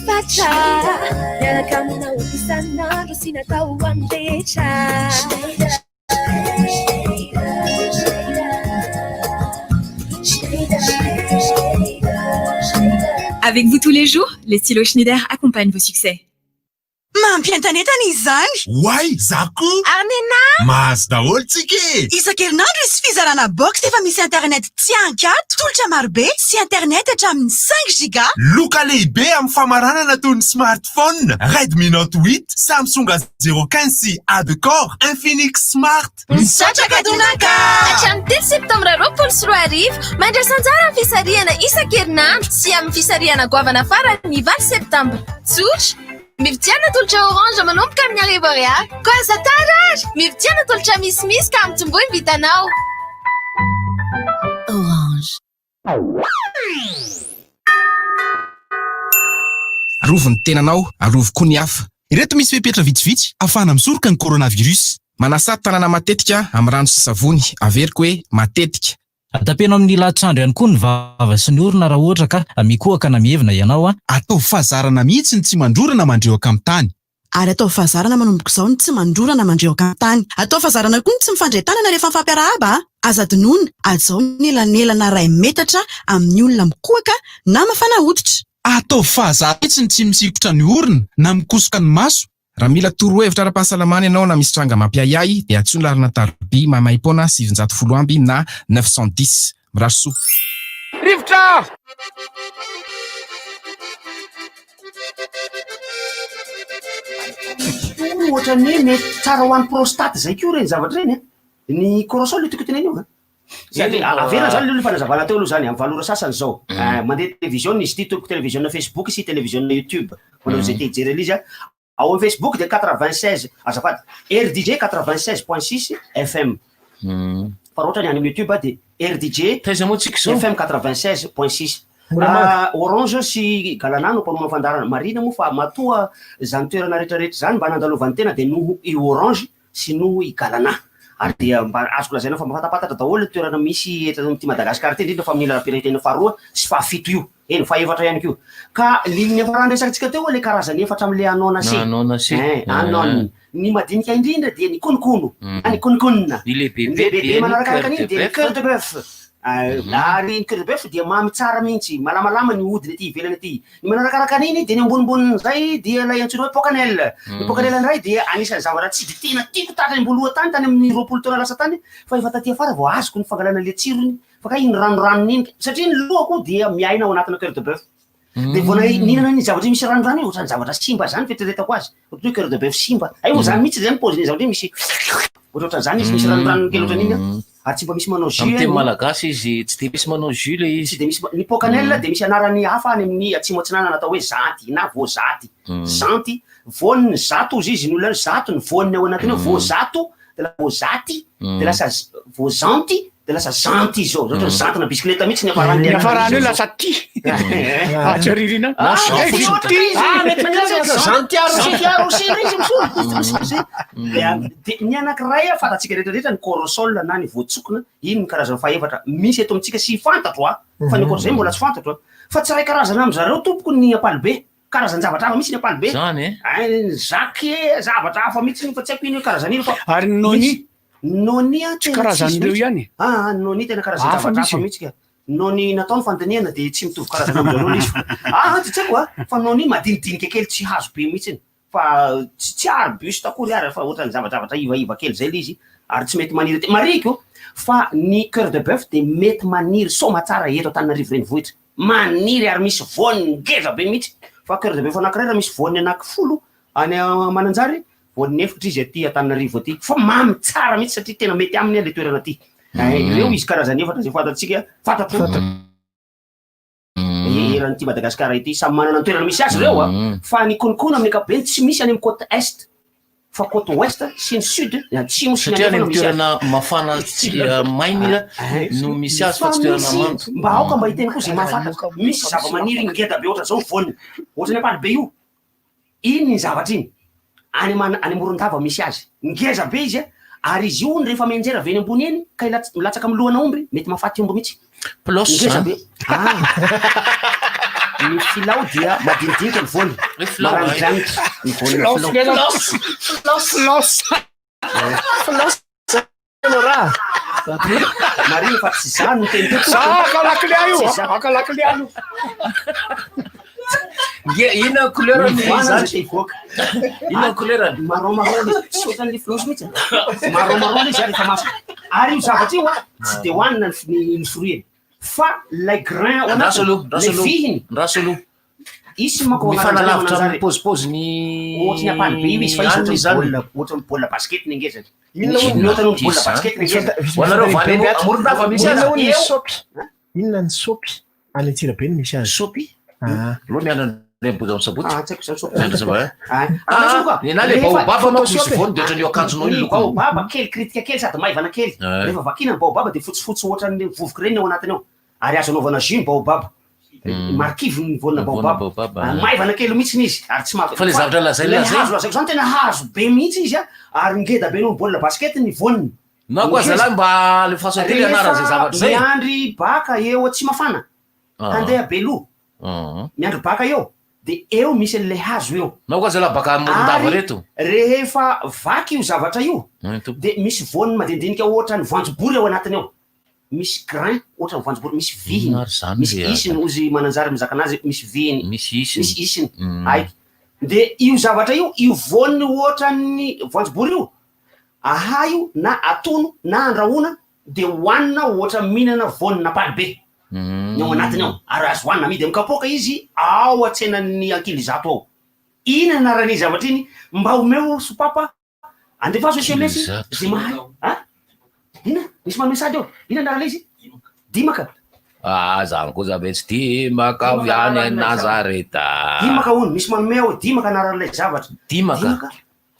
isan'andro sy natao ho an'ny rehetra. Avec vous tous les jours, les stylos Schneider accompagnent vos succès. Mampientanentana izany! Oay, za koa! Ary nenah! Mahazo daholo tsika e! Isan-kerinandro hisy fizarana box efa misy internet tsy an-kiato, tolotra marobe sy internet hatramin'ny cinq giga. Loka lehibe amin'ny famaranana toy ny smartphone, Redmi Note 8, Samsung A 015 sy A deux Core, Infinix Smart. Misaotra Kadonaka! Hatramin'ny telo septambra 2020, mandraisa anjara amin'ny fisarihana isan-kerinandro sy amin'ny fisarihana goavana farany ny valo septambra. Tsotra! Mividiana tolotra Orange manomboka amin'ny arivo ariary. Koa aza tara ary! Mividiana tolotra misimisy ka ampitomboy ny vitanao. Orange. Arovy ny tenanao, arovy koa ny hafa. Ireto misy fepetra vitsivitsy ahafahana misoroka ny coronavirus. Manasà tanana matetika amin'ny rano sy savony, averiko hoe matetika. Tapeno amin'ny lahatsandry ihany koa ny vava sy ny orona raha ohatra ka mikohaka na mihevina ianao. Ataovy fahazarana mihitsy ny tsy mandrora na mandrehoka amin'ny tany. Ary ataovy fahazarana manomboka izao ny tsy mandrora na mandrehoka amin'ny tany. Ataovy fahazarana koa ny tsy mifandray tanana rehefa mifampiarahaba a! Aza adinoina, hajao ny elanelana iray metatra amin'ny olona mikohaka na mafana hoditra. Ataovy fahazarana mihitsy ny tsy misikotra ny orona na mikosoka ny maso. Raha mila torohevitra ara-pahasalamana ianao na misy tranga mampiahiahy dia antsoy ny laharana tarobia maimaimpoana 910 amby na 910. Mirary soa. Rivotra! Io ohatran'ny hoe mety tsara ho an'ny prostate zay koa ireny zavatra ireny an! Ny corosol io tiako tenenina io an! Zany hoe averina zany aloha le fanazavana teo aloha zany, amin'ny valo ora sasany zao. Mandeha televiziona izy ity, tompoko televiziona Facebook sy televiziona YouTube, ho anareo zay te hijery an'izy an. Ao amin'ny Facebook dia 96, azafady, RDJ 96 point 6 FM. Fa raha ohatra ny any amin'ny YouTube dia RDJ Taiza moa tsika izao? FM 96 point 6. Moramanga. Orange sy Galana no mpanomana fandaharana. Marihina moa fa matoa izany toerana rehetrarehetra izany mba nandalovan'ny tena dia noho i Orange sy noho i Galana. Ary dia mba azoko lazaina fa mba fantapantatra daholo ny toerana misy eto amin'ity Madagasikara ity, indrindra fa amin'iny lalam-pirenena faharoa sy fahafito io. Eny, fahefatra ihany koa. Ka ny niafaran'ny resakantsika teo ilay karazany efatra amin'ilay anona se. Anona se. Eh, anon. Ny madinika indrindra dia ny konokono, na ny konokonona. Ny lehibebe Ny lehibebe dia ny manarakaraka cœur an'iny de dia ny bœuf. cœur de bœuf. Ary ny cœur de bœuf dia mamy tsara mihitsy, malamalama ny hodiny aty ivelany aty. Ny manarakaraka an'iny dia ny ambonimbonin'izay dia ilay antsoina hoe pokanel. Ny pokanel indray dia anisan'ny zavatra tsy dia tena tiako tany am-boalohany tany, tany amin'ny 20 taona lasa tany, fa efa taty afara vao azoko ny fangalana ilay tsirony, fa kay iny ranoranony iny, satria ny lohako dia miaina ao anatina cœur de bœuf. Dia vao nihinana an'iny zavatra misy ranorano iny, ohatran'ny zavatra simba zany fieritreretako azy, ohatran'ny hoe cœur de bœuf simba. Hay moa zany mihitsy zany paozin'iny zavatra iny misy ohatrohatran'izany izy, misy ranoranony kely ohatran'iny an. Ary tsy mba misy manao jus Amin'ny teny any. malagasy izy tsy dia misy manao jus ilay izy. Tsy dia misy, ny pot cannelle dia misy anarany hafa any amin'ny atsimo atsinanana atao hoe zanty na voazaty. Zanty, voan'ny zato hozy izy ny olona any, zato ny voan'ny ao anatiny ao, voazato de lasa voazaty, de lasa voazanty, de lasa zanty izy zao, ohatran'ny zantina bisikileta mihitsy ny hafarany. Ny hafarany eo lasa ty. Atsy aririna. Ah, Ah, eh, ty. Ah, mety mihitsy. Zantiaro aussi. Zantiaro aussi ilay izy misolo. Dia dia ny anankiray a, fantatsika rehetra rehetra ny corosol na ny voatsokona, iny ny karazany fahefatra misy eto amintsika sy fantatro a, fa ny ankoatr'izay mbola tsy fantatro a. Fa tsy iray karazana amin-dry zareo tompoko ny ampalibe. Karazan-javatra hafa mihitsy ny ampalibe. Zany e? Ay, ny zaky e, zavatra hafa mihitsy fa tsy haiko ino hoe karazana ino fa. Ary ny noni? Misy. Noni a, Tsy tena tsisy karazan'ireo mihitsy. ihany? Ah, ny noni tena karazan-javatra Hafa hafa mihitsy. mihitsy ka. Noni natao ny fandinihana dia tsy mitovy karazana amin-dry zareo ilay izy fa. Ah, tsy haiko a, fa noni madinidinika kely tsy hazo be mihitsy. Fa tsy tsy arbuste akory ary fa ohatran'ny zavajavatra ivaiva kely zay le izy ary tsy mety maniry aty. Marihiko fa ny coeur de boeuf dia mety maniry soamatsara eto Antananarivo renivohitra. Maniry ary misy voany ngeza be mihitsy. Fa coeur de boeuf anakiray raha misy voany anaky folo any Mananjary, voany efatra izy aty Antananarivo aty. Fa mamy tsara mihitsy satria tena mety aminy le toerana aty. Ireo izy karazany efatra izay fantatsika, fantatro. Eran'ity Madagasikara ity, samy manana ny toerana misy azy ireo a, fa ny konokono amin'ny ankapobeny tsy misy any amin'ny côte est, fa côte ouest sy ny sud, ny atsimo sy ny Satria any andrefana amin'ny misy azy. toerana mafana sy maina no misy azy fa tsy toerana mando. Mba aoka mba hiteny koa izay mahafantatra, misy zavamaniry ngeda be ohatran'izao ny voany, ohatran'ny ampalibe io, Iny ny zavatra iny, any aman any Morondava misy azy. Ngeza be izy a, ary izy io hono rehefa mianjera avy eny ambony eny ka ilats milatsaka amin'ny lohana omby, mety mahafaty omby mihitsy. Plus Ngeza zany. be. Ah. Ny filao dia madinidinika ny voany. Filao, Maranidranitra ny voan'ny Filao, filao. filao. Filao. Filao raha. Marina fa tsy za no teny teto. Za aka lakile io, Tsy za. aka lakile io. Nge, inona couleur Ny ny voana zany? zay hivoaka. Inona couleur ny? Marron marron izy, tsy ohatran'le filao mihitsy. a. Marron marron izy ary efa masaka. Ary io zavatra io a, tsy de hohanina ny ny ny fruit-ny. Fa lay grain ao Andraso anatiny, aloha, andraso lay aloha. vihiny, Andraso aloha. isy manko ao Mifanalavitra anatin'izany amin'ny paozipaozy ny Ohatry ny ampalibe io izy fa izy Any ohatran'ny izany. baolina, ohatran'ny baolina basket ny ngezany. Inona Misy hono- mihoatra noho ny baolina Izany. basket ny ngezany. Ho anareo vany amoron-dava misy Inona azy. hono ny Eo. sopy? Inona ny sopy? Any Antsirabe no misy azy. Sopy? Ah. Aloha miandry an'ilay mibodo amin'ny sabotsy. Ah, tsy haiko izany sopy. Miandry zava- Ah, Ah, andraso aloha. ny anahy le Rehefa- baobab manko misy Photoshop e. voany de ohatran'io akanjonao io Ny lokony. baobab kely kritika kely sady maivana kely. Ouais. Rehefa vakina ny baobab de fotsifotsy ohatran'ny vovoka ireny ao anatiny ao. Ary azo anaovana jus ny baobab. Marikivy ny voanina Ny voanina baobab. baobab, Ah, ah. Maivana kely mihitsy izy ary tsy maha Fa le zavatra lazainy Ilay lazainy. hazo lazaiko zany tena hazo be mihitsy izy a ary ngeda be noho ny baolina basket ny voaniny. Na koa zalahy mba alefaso aty le anarana zay zavatra zay. Miandry baka eo tsy mafana. Ah. Handeha Beloha. Ah. Miandry baka eo de eo misy an'ilay hazo eo. Na koa zalahy baka amoron-dava Ary reto. rehefa vaky io zavatra io Mm, tompo. de misy voany madinidinika ohatran'ny voanjobory ao anatiny ao. Misy grain ohatran'ny voanjobory, misy vihiny, Inona ary zany misy le isiny ozy mananjary mizaka anazy, misy vihiny, Misy isiny. misy isiny. Mm. Aiky. De io zavatra io, io voany ohatran'ny voanjobory io, aha io na atono na andrahoana de hohanina ohatra mihinana voanina ampalibe Mm. ny ao anatiny ao ary azo hohanina amidy amin'ny kapoaka izy ao an-tsenan'ny Ankilizato ao. Ina anaran'iny zavatra iny mba omeo sopapa andefaso SMS Ankilizato. zay mahay. Ah? Ina? Misy manome sady eo. Ina anaran'ilay izy? Dimaka. Ah, zany koa za be tsy dimaka avy any a Nazareta. Dimaka hono, misy manome ao dimaka anaran'ilay zavatra. Dimaka.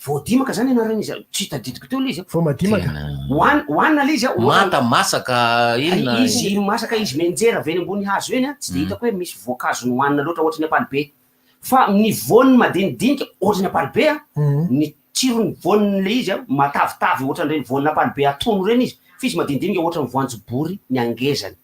Vao dimaka zany anaran'izy. Tsy tadidiko teo ilay izy. Vao madimaka. Hoan hohanina ilay izy a. ohatra- Manta masaka inona? Ay, Izy masaka izy mianjera avy eny ambony hazo eny a, tsy de hitako hoe misy voankazo nohanina loatra ohatry ny ampalibe. Fa ny voany madinidinika ohatry ny ampalibe a, ny tsiron'ny voaniny le izy a, matavitavy ohatran'ireny voanina ampalibe atono ireny izy, fa izy madinidinika ohatran'ny voanjobory ny angezany.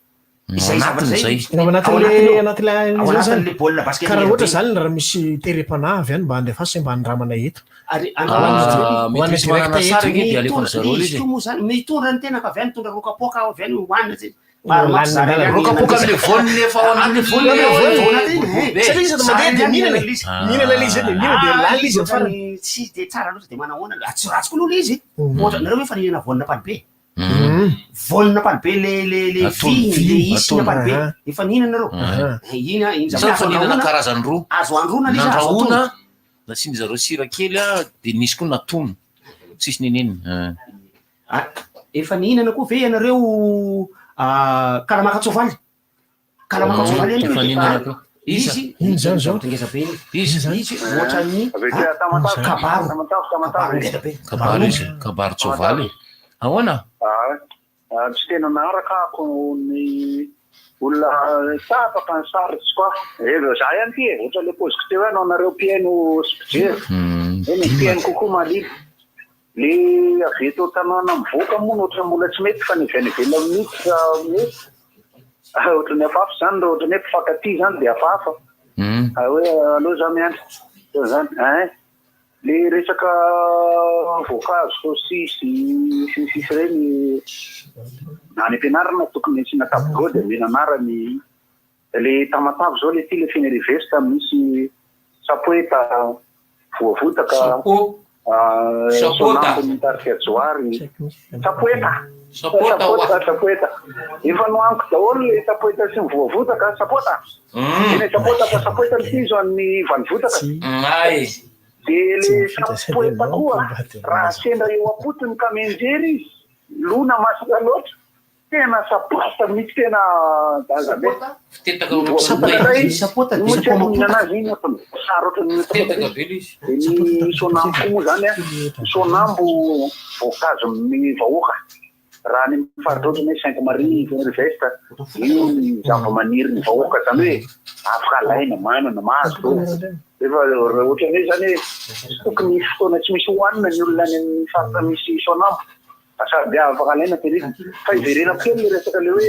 Izay zavatra izay. Ao anatin'le anatin'le Ao anatin'le baolina basket Karaha ohatra ngeza be. zany raha misy terem-panahy avy any mba andefaso mba andramana eto. Ary Ah, mety misy manana sary ange dia alefan'ny zareo Mitondra- izy. izy koa moa zany mitondra ny tenako avy any, mitondra rokapoaka avy any hohanina zay. Rokapoaka am'le voany efa ao Am'le anatin'le voany voany efa ao anatin'le be. Satria izy sady mandeha dia mihinana e. Mihinana ilay izy dia mihinana dia lany izy amin'ny farany. Tsy de tsara loatra de manahoana. Ah, Tsy ratsy koa aloha ilay izy. Ohatra nareo hoe efa nihinana voanina ampalibe. Voanina ampalibe le le le Atono, vihiny le isiny atono. ampalibe. Ah. Efa nihinana nareo. Ah. Eh, Iny a iny Za zavatra efa azo nihinana andrahoana. karazany roa. Azo androana ilay izy azo Nandrahoana, atono. nasian'ny zareo sira kely a, de nisy koa natono. Tsisy ninina. Ah, Efa nihinana koa ve ianareo ah, kalamaka-tsoavaly? Kalamaka-tsoavaly Mm, ihany efa koa. nihinana koa. Iza? Izy Ino zany zao? zavatra ngeza be iny. Iza? Izy ohatran'ny Avec ah, Tamatave. kabaro. Tamatave, Kabaro Tamatave. ngeza be. Kabaro izy, kabaro tsoavaly. Ahoana? Ah, ah, tsy tena naharaka ako ny olona tapaka ny sary tsy koa. Eh, za ihany ty e, ohatra le paoziko teo hoe anareo mpihaino sy mpijery. Eny, mpihaino kokoa malilo. Le avy eto an-tanàna mivoaka moa no ohatra mbola tsy mety fa ny avy any ivelany miditra mety. Ah, Ohatra ny hafahafa zany raha ohatra ny hoe mpifankatia zany de hafahafa. Ah, hoe aleo za miandry. Zao zany, hein. Le resaka voankazo, saucisse sy ny sisa ireny any am-pianarana tokony asiana tableau dia omena anarany le Tamatave zao le ty le Fénérive-Est misy sapoeta voavotaka Sapo. ah, Sapota. sonambo mitarika johary sapoeta Sapota, wa. sapota sapoeta efa nohaniko daholo le sapoeta sy ny voavotaka sapota eny sapota fa sapoeta ny izy an'ny valivotaka Ay. de le sapoeta koa raha sendra eo am-potony ka mianjery izy lona masaka loatra tena sapota mihitsy tena daza be Fitetaka Voavotaka Ny sapota io dia moa tsy haiko mihinana sapota. azy iny fa sarotra ny Fitetaka be le izy. de ny sonambo koa moa zany a sonambo voankazon'ny vahoaka raha any amin'ny faritra ohatra ny hoe Sainte Marie Fénérive-Est io ny zavamaniry ny vahoaka zany hoe afaka alaina manana mahazo rehefa raha ohatra ny hoe zany hoe tsy tokony hisy fotoana tsy misy hohanina ny olona any amin'ny faritra misy sonambo fa sady afaka alaina tehirizina fa iverenako kely le resaka le hoe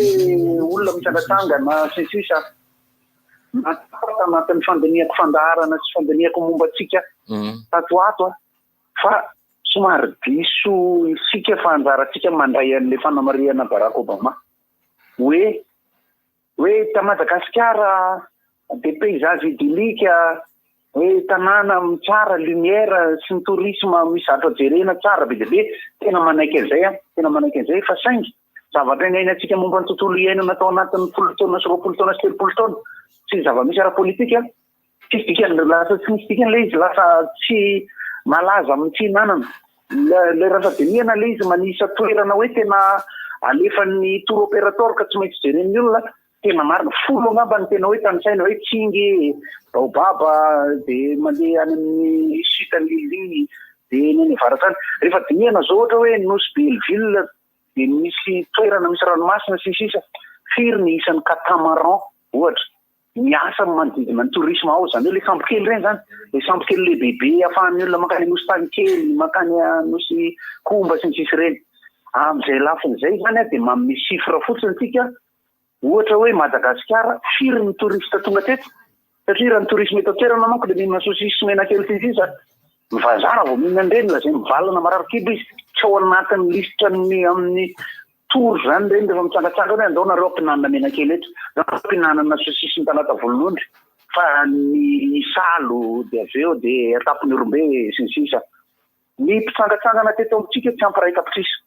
olona mitsangatsangana sy ny sisa. Nahatsapa tanatin'ny fandinihako fandaharana sy fandinihako momba antsika tato ho ato aho fa somary diso isika fa anjarantsika mandray an'ilay fanamarihana Barack Obama hoe hoe ta Madagasikara des paysages idylliques hoe tanàna tsara lumière sy ny tourisme misy zavatra jerena tsara be dia be, tena manaiky an'izay aho, tena manaiky an'izay fa saingy Zavatra niainantsika momba ny tontolo iainana tao anatin'ny folo taona sy 20 taona sy 30 taona sy ny zava-misy ara-politika, tsisy dikany, lasa tsy misy dikany ilay izy, lasa tsy malaza amin'ny fihinanana. Ilay raha dinihana ilay izy manisa toerana hoe tena alefan'ny tour opérateur ka tsy maintsy jeren'ny olona, tena marina, folo angamba no tena hoe tanisaina hoe Tsingy, Baobab, dia mandeha any amin'ny site an'i Lily, dia ny any avaratra any. Rehefa dinihana izao ohatra hoe Nosy Belleville, dia misy toerana misy ranomasina sy ny sisa Firy ny isan'ny catamaran ohatra miasa amin'ny manodidina ny tourisme ao, izany hoe ilay sambo kely ireny izany, ilay sambo kely lehibebe ahafahan'ny olona mankany Nosy Tanikely, mankany Nosy Komba sy ny sisa ireny. Amin'izay lafiny izay izany dia manome chiffre fotsiny isika Ohatra hoe Madagasikara, firy ny touriste tonga teto? Satria raha ny tourisme eto an-toerana manko dia mihinana saucisse sy menakely sy ny sisa. Ny vazaha raha vao mihinana an'ireny lazainy mivalana marary kibo izy. Tsy ao anatin'ny lisitra ny amin'ny tour izany ireny rehefa mitsangatsangana hoe andao nareo hampihinanana menakely eto, andao nareo hampihinanana saucisse ny talata volonondry fa ny isalo dia avy eo dia an-tampon'Ihorombe sy ny sisa. Ny mpitsangatsangana teto amintsika tsy ampy iray tapitrisa.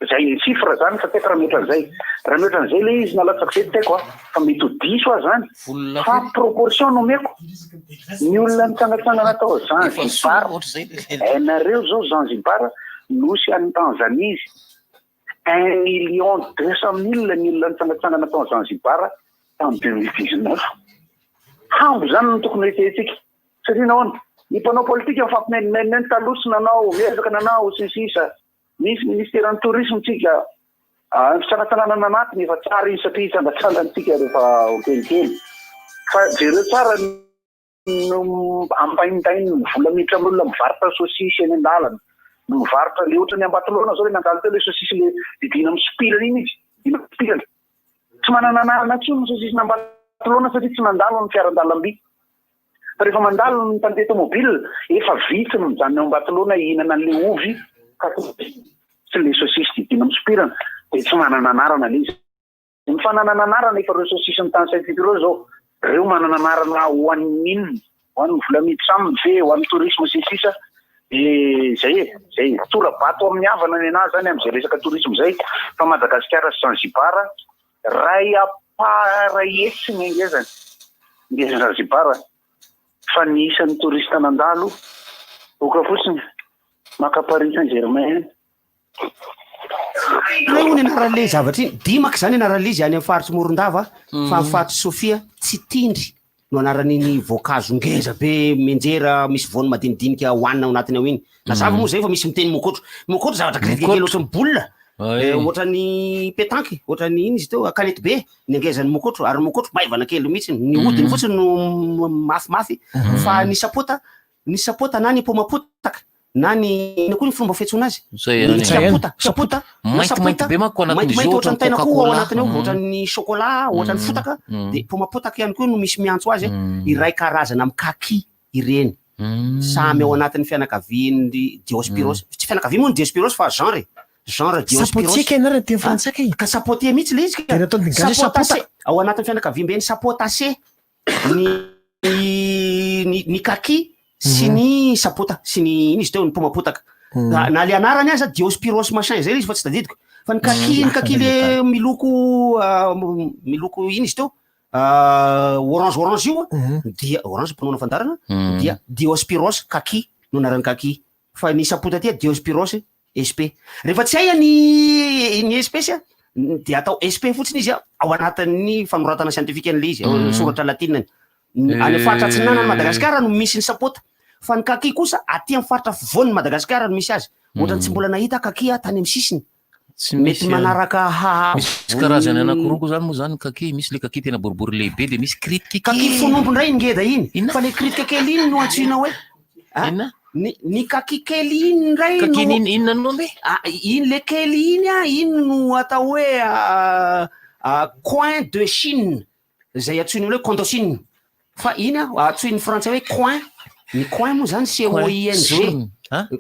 Zay ny chiffre zany fa tsy haiko raha mihoatra an'izay. Raha mihoatra an'izay ilay izy nalatsako izay tsy haiko a, fa mety ho diso aho zany. Fa proportion no omeko. Ny olona nitsangatsangana tao Zanzibar, hainareo zao Zanzibar nosy any Tanzanie izy. Un million 200 mille ny olona nitsangatsangana tao Zanzibar tamin'ny 2019. Hambo zany no tokony ho hetsehintsika. Satria nahoana? Ny mpanao politika mifampimenomenona eny taloha tsy nanao, miezaka nanao sy ny sisa. Misy ministeran'ny tourisme tsika. Ny fitsangatsanganana anatiny efa tsara izy satria hitsangatsangantsika rehefa ho kelikely. Fa jereo tsara ny ampaintain'ny vola miditra amin'ny olona mivarotra saucisse eny an-dalana, ny mivarotra le ohatran'ny Ambatolaona zao le nandalo teo le saucisse le didiana amin'ny sopirana iny izy, didiana amin'ny sopirana. Tsy manana anarana intsony ny saucisse n'Ambatolaona satria tsy nandalo ny fiaran-dalamby. Fa rehefa mandalo ny mpandeha tomobile, efa vitsy no mijanona eo Ambatolaona hihinana an'ilay ovy katsaka sy ilay saucisse didiana misopirana, dia tsy manana anarana ilay izy. Ny fananana anarana efa ireo saucisse notanisaintsika ireo izao, ireo manana anarana ho an'ny inona? Ho an'ny vola miditra aminy ve? Ho an'ny tourisme sy ny sisa? Dia izay e, izay e. Tora-bato amin'ny havana ny an'ahy izany amin'izay resaka tourisme izay, fa Madagasikara sy Zanzibar, Ray ampara hetsy ny ngezany, ngezan'i Zanzibar, fa ny isan'ny touriste nandalo, oka fotsiny, maka Paris Saint Germain any. Hoe hono anaran'le zavatra iny, Dimaka zany anaran'le izy any amin'ny faritry Morondava fa amin'ny faritry Sofia tsy tindry no anaran'iny voankazo ngeza be mianjera misy voany madinidinika hohanina ao anatiny ao iny. Mazava moa zay fa misy miteny mokotro. Mokotro zavatra kritika kely ohatran'ny boule, ohatran'ny petanque, ohatran'ny ino izy teo, kanety be ny angezan'ny mokotro ary ny mokotro maivana kely mihitsy, ny hodiny fotsiny no mafimafy fa ny sapota, ny sapota na ny pomapotaka na ny inona koa ny fomba fiantsoana azy? Zay ihany. Ny sapota, sapota, na Maintimainty sapota, be manko anatin'izy maintimainty io ohatran'ny ohatran'ny tain'akoho ao coca-cola. anatiny ao, ohatran'ny chocolat, ohatran'ny fotaka, de pomapotaka ihany koa no misy miantso azy, iray karazana amin'ny kaki ireny. Samy ao anatin'ny fianakavian'ny Diospiros. Tsy fianakaviana moa ny Diospiros fa genre e. Genre Diospiros. Sapotier kay anarany teny frantsay kay. Ka sapotier mihitsy le izy ka. De nataony gasy hoe sapota. Sapotacé. Ao anatin'ny fianakaviamben'ny sapotacé. Ny ny ny kaki sy ny sapota sy ny ino izy teo ny pomapotaka. Na na le anarany aza Diospiros machin zay le izy fa tsy tadidiko. Fa ny kaki ny kaki le miloko miloko ino izy teo orange orange io dia orange mpinoana fandaharana dia Diospiros kaki no anaran'ny kaki. Fa ny sapota aty Diospiros SP. Rehefa tsy hay ny ny espèce dia atao SP fotsiny izy ao anatin'ny fanoratana scientifique an'ilay izy, mm. soratra latininy. Any amin'ny faritra atsinanan'i Madagasikara no misy ny sapota. Fa ny kaki kosa aty amin'ny faritra afovoan'i Madagasikara no misy azy. Ohatran'ny tsy mbola nahita kaki aho tany amin'ny sisiny. Tsy Mety misy manaraka haavo. Misy karazany anankiroa koa zany moa zany ny kaki, misy le kaki tena boribory lehibe de misy kritika Kaki kely. fonombo indray iny ngeda iny. Fa le kritika kely iny no antsoina hoe Ah, Inona? Ny, ny kaki kely iny indray Kaki no iny inona no ambe? Ah, iny le kely iny ah, iny no atao hoe ah, ah, coin de Chine. Izay antsoin'ny olona hoe Condochine. Fa iny a, antsoin'ny frantsay hoe coin, ny coin moa zany C O I N G,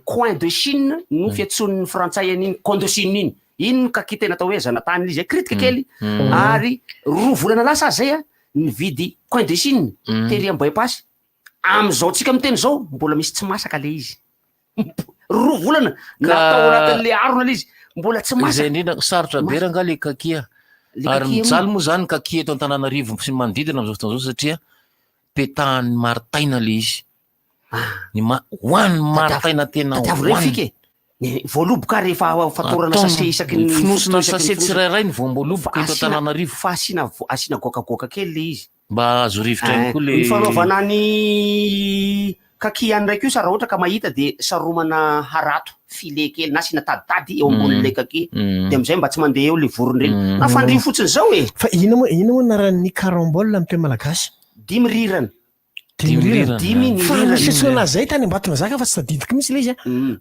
coin de Chine no fiantsoan'ny frantsay an'iny Condochine iny. Iny no kaki tena atao hoe zanatany izy, kritika kely. Ary roa volana lasa aza zay a, nividy coin de Chine tery amin'ny bypass. Amin'izao tsika miteny izao, mbola misy tsy masaka le izy. Roa volana natao anatin'le harona le izy, mbola tsy masaka. Izay indrindra, sarotra be rangaha le kaki a. Le Ary kaki moa. mijaly moa zany ny kaki eto Antananarivo sy ny manodidina amin'izao fotoana izao satria petahan'ny maritaina le izy. Ny ma- hoan'ny maritaina tena Tadiavo re hoaniny. fika e. Ny voaloboka rehefa fatorana Ataony sachet isaky ny fonosina fototra isaky ny sachet fonosina. tsirairay ny voam-boaloboka eto Asiana- Antananarivo. Fa asiana vo- asiana goakagoaka kely le izy. Mba azo rivotra ihany koa le. Ny fanaovana ny kaki ihany indray kosa raha ohatra ka mahita dia saromana harato, filet kely na asiana taditady eo ambonin'ilay kaki dia amin'izay mba tsy mandeha eo ilay vorona ireny. Na fandriho fotsiny izao e! Fa inona moa inona moa anaran'ny carambole amin'ny teny malagasy? Dimy rirana. Dimy rirana. Dimy ny Fa rirana. nisy fiantsoana azy zay tany Ambatonazaka fa tsy tadidiko mihitsy ilay izy a.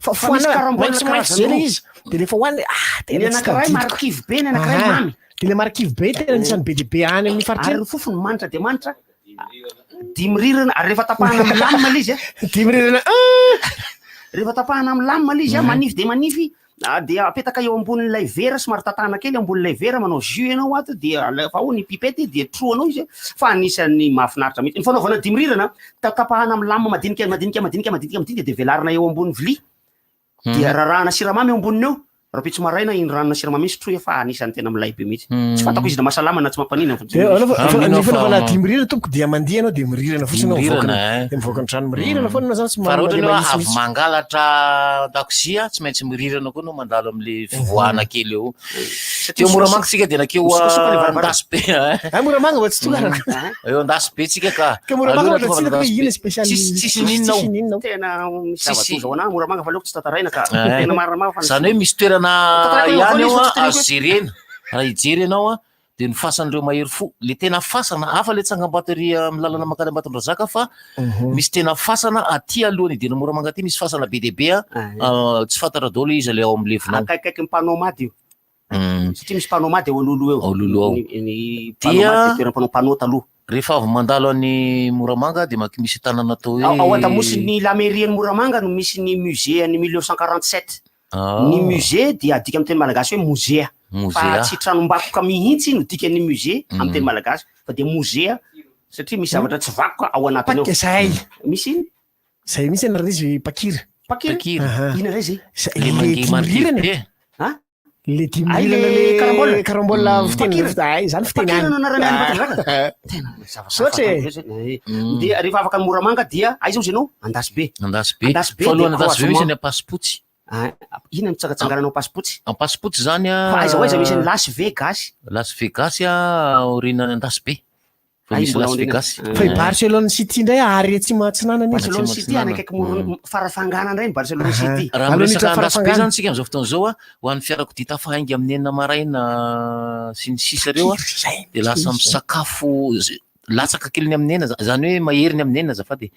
Fa Fa misy foanana carambole maitsomaitso zay karazany ilay roa. izy. Dia rehefa hohanina ah Ny tena tsy anankiray tadidiko. marikivy be, ny anankiray Aha. mamy. Dia ilay marikivy be tena anisan'ny be dia be any amin'ny faritra Ary ny fofony manitra dia manitra. Dimy rirana, ary rehefa tapahana amin'ny lame ilay izy a. Dimy rirana Rehefa tapahana amin'ny lame ilay izy a, manify dia manify, ah, dia apetaka eo ambonin'ilay vera, somary tatahana kely ambonin'ilay vera, manao jus ianao ato, dia alefa ao ny pipette, dia trohanao izy a. Fa anisan'ny mahafinaritra mihitsy. Ny fanaovana dimy rirana, tapahana amin'ny lame madinika, madinika, madinika, madinika, madinika, dia velarina eo ambony vilia. Dia rarahana siramamy eo amboniny eo, rahampitso maraina iny ranona siramamy iny sotroy fa anisan'ny tena milay be mihitsy. Tsy fantako izy na mahasalama na tsy mampaninona fa Dia ahoana fa- fa- Mino ny aho fa- fanaovana dimy rirana tompoko dia mandihy ianao dia mirirana fotsiny Dimy ianao mivoaka rirana, ny- eh. dia mivoaka ny trano mirirana foana ianao zany tsy Fa raha ohatra mandeha hoe mahitsy avy mihitsy. mangalatra an-dakozia tsy maintsy mirirana koa anao mandalo amin'le fivoahana kely eo. Teo Moramanga tsika dia nakeo Misokasoka le varavaram- Andasibe. Ay, Moramanga mba tsy tonga araka. Eo Andasibe tsika ka. Ka Moramanga Aloha mba tsy tonga hitako hoe Andasibe. inona spécial- Tsisy tsisy n'inona ao. tsisy n'inona ao. Tena misy Tsisy. zava-doza ho anah Moramanga fa aleoko tsy tantaraina ka. Eh. Tena marina marina fa Zany hoe misy toerana Tantaraiko eo ihany foana eo izy fa a, tsy teneniko azo hoe- jerena. Raha hijery ianao a, dia ny fasan'ireo mahery fo. Le tena fasana, hafa le tsangambato ery amin'ny lalana mankany Ambatondrazaka fa misy tena fasana aty alohan'ny hidirana Moramanga aty misy fasana be dia be a, ah, tsy fantatra daholo izy le ao amin'ny levona ao. Akaikikaiky ny mpanomady io. Satria misy mpanomady ao alohaloha eo. Ao alohaloha ao. Ny, ny Dia- mpanomady dia toeram-panao panneau taloha. Rehefa avy mandalo any Moramanga dia maki misy tanana atao hoe Ao, ao andamosin'ny la mairie an'i Moramanga no misy ny musée an'ny 1947. Ah. Ny musée dia adika amin'ny teny malagasy hoe mozea. Fa Mozea. tsy tranombakoka mihitsy no dikan'ny musée amin'ny teny malagasy fa dia mozea satria misy zavatra tsy vakoka ao anatiny ao. Paika zahay. Misy ino? Zay mihitsy anarana izy Pakira. Pakira? Pakira. Aha. Inona indray zay? Zay- Le le mangehy dimy marikivy rirana e. be. Ha? Le dimy Ay, rirana le le carambola. carambola fiteny Pakira. ay, zany fiteny Pakira any. no anarany any Ambatondrazaka? Ah. Tena zavatra Saotra e. hafa be zay. Eh. Dia rehefa afaka ny Moramanga dia aiza ozy ianao? Andasibe. Andasibe. Andasibe Fa dia alohan'ny Andasibe misy croisement. ny Ampasipotsy. Ah, inona no tsangatsanganana ao Ampasipotsy? Ampasipotsy zany a. Fa aiza ho aiza misy ny Las Vegas? Las Vegas a aorianan'ny Andasibe. Vao Ay, misy mbola Las aoriana. Vegas. Fa i Barcelone City indray ary atsimo atsinanana izy. Barcelone City any akaiky moron Farafangana indray ny Barcelone City. Raha Aloha miresaka niditra Andasibe Farafangana. zany tsika amin'izao fotoana izao a, ho an'ny fiarakodia tafahainga amin'ny enina maraina sy ny sisa ireo a, dia lasa misakafo z- latsaka keliny amin'ny enina, za- zany hoe mahery ny amin'ny enina azafady e.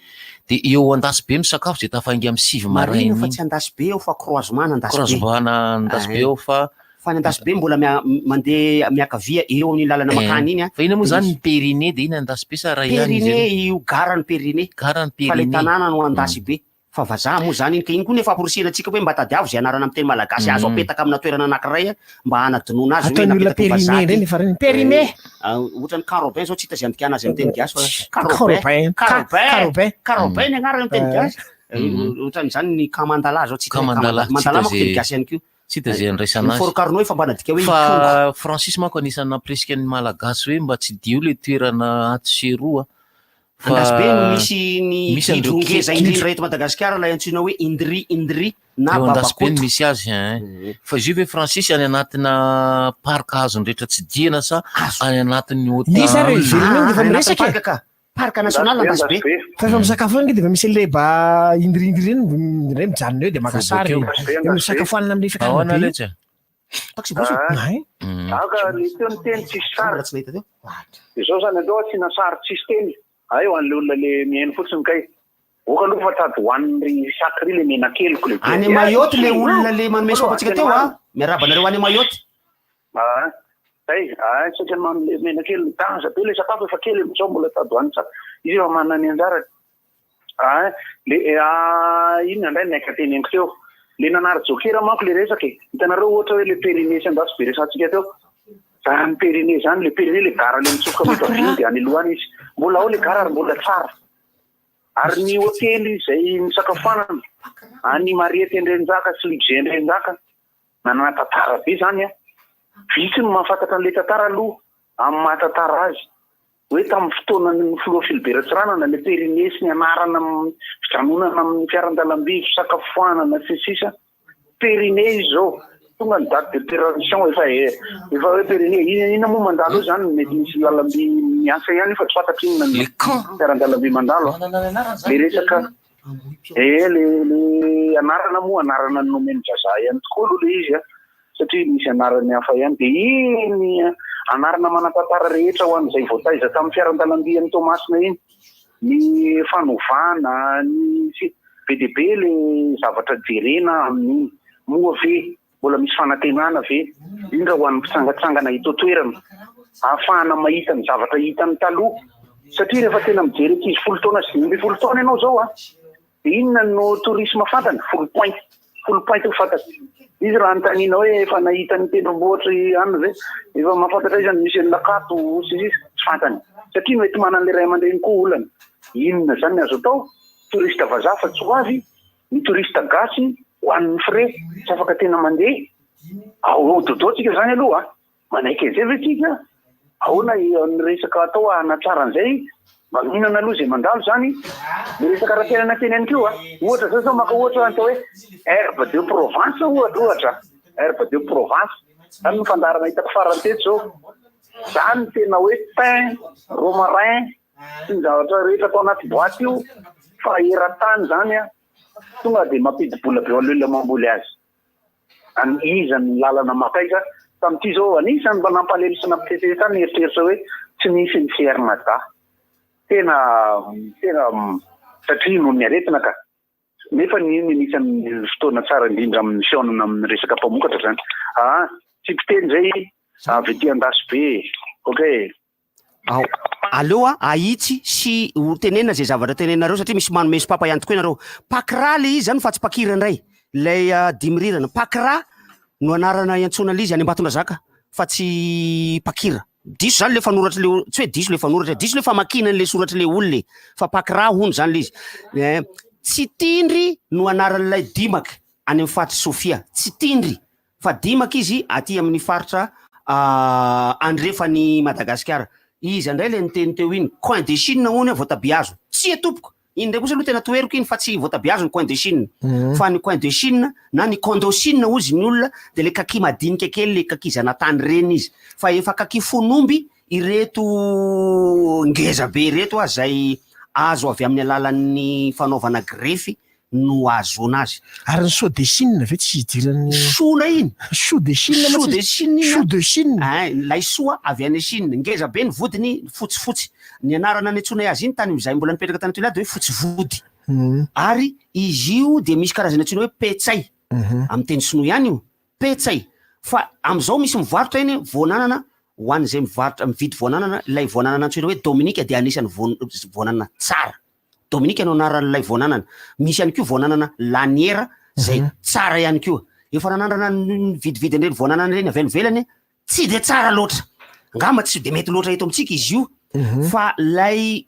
Dia eo Andasibe misakafo izay tafahainga amin'ny sivy Marina maraina fa iny. tsy Andasibe eo fa croisement Andasibe. Croisement Andasibe eo fa Fa ny Andasibe mbola mia- mandeha miakavia eo amin'ny lalana makany iny a. Fa ina moa zany ny Périné dia ina Andasibe sa ray ihany izy Périné ireo? io gara ny Périné. Gara ny Fa le Périné. tanàna no Andasibe. Fa vazaha moa zany iny ka iny koa nefa amporisihina antsika hoe mba tadiavo izay anarana amin'ny teny malagasy azo apetaka amina toerana anankiray a, mba hanadinoana azy hoe Ataon'ny olona napetaka ho Périné vazaha indray ty. nefa reny. Périné. Ah, ohatran'ny Carobin zao tsy hita izay andikana azy amin'ny teny gasy fa Carobin. Carobin. Carobin. Carobin. Carobin ny anarany amin'ny teny Eh. gasy. Eh, Ohatran'izany ny Kamandala zao tsy hita hoe Kamandala, Kamandala. tsy Mandala hita manko teny izay- gasy ihany koa. Tsy hita izay andraisana Ny azy. Fort Carnot efa mba nadika hoe Fa Ikongo. Francis manko anisan'ny nampirisika ny Malagasy hoe mba tsy dio le toerana atsy sy eroa. Fa Andasibe no misy ny misy an'ireo gidro ngeza gidro. indrindra eto Madagasikara ilay antsoina hoe Indri Indri na Eo Andasibe no Babakoto. misy azy hein. Fa izy io ve Francis any anatina parc azony rehetra tsidihana sa any anatin'ny hôtel? Nisy ary ivelany iny dia efa any anatin'ny miresaka e. parc ka. Parc national Andasibe. Fa efa misakafo eny dia efa misy an'ilay ba indrindra iny indray mijanona eo dia maka sary. Dia misakafoanina amin'ilay fiakarana Ahoana be io. letsy? Taxi bus. Ay. Aka ny teo ny teny tsisy sary. Tsy nahita teo. Dia zao zany aleo asiana sary tsisy teny. Ay ho an'le olona le mihaino fotsiny kay. Oka aloha fa sady hohanin'ny ry sac ry le menakeliko le. Any Mayotte le olona le manome sopa antsika teo a. Miarahaba anareo any Mayotte. Ah. Zay, ay saika manome mena kely ny danger be le sakafo efa kely amin'izao mbola tady hohaniny tsara. Izy efa manana ny anjarany. Ay, le inona indray ny naika teneniko teo. Le nanary jokera manko le resaka e. Hitanareo ohatra hoe le Périnée sy Andasibe resahantsika teo. Zany Périnée zany, le Périnée le gara le mitsofoka mety avy de any aloha any izy. Mbola ao le gara ary mbola tsara. Ary ny hotely izay nisakafoanana any Mariette Andrianjaka sy Luxe Andrianjaka Nanana tantara be izany an! Vitsy no mahafantatra an'ilay tantara aloha amin'ny maha tantara azy. Hoe tamin'ny fotoanan'ny filoha Philibert Tsiranana, ilay Périnée sy ny anarana fijanonana amin'ny fiaran-dalamby, fisakafoanana sy ny sisa Périnée izy izao. Tonga ny date de péremption efa efa hoe périnée. Inona inona moa mandalo eo izany? Mety misy lalamby miasa ihany io fa tsy fantatro inona ny fiaran-dalamby mandalo an! Ilay resaka Eh le le anarana moa anarana nomen'ny vazaha ihany tokoa aloha le izy a, satria misy anarany hafa ihany dia iny anarana manan-tantara rehetra ho an'izay voataiza tamin'ny fiaran-dalamby an'i Toamasina iny, ny fanovana, ny sy be dia be le zavatra jerena amin'iny, moa ve Mbola misy fanantenana ve, indrindra ho an'ny mpitsangatsangana eto an-toerana, ahafahana mahita ny zavatra hitany taloha? Satria rehefa tena mijery ankizy folo taona sy 15 taona ianao izao an, dia inona no tourisme fantany? Foulpointe. Foulpointe no fantany. Izy raha anontaniana hoe efa nahita ny tendrombohitra i anona ve? Efa mahafantatra aiza no misy an'i Lakato sy ny sisa? Tsy fantany. Satria mety manan'ilay ray aman-dreny koa olana. Inona izany ny azo atao? Touriste vazaha fa tsy ho avy Ny touriste gasy ho an'ny frais tsy afaka tena mandeha ao dodo tsika zany aloha a! Manaiky an'izay ve tsika? Ahoana ny resaka atao hanatsara an'izay? Mba mihinana aloha izay mandalo zany. Ny resaka ara-piainana teny ihany koa a! Ohatra zao zao maka ohatra atao hoe herbe de Provence ohatra ohatra, herbe de Provence zany no fandaharana hitako farany teto zao. Zany tena hoe thym, romarin, sy ny zavatra rehetra atao anaty boite io fa eran-tany zany an, tonga dia mampidi-bola be ho an'ny olona mamboly azy. Any iza ny lalana mankaiza? Tamin'ity zao anisan'ny mba nampalahelo sy nampitsetsetra ahy ny eritreritra hoe tsy nisy ny CRMADA. Tena tena satria noho ny aretina ka. Nefa ny iny anisan'ny fotoana tsara indrindra amin'ny fihaonana amin'ny resaka mpamokatra zany. Aa tsy mpiteny zay avy aty Andasibe e. Ok. Ao. Aleo a ahitsy sy ho tenenina zay zavatra teneninareo satria misy manome sopapa ihany tokoa ianareo. Pakira le izy zany fa tsy pakira indray. Ilay dimirirana. Pakira no anarana iantsoana le izy any Ambatondrazaka fa tsy pakira. Diso zany le fanoratra le tsy hoe diso le fanoratra, diso le famakiana an'le soratra le olona e. Fa pakira hono zany le izy. Eh, tsy tindry no anaran'ilay dimaka any amin'ny faritry Sofia. Tsy tindry fa dimaka izy aty amin'ny faritra andrefan'i Madagasikara. Iza indray ilay niteny teo iny? Coin de Chine hono voatabia hazo. Tsia tompoko! Iny indray kosa aloha tena toheriko iny fa tsy voatabia hazo ny coin de Chine. Fa ny coin de Chine na ny condocine hozy ny olona dia ilay kaki madinika kely ilay kaki zanatany ireny izy. Fa efa kaki fon'omby ireto ngeza be ireto izay azo avy amin'ny alalan'ny fanaovana grefy no ahazoana azy. Ary ny Chaux de Chine ve tsy idiran'ny. Soa indray iny? Chou de Chine Chou de Chine iny Chou de Chine. Ein, ny laisoa avy any Chine. Ngeza be ny vodiny, fotsifotsy. Ny anarana niantsoanay azy iny tany izahay mbola nipetraka tany Toliara dia hoe fotsy vody. Ary izy io dia misy karazany antsoina hoe petsay. Amin'ny teny sinoa ihany io. Petsay. Fa amin'izao misy mivarotra eny voananana, ho an'izay mivarotra, mividy voananana, ilay voananana antsoina hoe Dominika dia anisan'ny voananana tsara. Dominika no anaran'ilay voananana. Misy ihany koa voananana laniera izay tsara ihany koa. Efa nanandrana nividividy an'ireny voananana ireny avy any ivelany, tsy dia tsara loatra. Angamba tsy dia mety loatra eto amintsika izy io. Fa ilay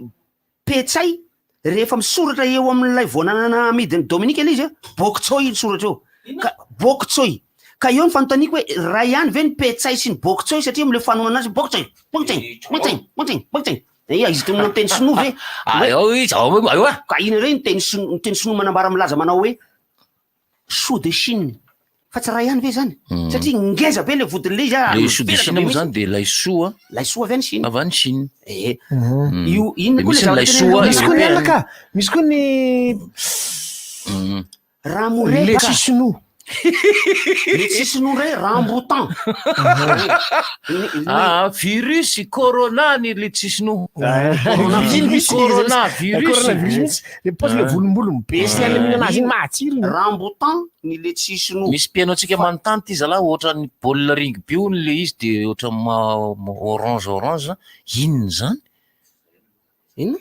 petsay, rehefa misoratra eo amin'ilay voananana amidin'i Dominika ilay izy, bok choy ny soratra eo. Ka bok choy. Ka eo ny fanontaniako hoe iray ihany ve ny petsay sy ny bok choy satria amin'ilay fanononana azy bok choy, bok choy, bok choy, bok choy, bok choy. Eia, izy itony miteny sinoa ve? Ah, eo izy, ao eo ah. Ka iny indray ny teny sinoa, ny teny sinoa manambara milaza manao hoe chou de Chine. Fa tsy iray ihany ve izany? Satria ngeza be le vodin'ilay izy ah. Le chou de Chine moa zany de laisoa. Laisoa avy any Chine. Avy any Chine. Eh. Io inona koa le zavatra laisoa Misy koa ny anona ka, misy koa ny Ramoreka. Letchi sinoa. Letchis sinoa indray rambutan. Ah, virus corona ny letchis sinoa. Corona virus. Coronavirus mihitsy. Le paosy le volombolony be sy any mihinana azy iny mahatsiro. Rambutan ny letchis sinoa. Misy mpihaino antsika manontany ty zalahy ohatran'ny baolina rugby hono le izy de ohatran'ny orange orange. Inona izany? Inona?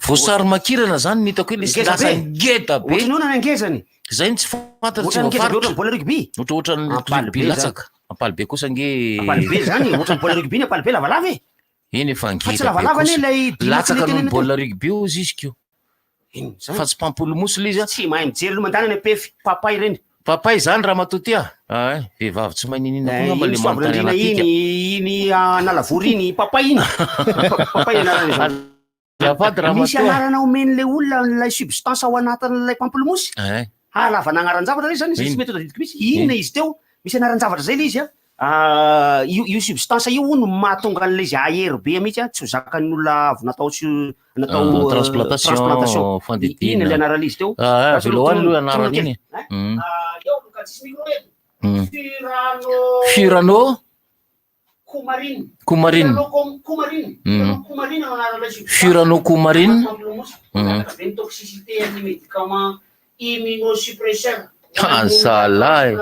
Voasary makirana zany ny hitako hoe le Ngeza lasa be. ngeda be. Ohatran'ny ahoana ny angezany? Zay no tsy fantatra tsy Ohatran'ny ngeza be voafaritra. ohatran'ny baolina rugby. Ohatra ohatran'ny Ampalibe rugby zany. latsaka. Ampalibe kosa ange. Ampalibe zany, ohatran'ny baolina rugby ny ampalibe lavalava e. Eny efa Fa tsy ngeda be lavalava kosa. anie ilay dimaky Latsaka le noho ny tenenina teo. baolina rugby hozy izy ko. Inona zany? Fa tsy pamplemousse le izy a. Tsy mahay mijery aloha mandany any am-pefy, papay ireny. Papay zany ramatoa ty a. Ay, vehivavy tsy mahay niniana koa Eh, angamba iny le manontany Soavinandriana an'atika. iny, iny Analavory iny, papay iny. Papay anarany izany. Azafady ramatoa. Misy anarana omen'ilay olona an'ilay substance ao anatin'ilay pamplemousse. Eh. Hahalavana anaran-javatra ilay izany, izay tsy Ino? mety ho tadidiko mihitsy. Inona izy teo? Misy anaran-javatra izay ilay izy a. Ah, io io substance io hono mahatonga an'ilay izy hahery be mihitsy a, tsy ho zakan'ny olona avy natao su natao Ah, euh, transplantation, transplantation. fandidiana. Inona ilay anaran'ilay izy teo? Ah, ah, Lasa avelao any aloha tonona anarany kely. iny. Mm. Ah, eo aloha ka tsisy micro eto. Mm. Furano Furano Coumarine. Coumarine. Furano com- Coumarine. Mm. Furano Coumarine no anaran'ilay substance. Furano Coumarine. Pamplemousse. Mm. Mangataka be ny toxicité an'ny médicament immunosuppresseur. Ah, zalahy.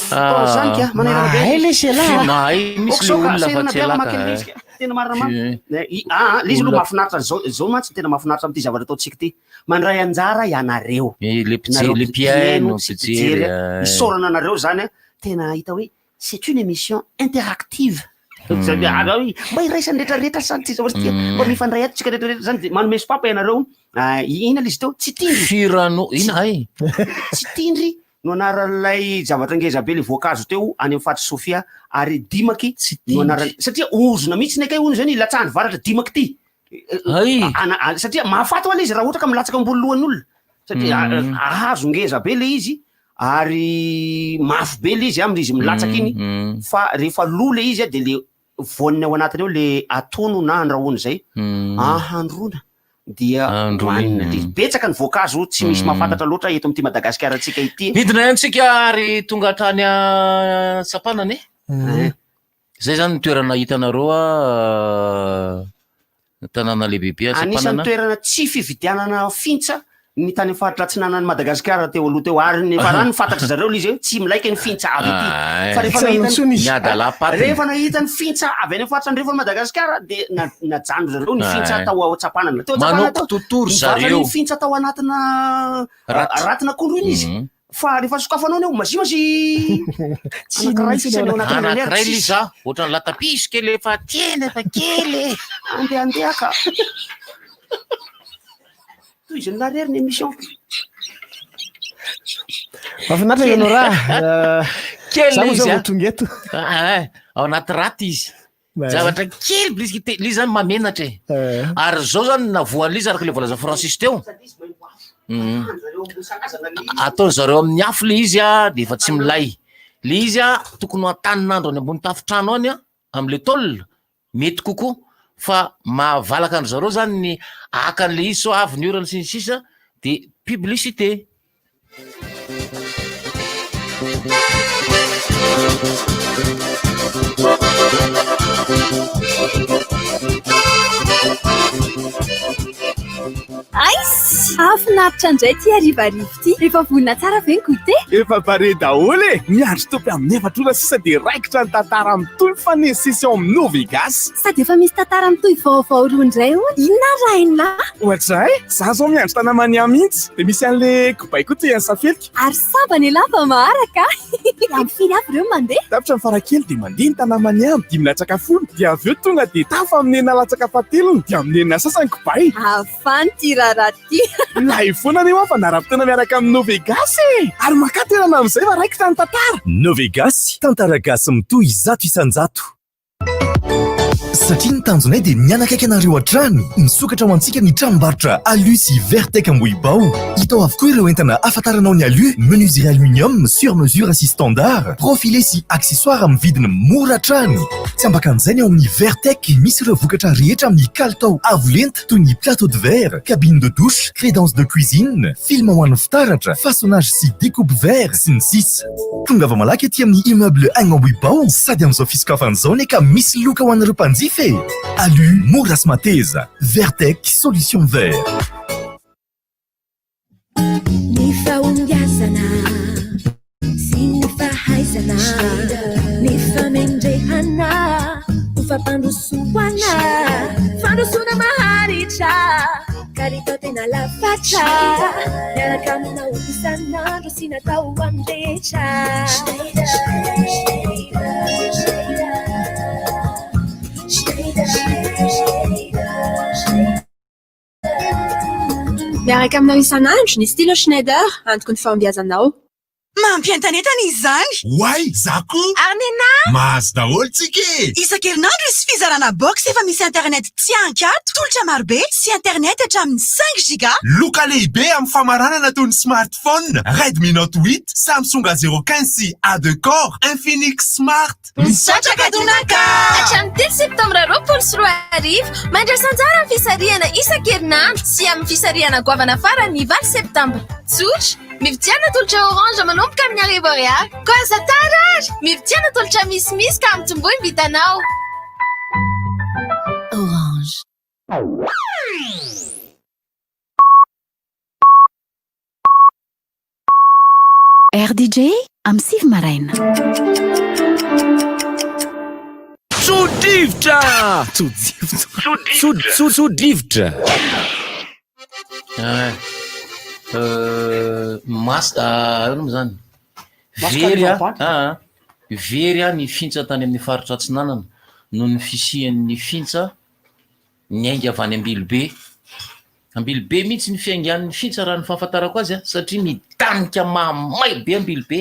Tao zany ka, manahirana be. Mahay lesy ialahy. Mahay misy le Oksoka, olona fa sahirana tsy be aho alaka. mamaky an'ilay izy ka. Tena marina marina. Fi- Eh, i- ah, ah, le izy aloha Olona- mahafinaritra zao zao mantsy tena mahafinaritra amin'ity zavatra ataontsika ity. Mandray anjara ianareo. Eh, le mpijery, Nareo le mpihaino, sy mpijery. mpijery. eh. Isaorana anareo zany a. Tena hita hoe c'est une émission interactive. Mm. Zany hoe, ah, oui, mba iraisan'ny rehetrarehetra zany ty zavatra ty. Mm. Mba mifandray ato tsika rehetrarehetra zany de manome sopapa ianareo. Ah, ina le izy teo? Tsy tindry. Furano, ina hay? Tsy tindry no anaran'ilay zavatra ngeza be le voankazo teo any amin'ny faritry Sofia ary dimaky no anarany satria ozona mihitsy ny akay hono zany latsahan'ny varatra dimaky ty. Ay. Ana- a- satria mahafaty ho'a le izy raha ohatra ka milatsaka ambony lohan'ny olona satria Mm. ahazo ngeza be le izy ary mafy be le izy amin'izy izy milatsaka iny Mm. fa rehefa lo le izy a de le voaniny ao anatiny ao le atono na andrahoana zay Mm. ahandroana dia Ahandroana. hohanina le izy. Betsaka ny voankazo tsy misy Mm. mahafantatra loatra eto amin'ity Madagasikara antsika ity. Midina ihany tsika ary tonga hatrany a Tsapanana e. Eh. Zay zany ny toerana hitanareo a tanàna lehibehibe Anisan'ny Tsapanana. toerana tsy fividianana fintsa ny tany amin'ny faritra atsinanan'i Madagasikara teo aloha teo ary ny farany fantatry zareo le izy hoe tsy milaika ny fintsa avy aty. Ah, Fa rehefa Tsy nahita intsony izy. Miady alampatiny. rehefa nahita ny fintsa avy any amin'ny faritra andrefan'i Madagasikara de na- najano zareo ny fintsa Ah. tao ao Tsapanana. Teo Tsapanana Manao teo, totory nivarotra zareo. ny fintsa tao anatina Raty. ratina akondro iny izy. Mhm. Fa rehefa sokafanao ny eo mazimazy anankiray sisa ny ao anatin'ny Anankiray tsisy. le izy a, ohatran'ny latapiso kely efa tena efa kely e. Andehandeha ka. Toy izany larery ny émission. Mahafinaritra ianao raha. Kely Za moa izy zao a. vao tonga eto. Ah, ah, ao anaty raty izy. Ouais. Zavatra kely blisky te, le izy zany mamenatra e. Eh. Ary zao zany navoan'le izy araka le voalaza Francis teo. Mhm. Ataony zareo amin'ny afo le izy a, de efa tsy milay. Le izy a, tokony ho antaninandro any ambony tafotrano any a, am'le tôle, mety kokoa. Fa mahavalaka an-dry zareo zany ny haka an'le izy sao avy ny orana sy ny sisa, de publicité. Aiss! Hahafinaritra indray ity harivariva ity. Efa vonona tsara ve ny goûter? Efa pare daholo e! Miandry topy amin'ny efatra ora sisa dia raikitra ny tantara mitohy mifanesisy ao amin'ny Novegas. Sady efa misy tantara mitohy vaovao roa indray hono. Inona ary raha hain'lah? Ohatr'izay, za zao miandry tanamania mihitsy. Dia misy an'le kobay koa ty an'i Safelika. Ary sambany elah vao maharaka a! Amin'ny firy avy ireo no mandeha? Tapitra ny farakely dia mandeha ny tanamania amin'ny dimy latsaka folo. Dia avy eo tonga dia tafa amin'ny enina latsaka fahatelony dia amin'ny enina sasany kobay. Hafany ity raharaha ity. Milay foana anie hoa fandaharam-potoana miaraka amin'ny Novegas e! Ary makà toerana amin'izay fa raikitra ny tantara. Novegas, tantara gasy mitohy 100%. Satria ny tanjonay dia ny hanakaiky anareo hatrany. Misokatra ho antsika ny tranombarotra Alu sy Vertec Ambohibao. Hita ao avokoa ireo entana ahafantaranao ny Alu, menuiserie aluminium, sur mesure sy standard, profilé sy accessoires amin'ny vidiny mora hatrany. Tsy ambakan'izay ny ao amin'ny Vertec misy ireo vokatra rehetra amin'ny kalitao avo lenta toy ny plateau de verre, cabine de douche, crédence de cuisine, film ho an'ny fitaratra, façonnage sy découpe verre, sy ny sisa. Tongava malaky aty amin'ny immeuble Aigna Ambohibao sady amin'izao fisokafana izao anie ka misy loka ho an'ireo mpanjifa e! Alu, mora sy mateza. Vertec, solution vert. Ny fahombiazana sy ny fahaizana, ny famendrehana ho fampandrosoana, fandrosoana maharitra, kalitao tena lafatra, miaraka aminao isan'andro sy natao ho an'ny rehetra. Miaraka aminao isan'andro ny stylo Schneider, antoky ny fahombiazanao. Mampientanentana izany! Oay, za koa! Ary nenah? Mahazo daholo tsika e! Isan-kerinandro hisy fizarana box efa misy internet tsy ankato, tolotra marobe sy internet hatramin'ny cinq giga. Loka lehibe amin'ny famaranana toy ny smartphone, Redmi Note 8, Samsung A 015 sy A 2 Core, Infinix Smart. Misaotra Kadonaka! Hatramin'ny telo septambra 2020, mandraisa anjara amin'ny fisarihana isan-kerinandro sy amin'ny fisarihana goavana farany ny valo septambra. Tsotra, mividiana tolotra Orange manomboka amin'ny arivo ariary. Koa aza tara ary! Mividiana tolotra misimisy ka ampitomboy ny vitanao. Orange. RDJ amin'ny sivy maraina. Tso-drivotra! Tso-drivotra! Tso-tso-tso-drivotra! Eh, mas, inona moa zany? Very a, ah, very a ny fintsa tany amin'ny faritra atsinanana noho ny fisian'ny fintsa niainga avy any Ambilobe. Ambilobe mihitsy ny fiaingan'ny fintsa raha ny fahafantarako azy a, satria midanika mahamay be Ambilobe,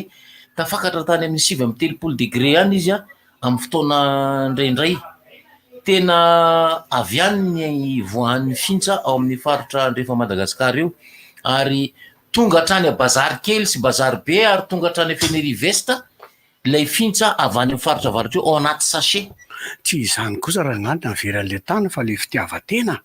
tafakatra tany amin'ny 39 degré any izy a, amin'ny fotoana indraindray. Tena avy any ny ivoahan'ny fintsa ao amin'ny faritra andrefan'i Madagasikara io ary tonga hatrany a bazary kely sy bazary be ary tonga hatrany Fenerive-Est Ilay fintsa avy any amin'ny faritra avaratra io ao anaty sachet. Tsy izany kosa rangahy no naveran'ilay tany fa ilay fitiavan-tena.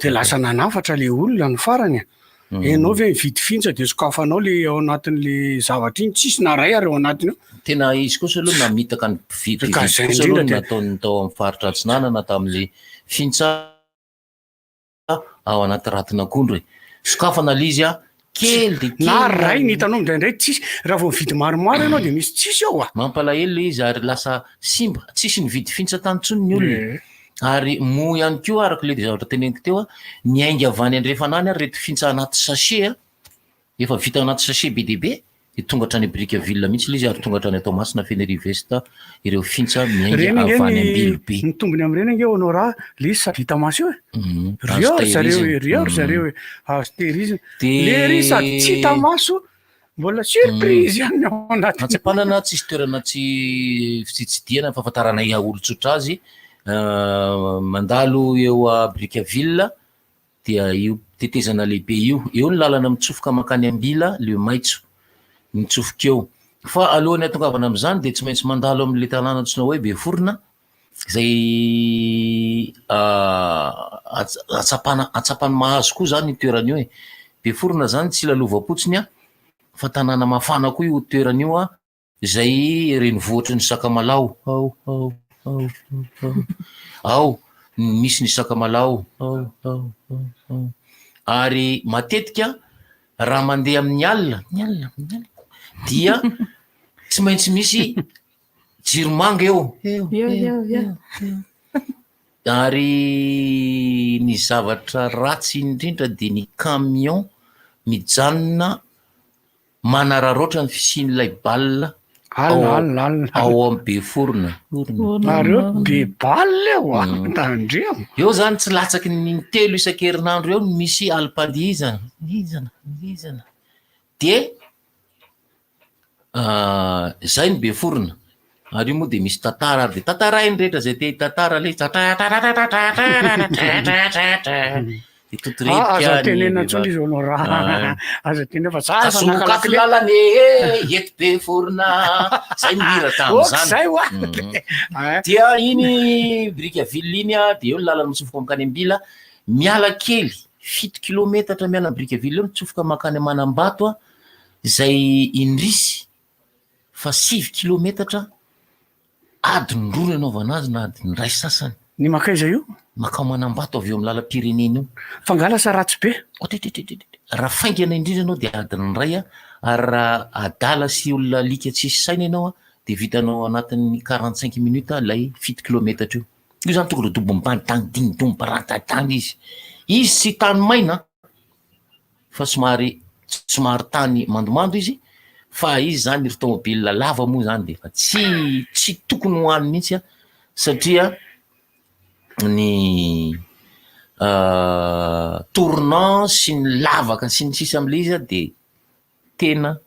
Dia lasa nanafatra ilay olona ny farany e. Ianao ve mividy fintsa dia sokafanao ilay ao anatin'ilay zavatra iny, tsisy na iray ary ao anatiny ao. Tena izy kosa aloha namitaka ny mpividy Ka izay kosa aloha indrindra ny dia. nataony tao amin'ny faritra Atsinanana tamin'ilay fintsa. ao anaty ratin'akondro e. Sokafana le izy a, kely dia kely. Na ray ny hitanao indraindray tsisy, raha vao mividy maromaro ianao dia misy tsisy ao a. Mampalahelo le izy ary lasa simba, tsisy nividy fintsa tany intsony ny olona. Ary moa ihany koa araka le zavatra teneniko teo a, niainga avy any andrefana any ary reto fintsa anaty sachet a, Efa vita anaty sachet be dia be dia tonga hatrany Brickaville mihitsy ilay izy ary tonga hatrany Toamasina, Fenerive-Est ireo fintsa miainga Ireny ange avy any ny Ambilobe. ny tombony amin'ireny ange Honora, ilay izy sady hita maso eo e. Mhm, Ry azo eo ry zareo tehirizina. e, ry eo ry Mhm. zareo e, azo tehirizina. Dia Le ry sady tsy hita maso, mbola surprise ihany ny ao anatiny. Antsapanana tsisy toerana tsy fitsidihana fahafantaranay olon-tsotra azy, mandalo eo a Brickaville dia io tetezana lehibe io, eo ny lalana mitsofoka mankany Ambila, le maitso, mitsofoka eo. Fa alohan'ny hahatongavana amin'izany dia tsy maintsy mandalo amin'ilay tanàna antsoina hoe Beforona, izay atsapana, atsapan'ny mahazo koa izany io toerana io e. Beforona izany tsy lalovam-potsiny an, fa tanàna mafana koa io toerana io an. Izay renivohitry ny Sakamalaho. Ao, ao, ao, ao, ao. Misy ny Sakamalaho. Ao, ao, ao, ao. Ary matetika raha mandeha amin'ny alina, ny alina, ny alina, dia tsy maintsy misy jiro manga eo. Eo, Eo, eo, eo. Ary ny zavatra ratsy indrindra dia ny camion mijanona Manararaotra ny fisian'ilay bal Alina, alina, alina. ao am Beforona. Nareo be bal eo a, tandremo. Eo zany tsy latsaky ny intelo isan-kerinandro eo no misy alim-pandihizana. Dihizana, dihizana. De zay ny Beforona. Ary io moa dia misy tantara ary dia tantarainy rehetra izay te hitantara ilay izy. Dia totorebika Ah, aza ny tenenina intsony vehivavy. izy Honorat. Ah. Aza tenenina fa za efa naka Asokafy lakile. lalana e, eto be forona. Zay no hira tamin'izany. Ok, zay hoa. Dia iny Brickaville iny a, dia eo ny lalana mitsofoka mankany Ambila, miala kely, fito kilometatra miala an'i Brickaville eo mitsofoka mankany Manambato a, izay indrisy fa 9 kilometatra adiny roa no anaovana azy na adiny iray sasany. Ny mankaiza io? Mankao Manambato avy eo amin'ny lalam-pirenena io. Fa angaha lasa ratsy be? Raha faingana indrindra ianao dia adiny iray a, ary raha adala sy olona alika tsisy saina ianao a, dia vitanao anatin'ny 45 minutes ilay 7 kilometatra io. Io zany tokony ho dobom-bany tany ding dong barantatany izy. Izy tsy tany maina an, fa somary somary tany mandomando izy fa izy zany ry tomobile lava moa zany de efa tsy tsy tokony ho any mihitsy an satria ny tournant sy ny lavaka sy ny sisa am'le izy an de tena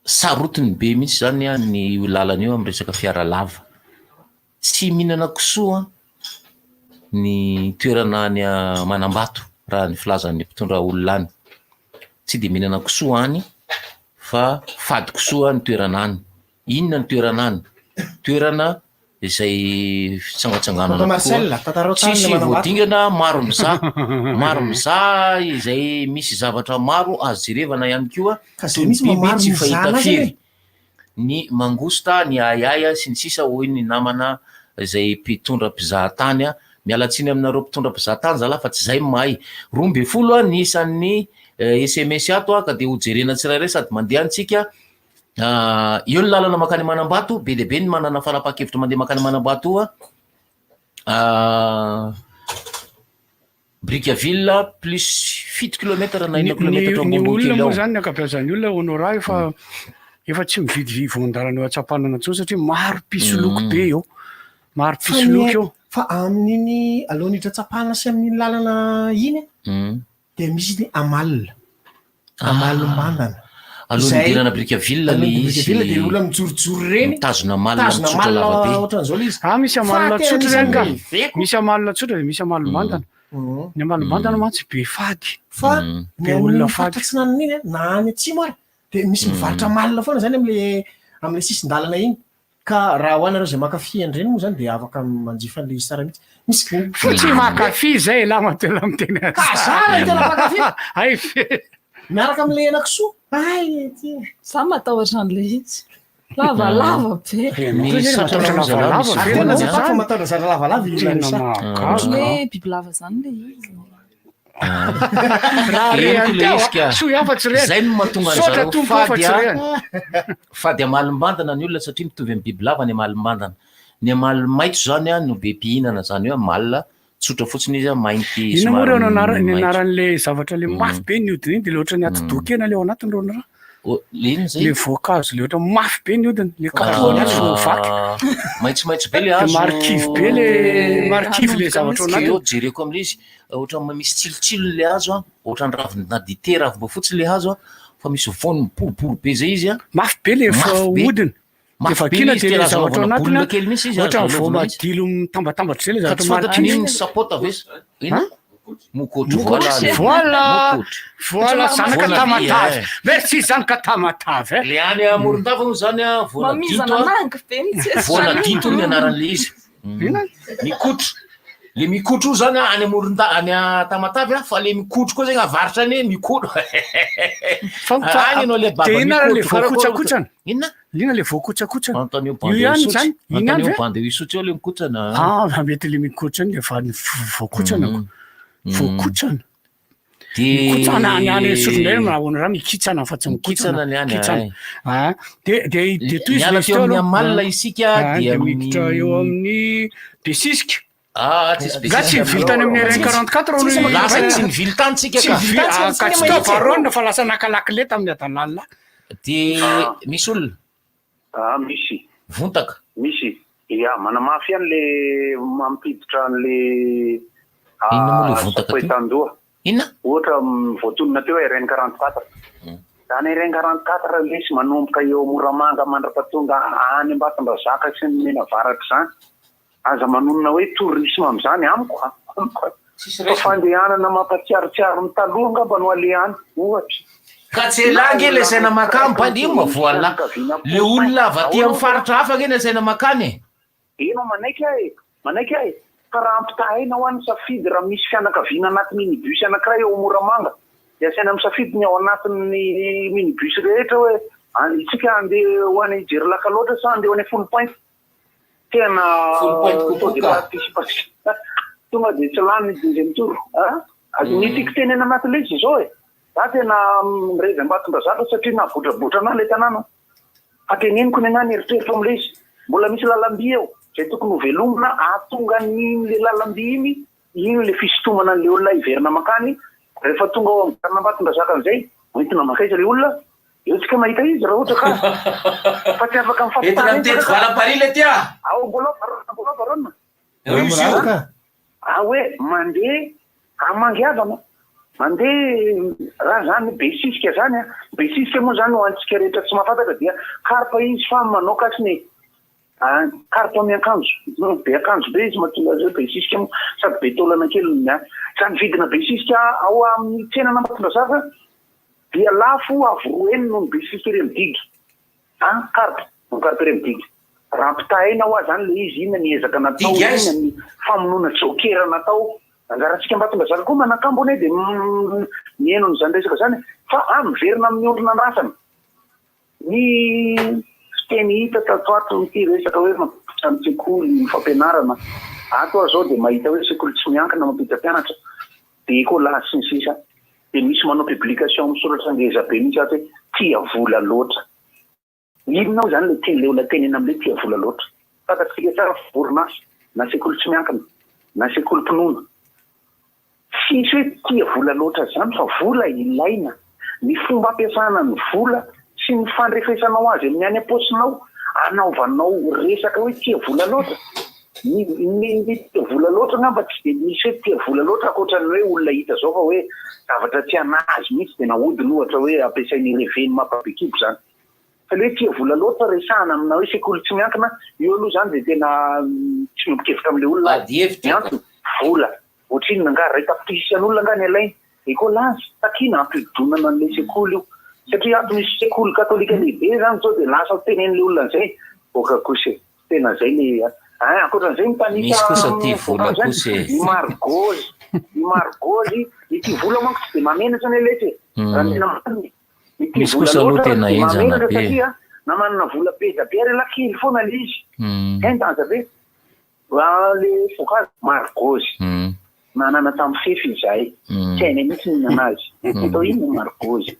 Sarotiny be mihitsy zany ny io lalana io amin'ny resaka fiara lava. Tsy mihinana kisoa ny toerana any Manambato raha ny filazan'ny mpitondra olona any. Tsy dia mihinana kisoa any fa fady kisoa ny toerana any. Inona ny toerana any? Toerana izay fitsangatsanganana Tonton Marcel, tokoa. tantarao tsara Tsisy ny Manambato. voadingana, maro mizaha, maro mizaha izay misy zavatra maro azo jerevana ihany koa, Ka zay toy ny mihitsy biby maro tsy mizaha fahita anazy firy, anie. ny mangosta, ny ahiahy sy ny sisa hoy ny namana izay mpitondra mpizahatany. Miala tsiny aminareo mpitondra mpizahatany zalahy fa tsy zay no mahay. 12 ny isan'ny sms ato ka dia hojerena tsirairay sady mandeha antsika. Eo ny lalana mankany Manambato, be dia be ny manana fanapahan-kevitra mandeha mankany Manambato io an. Brickaville plus 7 kilomètre na 6 kilomètre Ny ambonimbony olona kely moa ao. zany ny ankabeazan'ny olona Honorat efa efa tsy mividy voan-dalana eo Antsapanana intsony satria maro mpisoloky be eo. Maro Fa ny mpisoloky eo. fa amin'iny alohan'ny hiditra Antsapana sy amin'iny lalana iny dia misy ny amalona. Amalombandana. Alohan'ny hidirana Brickaville le Alohan'ny izy. Brickaville dia olona mijorojoro ireny. Mitazona amalona Mitazona mitsotra amalona lava be. ohatran'izao le izy. Ah, misy Fa amalona tena tsotra misy ireny ka. veko. Misy amalona tsotra dia misy amalombandana. Ny amalombandana mantsy be fady. Fa ny Be amin'ny olona faritra fady. atsinanana iny na any atsimo ary dia misy mivarotra amalona foana zany am'le am'le sisin-dalana iny. Ka raha ho anareo izay mankafy an'ireny moa zany dia afaka manjifa an'ilay izy tsara mihitsy. Misy Fa tsy mankafy izay elah matoa miteny azy. Ka za ilay tena mankafy. Hay ve. Miaraka amin'ilay henakisoa. Hay ty. Za matahotra an'ilay izy. Lavalava be. Ny satrana moa zalahy misy Ary tena voany tsy an. fa matahotra zara lavalava i Tena Larissa. mahagaga. Ohatran'ny hoe bibilava zany ilay izy. Raha re Henoko an'i le teo, izy ka. soa ihany fa tsy reny. Zay no mahatonga an-dry Misaotra zareo Tompo fa fady tsy a, reny. fady amalimbandana ny olona satria mitovy amin'ny bibilava ny amalimbandana. Ny amalimaitso zany a no be mpihinana, zany hoe amalona tsotra fotsiny izy a, mainty Inona moa somary ireo anara- ny maitso. anaran'le zavatra le mafy be ny hodiny iny de le ohatran'ny atidoha-kena le ao anatiny ro anara. Oh, le inona zay? Le voankazo le ohatra mafy be ny hodiny, le kapohana izy vao vaky. Maitsomaitso be le De hazo. marikivy be le marikivy le zavatra ao anatiny. Eo jereko amin'ilay izy, ohatran'ny misy tsilotsilo le hazo an, ohatran'ny ravina dite ravim-boafotsy le hazo an, fa misy voany boribory be zay izy an. Mafy be le Mafy be. hodiny. De Mafy be vakiana le izy, de tena le azo zavatra ao anaovana anatiny boule an, kely mihitsy izy, azo ohatran'ny lalaovina mihitsy. voamadilo mitambatambatra zay le Ka zavatra tsy fantatro marikivy. iny sapota ve sa inona? Mokotry voilà le. Voilà. Mokotry. Voilà zanaka Voana Tamatave. eh. Merci zanaka Tamatave. Le any Morondava moa zany an, voana Mamizana dinto an. mangy be mihitsy. Voana dinto ny anaran'le izy. Mikotro. Le mikotro io zany any Moronda any Tamatave a, fa le mikotro koa zegny avaratra any mikotro. Any ianao le baba De inona ary le mikotro karakory. voakotsakotsana? Inona? Inona le voakotsakotsana? Antonio Io Bande ihany Isotry. zany? Iny ihany Antonio ve? Bande Isotry eo le mikotsana. Ah, mety le mikotsana iny le van'ny voakotsana ko. Voakotsana. De Mikotsana any any Isotry indray raha ahoana raha mikitsana fa tsy Mikitsana mikotsana. ny any, Kitsana. ay. Ah, de de de toy izy Miala le teo amin'ny teo aloha. Amalona isika Ah, dia de miditra amin'ny eo amin'ny Besisika. Ah, tsisy Nga tsy Besisika nivily tany amin'ny RN 44 Tsisy ro Lasa tsy nivily tany tsika Tsy ka. nivily, ah, ka tsy tao Baronne fa lasa naka lakile tamin'ny adalàna. De misy olona? Ah, misy. Vontaka. Misy. Ya, manamafy ihany le mampiditra an'le Inona moa le vontaka teo? sapoetan-doha. Inona? Ohatra voatonona teo hoe RN 44. Zany RN 44 lesy manomboka eo Moramanga mandrapatonga any Ambatondrazaka sy ny Menavaratra izany. Aza manonona hoe tourisme amin'izany amiko a! Amiko a! Fa fandehanana mampatsiarotsiaro ny taloha angamba no aleha any, ohatra. Ka tsy elah ange le asaina makany bandy io ma voila le olona avy aty amin'ny faritra hafa ange ny asaina makany e. Eny manaiky aho e! Manaiky aho e! Fa raha ampitahaina hoa ny safidy raha misy fianakaviana anaty minibus anakiray ao Moramanga dia asaina misafidy ny ao anatin'ny minibus rehetra hoe isika handeha ho any hijery lac loatra sa handeha ho any Foulpointe? Tena Foulpointe taux kokoa de ka. participation tonga dia tsy lany ny deuxième tour a! Ny tiako tenenina anatin'ilay izy izao e! Za tena mirevy Ambatondrazaka satria nahabotrabotra anah ilay tanàna. Fa teneniko ny anah ny eritreritro amin'ilay izy. Mbola misy lalam-by eo izay tokony ho velomina hahatonga an'iny ilay lalam-by iny, iny ilay fisintomana an'ilay olona hiverina mankany. Rehefa tonga ao amin'ny garan'Ambatondrazaka amin'izay, hoentina mankaiza ilay olona? Eo tsika mahita izy raha ohatra ka fa tsy afaka Entina mitety mifampitaha valam-parihy le ty ah! Ao mbola ao Baronne, mbola ao Baronne. Eo izy io. Ah hoe mandeha hamangy havana, mandeha raha zany besisika zany an, besisika moa zany ho antsika rehetra tsy mahafantatra dia karpa izy fa manao kasiny e, karpa miankanjo, be akanjo be izy mahatonga azy hoe besisika moa, sady be taolana kely ny ahy. Zany vidina besisika ao amin'ny tsenan'Ambatondrazaka dia lafo avo roa heny noho ny besisika ery amin'ny digy. An, karpa, ny karpa ery amin'ny digy. Raha ampitahaina hoa zany le izy, inona ny ezaka natao, Digy aiza? inona ny famonoana joker natao. Anjarantsika Ambatondrazaka koa manakambo anie dia mihaino an'izany resaka izany fa ah miverina amin'ny ondry nandrasana. Ny fiteny hita tato ato ity resaka hoe mampiditra ny sekoly ny fampianarana. Ato aho izao dia mahita hoe sekoly tsy miankina mampiditra mpianatra dia écolage sy ny sisa. Dia misy manao publication misoratra ngeza be mihitsy ato hoe tia vola loatra. Inona ao izany ilay tian'ilay olona tenenina amin'ilay tia vola loatra? Fantatsika tsara fa orinasa, na sekoly tsy miankina, na sekolim-pinoana, tsisy hoe tia vola loatra izany fa vola ilaina. Ny fomba ampiasana ny vola sy ny fandrefesanao azy amin'ny any am-paosinao anaovanao resaka hoe tia vola loatra. Ny ny ny tia vola loatra angamba tsy dia misy hoe tia vola loatra ankoatra ny hoe olona hita izao fa hoe zavatra tsy an'azy mihitsy dia nahodiny ohatra hoe ampiasainy reveny mampabe kibo izany. Fa ilay hoe tia vola loatra resahana amina hoe sekoly tsy miankina, io aloha izany dia tena tsy miombon-kevitra amin'ilay olona aho. Ady hevitra Ny antony, vola. Ohatrinona angaha? Iray tapitrisa isan'olona angaha ny alainy? Ecolage, takiana hampidonana an'ilay sekoly io. Satria ato misy sekoly katolika lehibe izany izao dia lasa tenenin'ilay olona an'izay. Boka kosa e. Tena izay le hein, ankoatran'izay mitanisa Misy kosa tia vola voankazo kosa e. Ny margozy, ny margozy, ny tia vola manko tsy dia mahamenatra anie letsy e. Raha ny tena marina e. Ny tia Misy vola kosa aloha loatra tena tsy dia henjana mahamenatra be. satria na manana vola be dia be ary ialahy kely foana le izy. Henjanja be. Raha le voankazo margozy nanana tamin'ny fefy izahay, tsy hainay mihitsy ny mihinana azy. Atao inona ny margozy?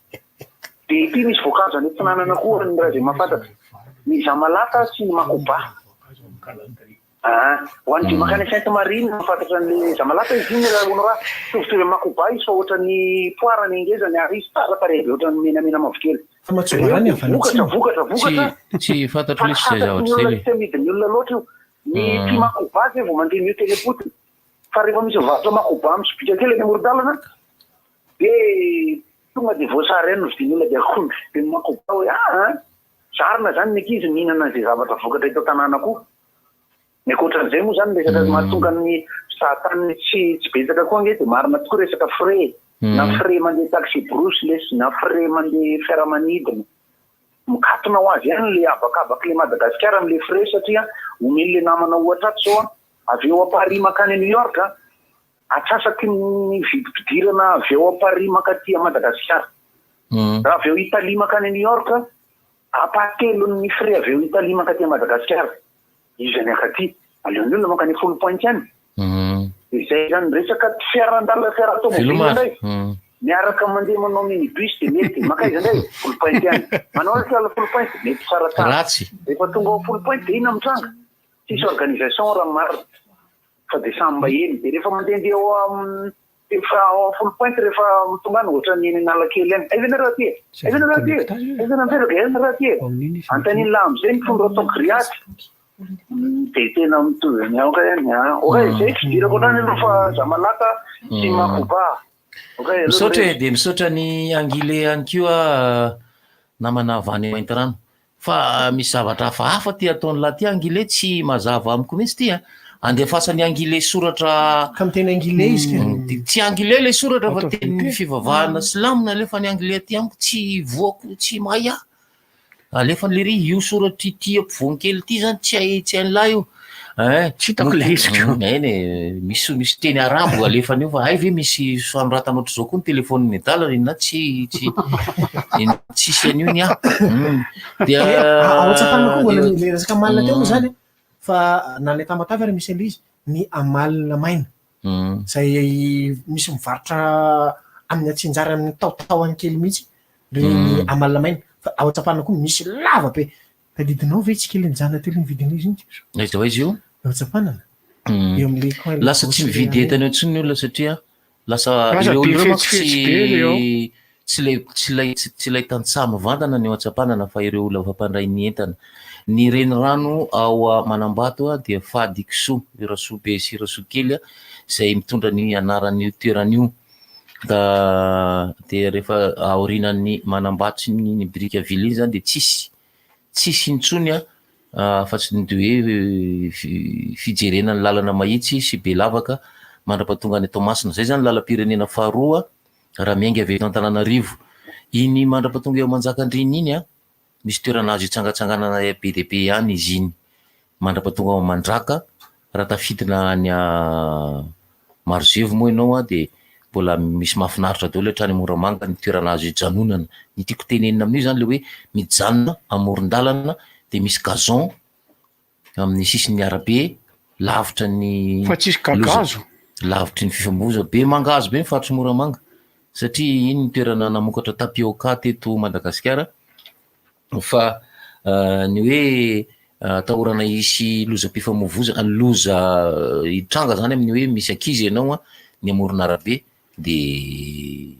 Dia ity misy voankazo any atsinanana koa ny raha izay mahafantatra. Ny zamalaka sy ny makoba. Ah, ho an'izay mankany Sainte Marie no mahafantatra an'ilay zamalaka izy iny raha hono raha mitovitovy amin'ny makoba izy fa ohatran'ny poire ny ngezany ary izy tsara tarehy be ohatran'ny menamena mavokely. Fa Matsobarany Ireo avy any vokatra atsimo. vokatra vokatra Tsy tsy fantatro fa lesy izay tsy fantatry zavatra ny izay olona le. tsy amidin'ny olona loatra io. Ny tia makoba zay vao mandeha mioty eny am-potony. Fa rehefa misy mivarotra makoba amin'ny sobika kely eny amoron-dalana dia tonga dia voasary ihany no vidian'ny olona dia akondro. Dia ny makoba hoe aa zarina izany ny ankizy mihinana an'izay zavatra vokatra eto an-tanàna koa. Ny ankoatran'izay moa izany resaka mahatonga ny mpizahatany tsy tsy betsaka koa ange dia marina tokoa resaka frais e. Na frais mandeha taxi-brousse lesy, na frais mandeha fiaramanidina. Mikatona ho azy ihany le habakabak'le Madagasikara amle frais satria omen'le namana ohatra ato zao an, avy eo à Paris mankany New York an, atsasaky ny vidim-pidirana avy eo à Paris mankaty à Madagasikara. Raha avy eo Italie mankany New York, ampahatelon'ny frais avy eo Italie mankaty à Madagasikara. Iza ny ankaty? Aleon'ny olona mankany Foulpointe any. Izay zany resaka fiaran-dalana fiara tomobile indray. Miaraka mandeha manao minibus dia mety. Mankaiza indray? Foulpointe ihany. Manao aiza fiala Foulpointe? Mety tsaratsara. Ratsy. Rehefa tonga ao Foulpointe dia inona mitranga? Tsisy organisation raha ny marina. Fa dia samy mba eny. Dia rehefa mandehandeha ao amin'ny efa ao Foulpointe rehefa tonga any ohatran'ny eny Analakely any. Aiza nareo aty e? Aiza nareo aty e? Aiza nareo aty e? Aiza nareo aty e? Antaniny lahy amin'izay mitondra atao grillade. Dia tena mitovy amin'ny aoka ihany an. Ok, izay fidirako hatrany aloha fa Zamalaka sy Makoba. Misaotra e, dia misaotra ny Angile ihany koa namana avy any Maintirano. Fa misy zavatra hafahafa ty ataon'lah ty Angile tsy mazava amiko mihitsy ty a. Andefasan'i Angile soratra Ka miteny Angile izy ka. Tsy Angile le soratra fa teny fivavahana silamo nalefan'i Angile aty amiko tsy voako tsy mahay aho. Alefany lery io soratra ity ampovoany kely ity zany tsy hay tsy hain'lah io. Eh, Tsy hitako ilay izy ko. Eny e, misy misy teny arabo alefany io fa hay ve misy fanoratana ohatr'izao koa ny telefaonin'ny adala ry na tsy tsy tsisy an'io ny ahy. Dia Ao an-tsapana koa mbola le resaka amalona teo moa zany fa na any Tamatave ary misy an'ilay izy ny amalona maina izay misy mivarotra amin'ny antsinjara amin'ny taotaohany kely mihitsy reny amalona maina fa ao an-tsapana koa misy lava be. Tadidinao ve tsy kely nijanona teo ilay nividy an'ilay izy iny Jeso? Aiza ho aiza io? Eo an-tsapanana. Eo amin'ilay coin ilay Lasa tsy grosse mividy ilay entana eo intsony ny olona satria lasa Lasa ireo be olona ireo manko fetsifetsy be ilay ao. tsy tsy ilay tsy ilay tsy ilay tantsaha mivantana ny eo an-tsapanana fa ireo olona mpampandray ny entana. Ny renirano ao Manambato dia fady kisoa, i Rasoa be sy Rasoa kely izay mitondra ny anaran'io toerana io. Da dia rehefa aorianan'ny Manambato sy ny Brickaville iny zany dia tsisy tsisy intsony afa-tsy ny hoe fijerena ny lalana mahitsy sy be lavaka mandra-pahatonga any Toamasina. Izay zany lalam-pirenena faharoa raha miainga avy eto Antananarivo. Iny mandra-pahatonga eo Manjakandriana iny an, misy toerana azo hitsangatsanganana be dia be ihany izy iny. Mandra-pahatonga ao Mandraka, raha tafidina any Marozevo moa ianao dia mbola misy mahafinaritra daholo hatrany Moramanga ny toerana azo ijanonana. Ny tiako tenenina amin'io izany ilay hoe mijanona amoron-dalana dia misy gazon amin'ny sisin'ny arabe lavitra ny Fa tsisy gagazo? Lavitry ny fifamoivoizana. Be mangahazo be ny faritr'i Moramanga satria iny ny toerana namokatra tapioca teto Madagasikara fa ny hoe atahorana hisy lozam-pifamoivoizana, loza hitranga zany amin'ny hoe misy ankizy ianao ny amoron'arabe dia.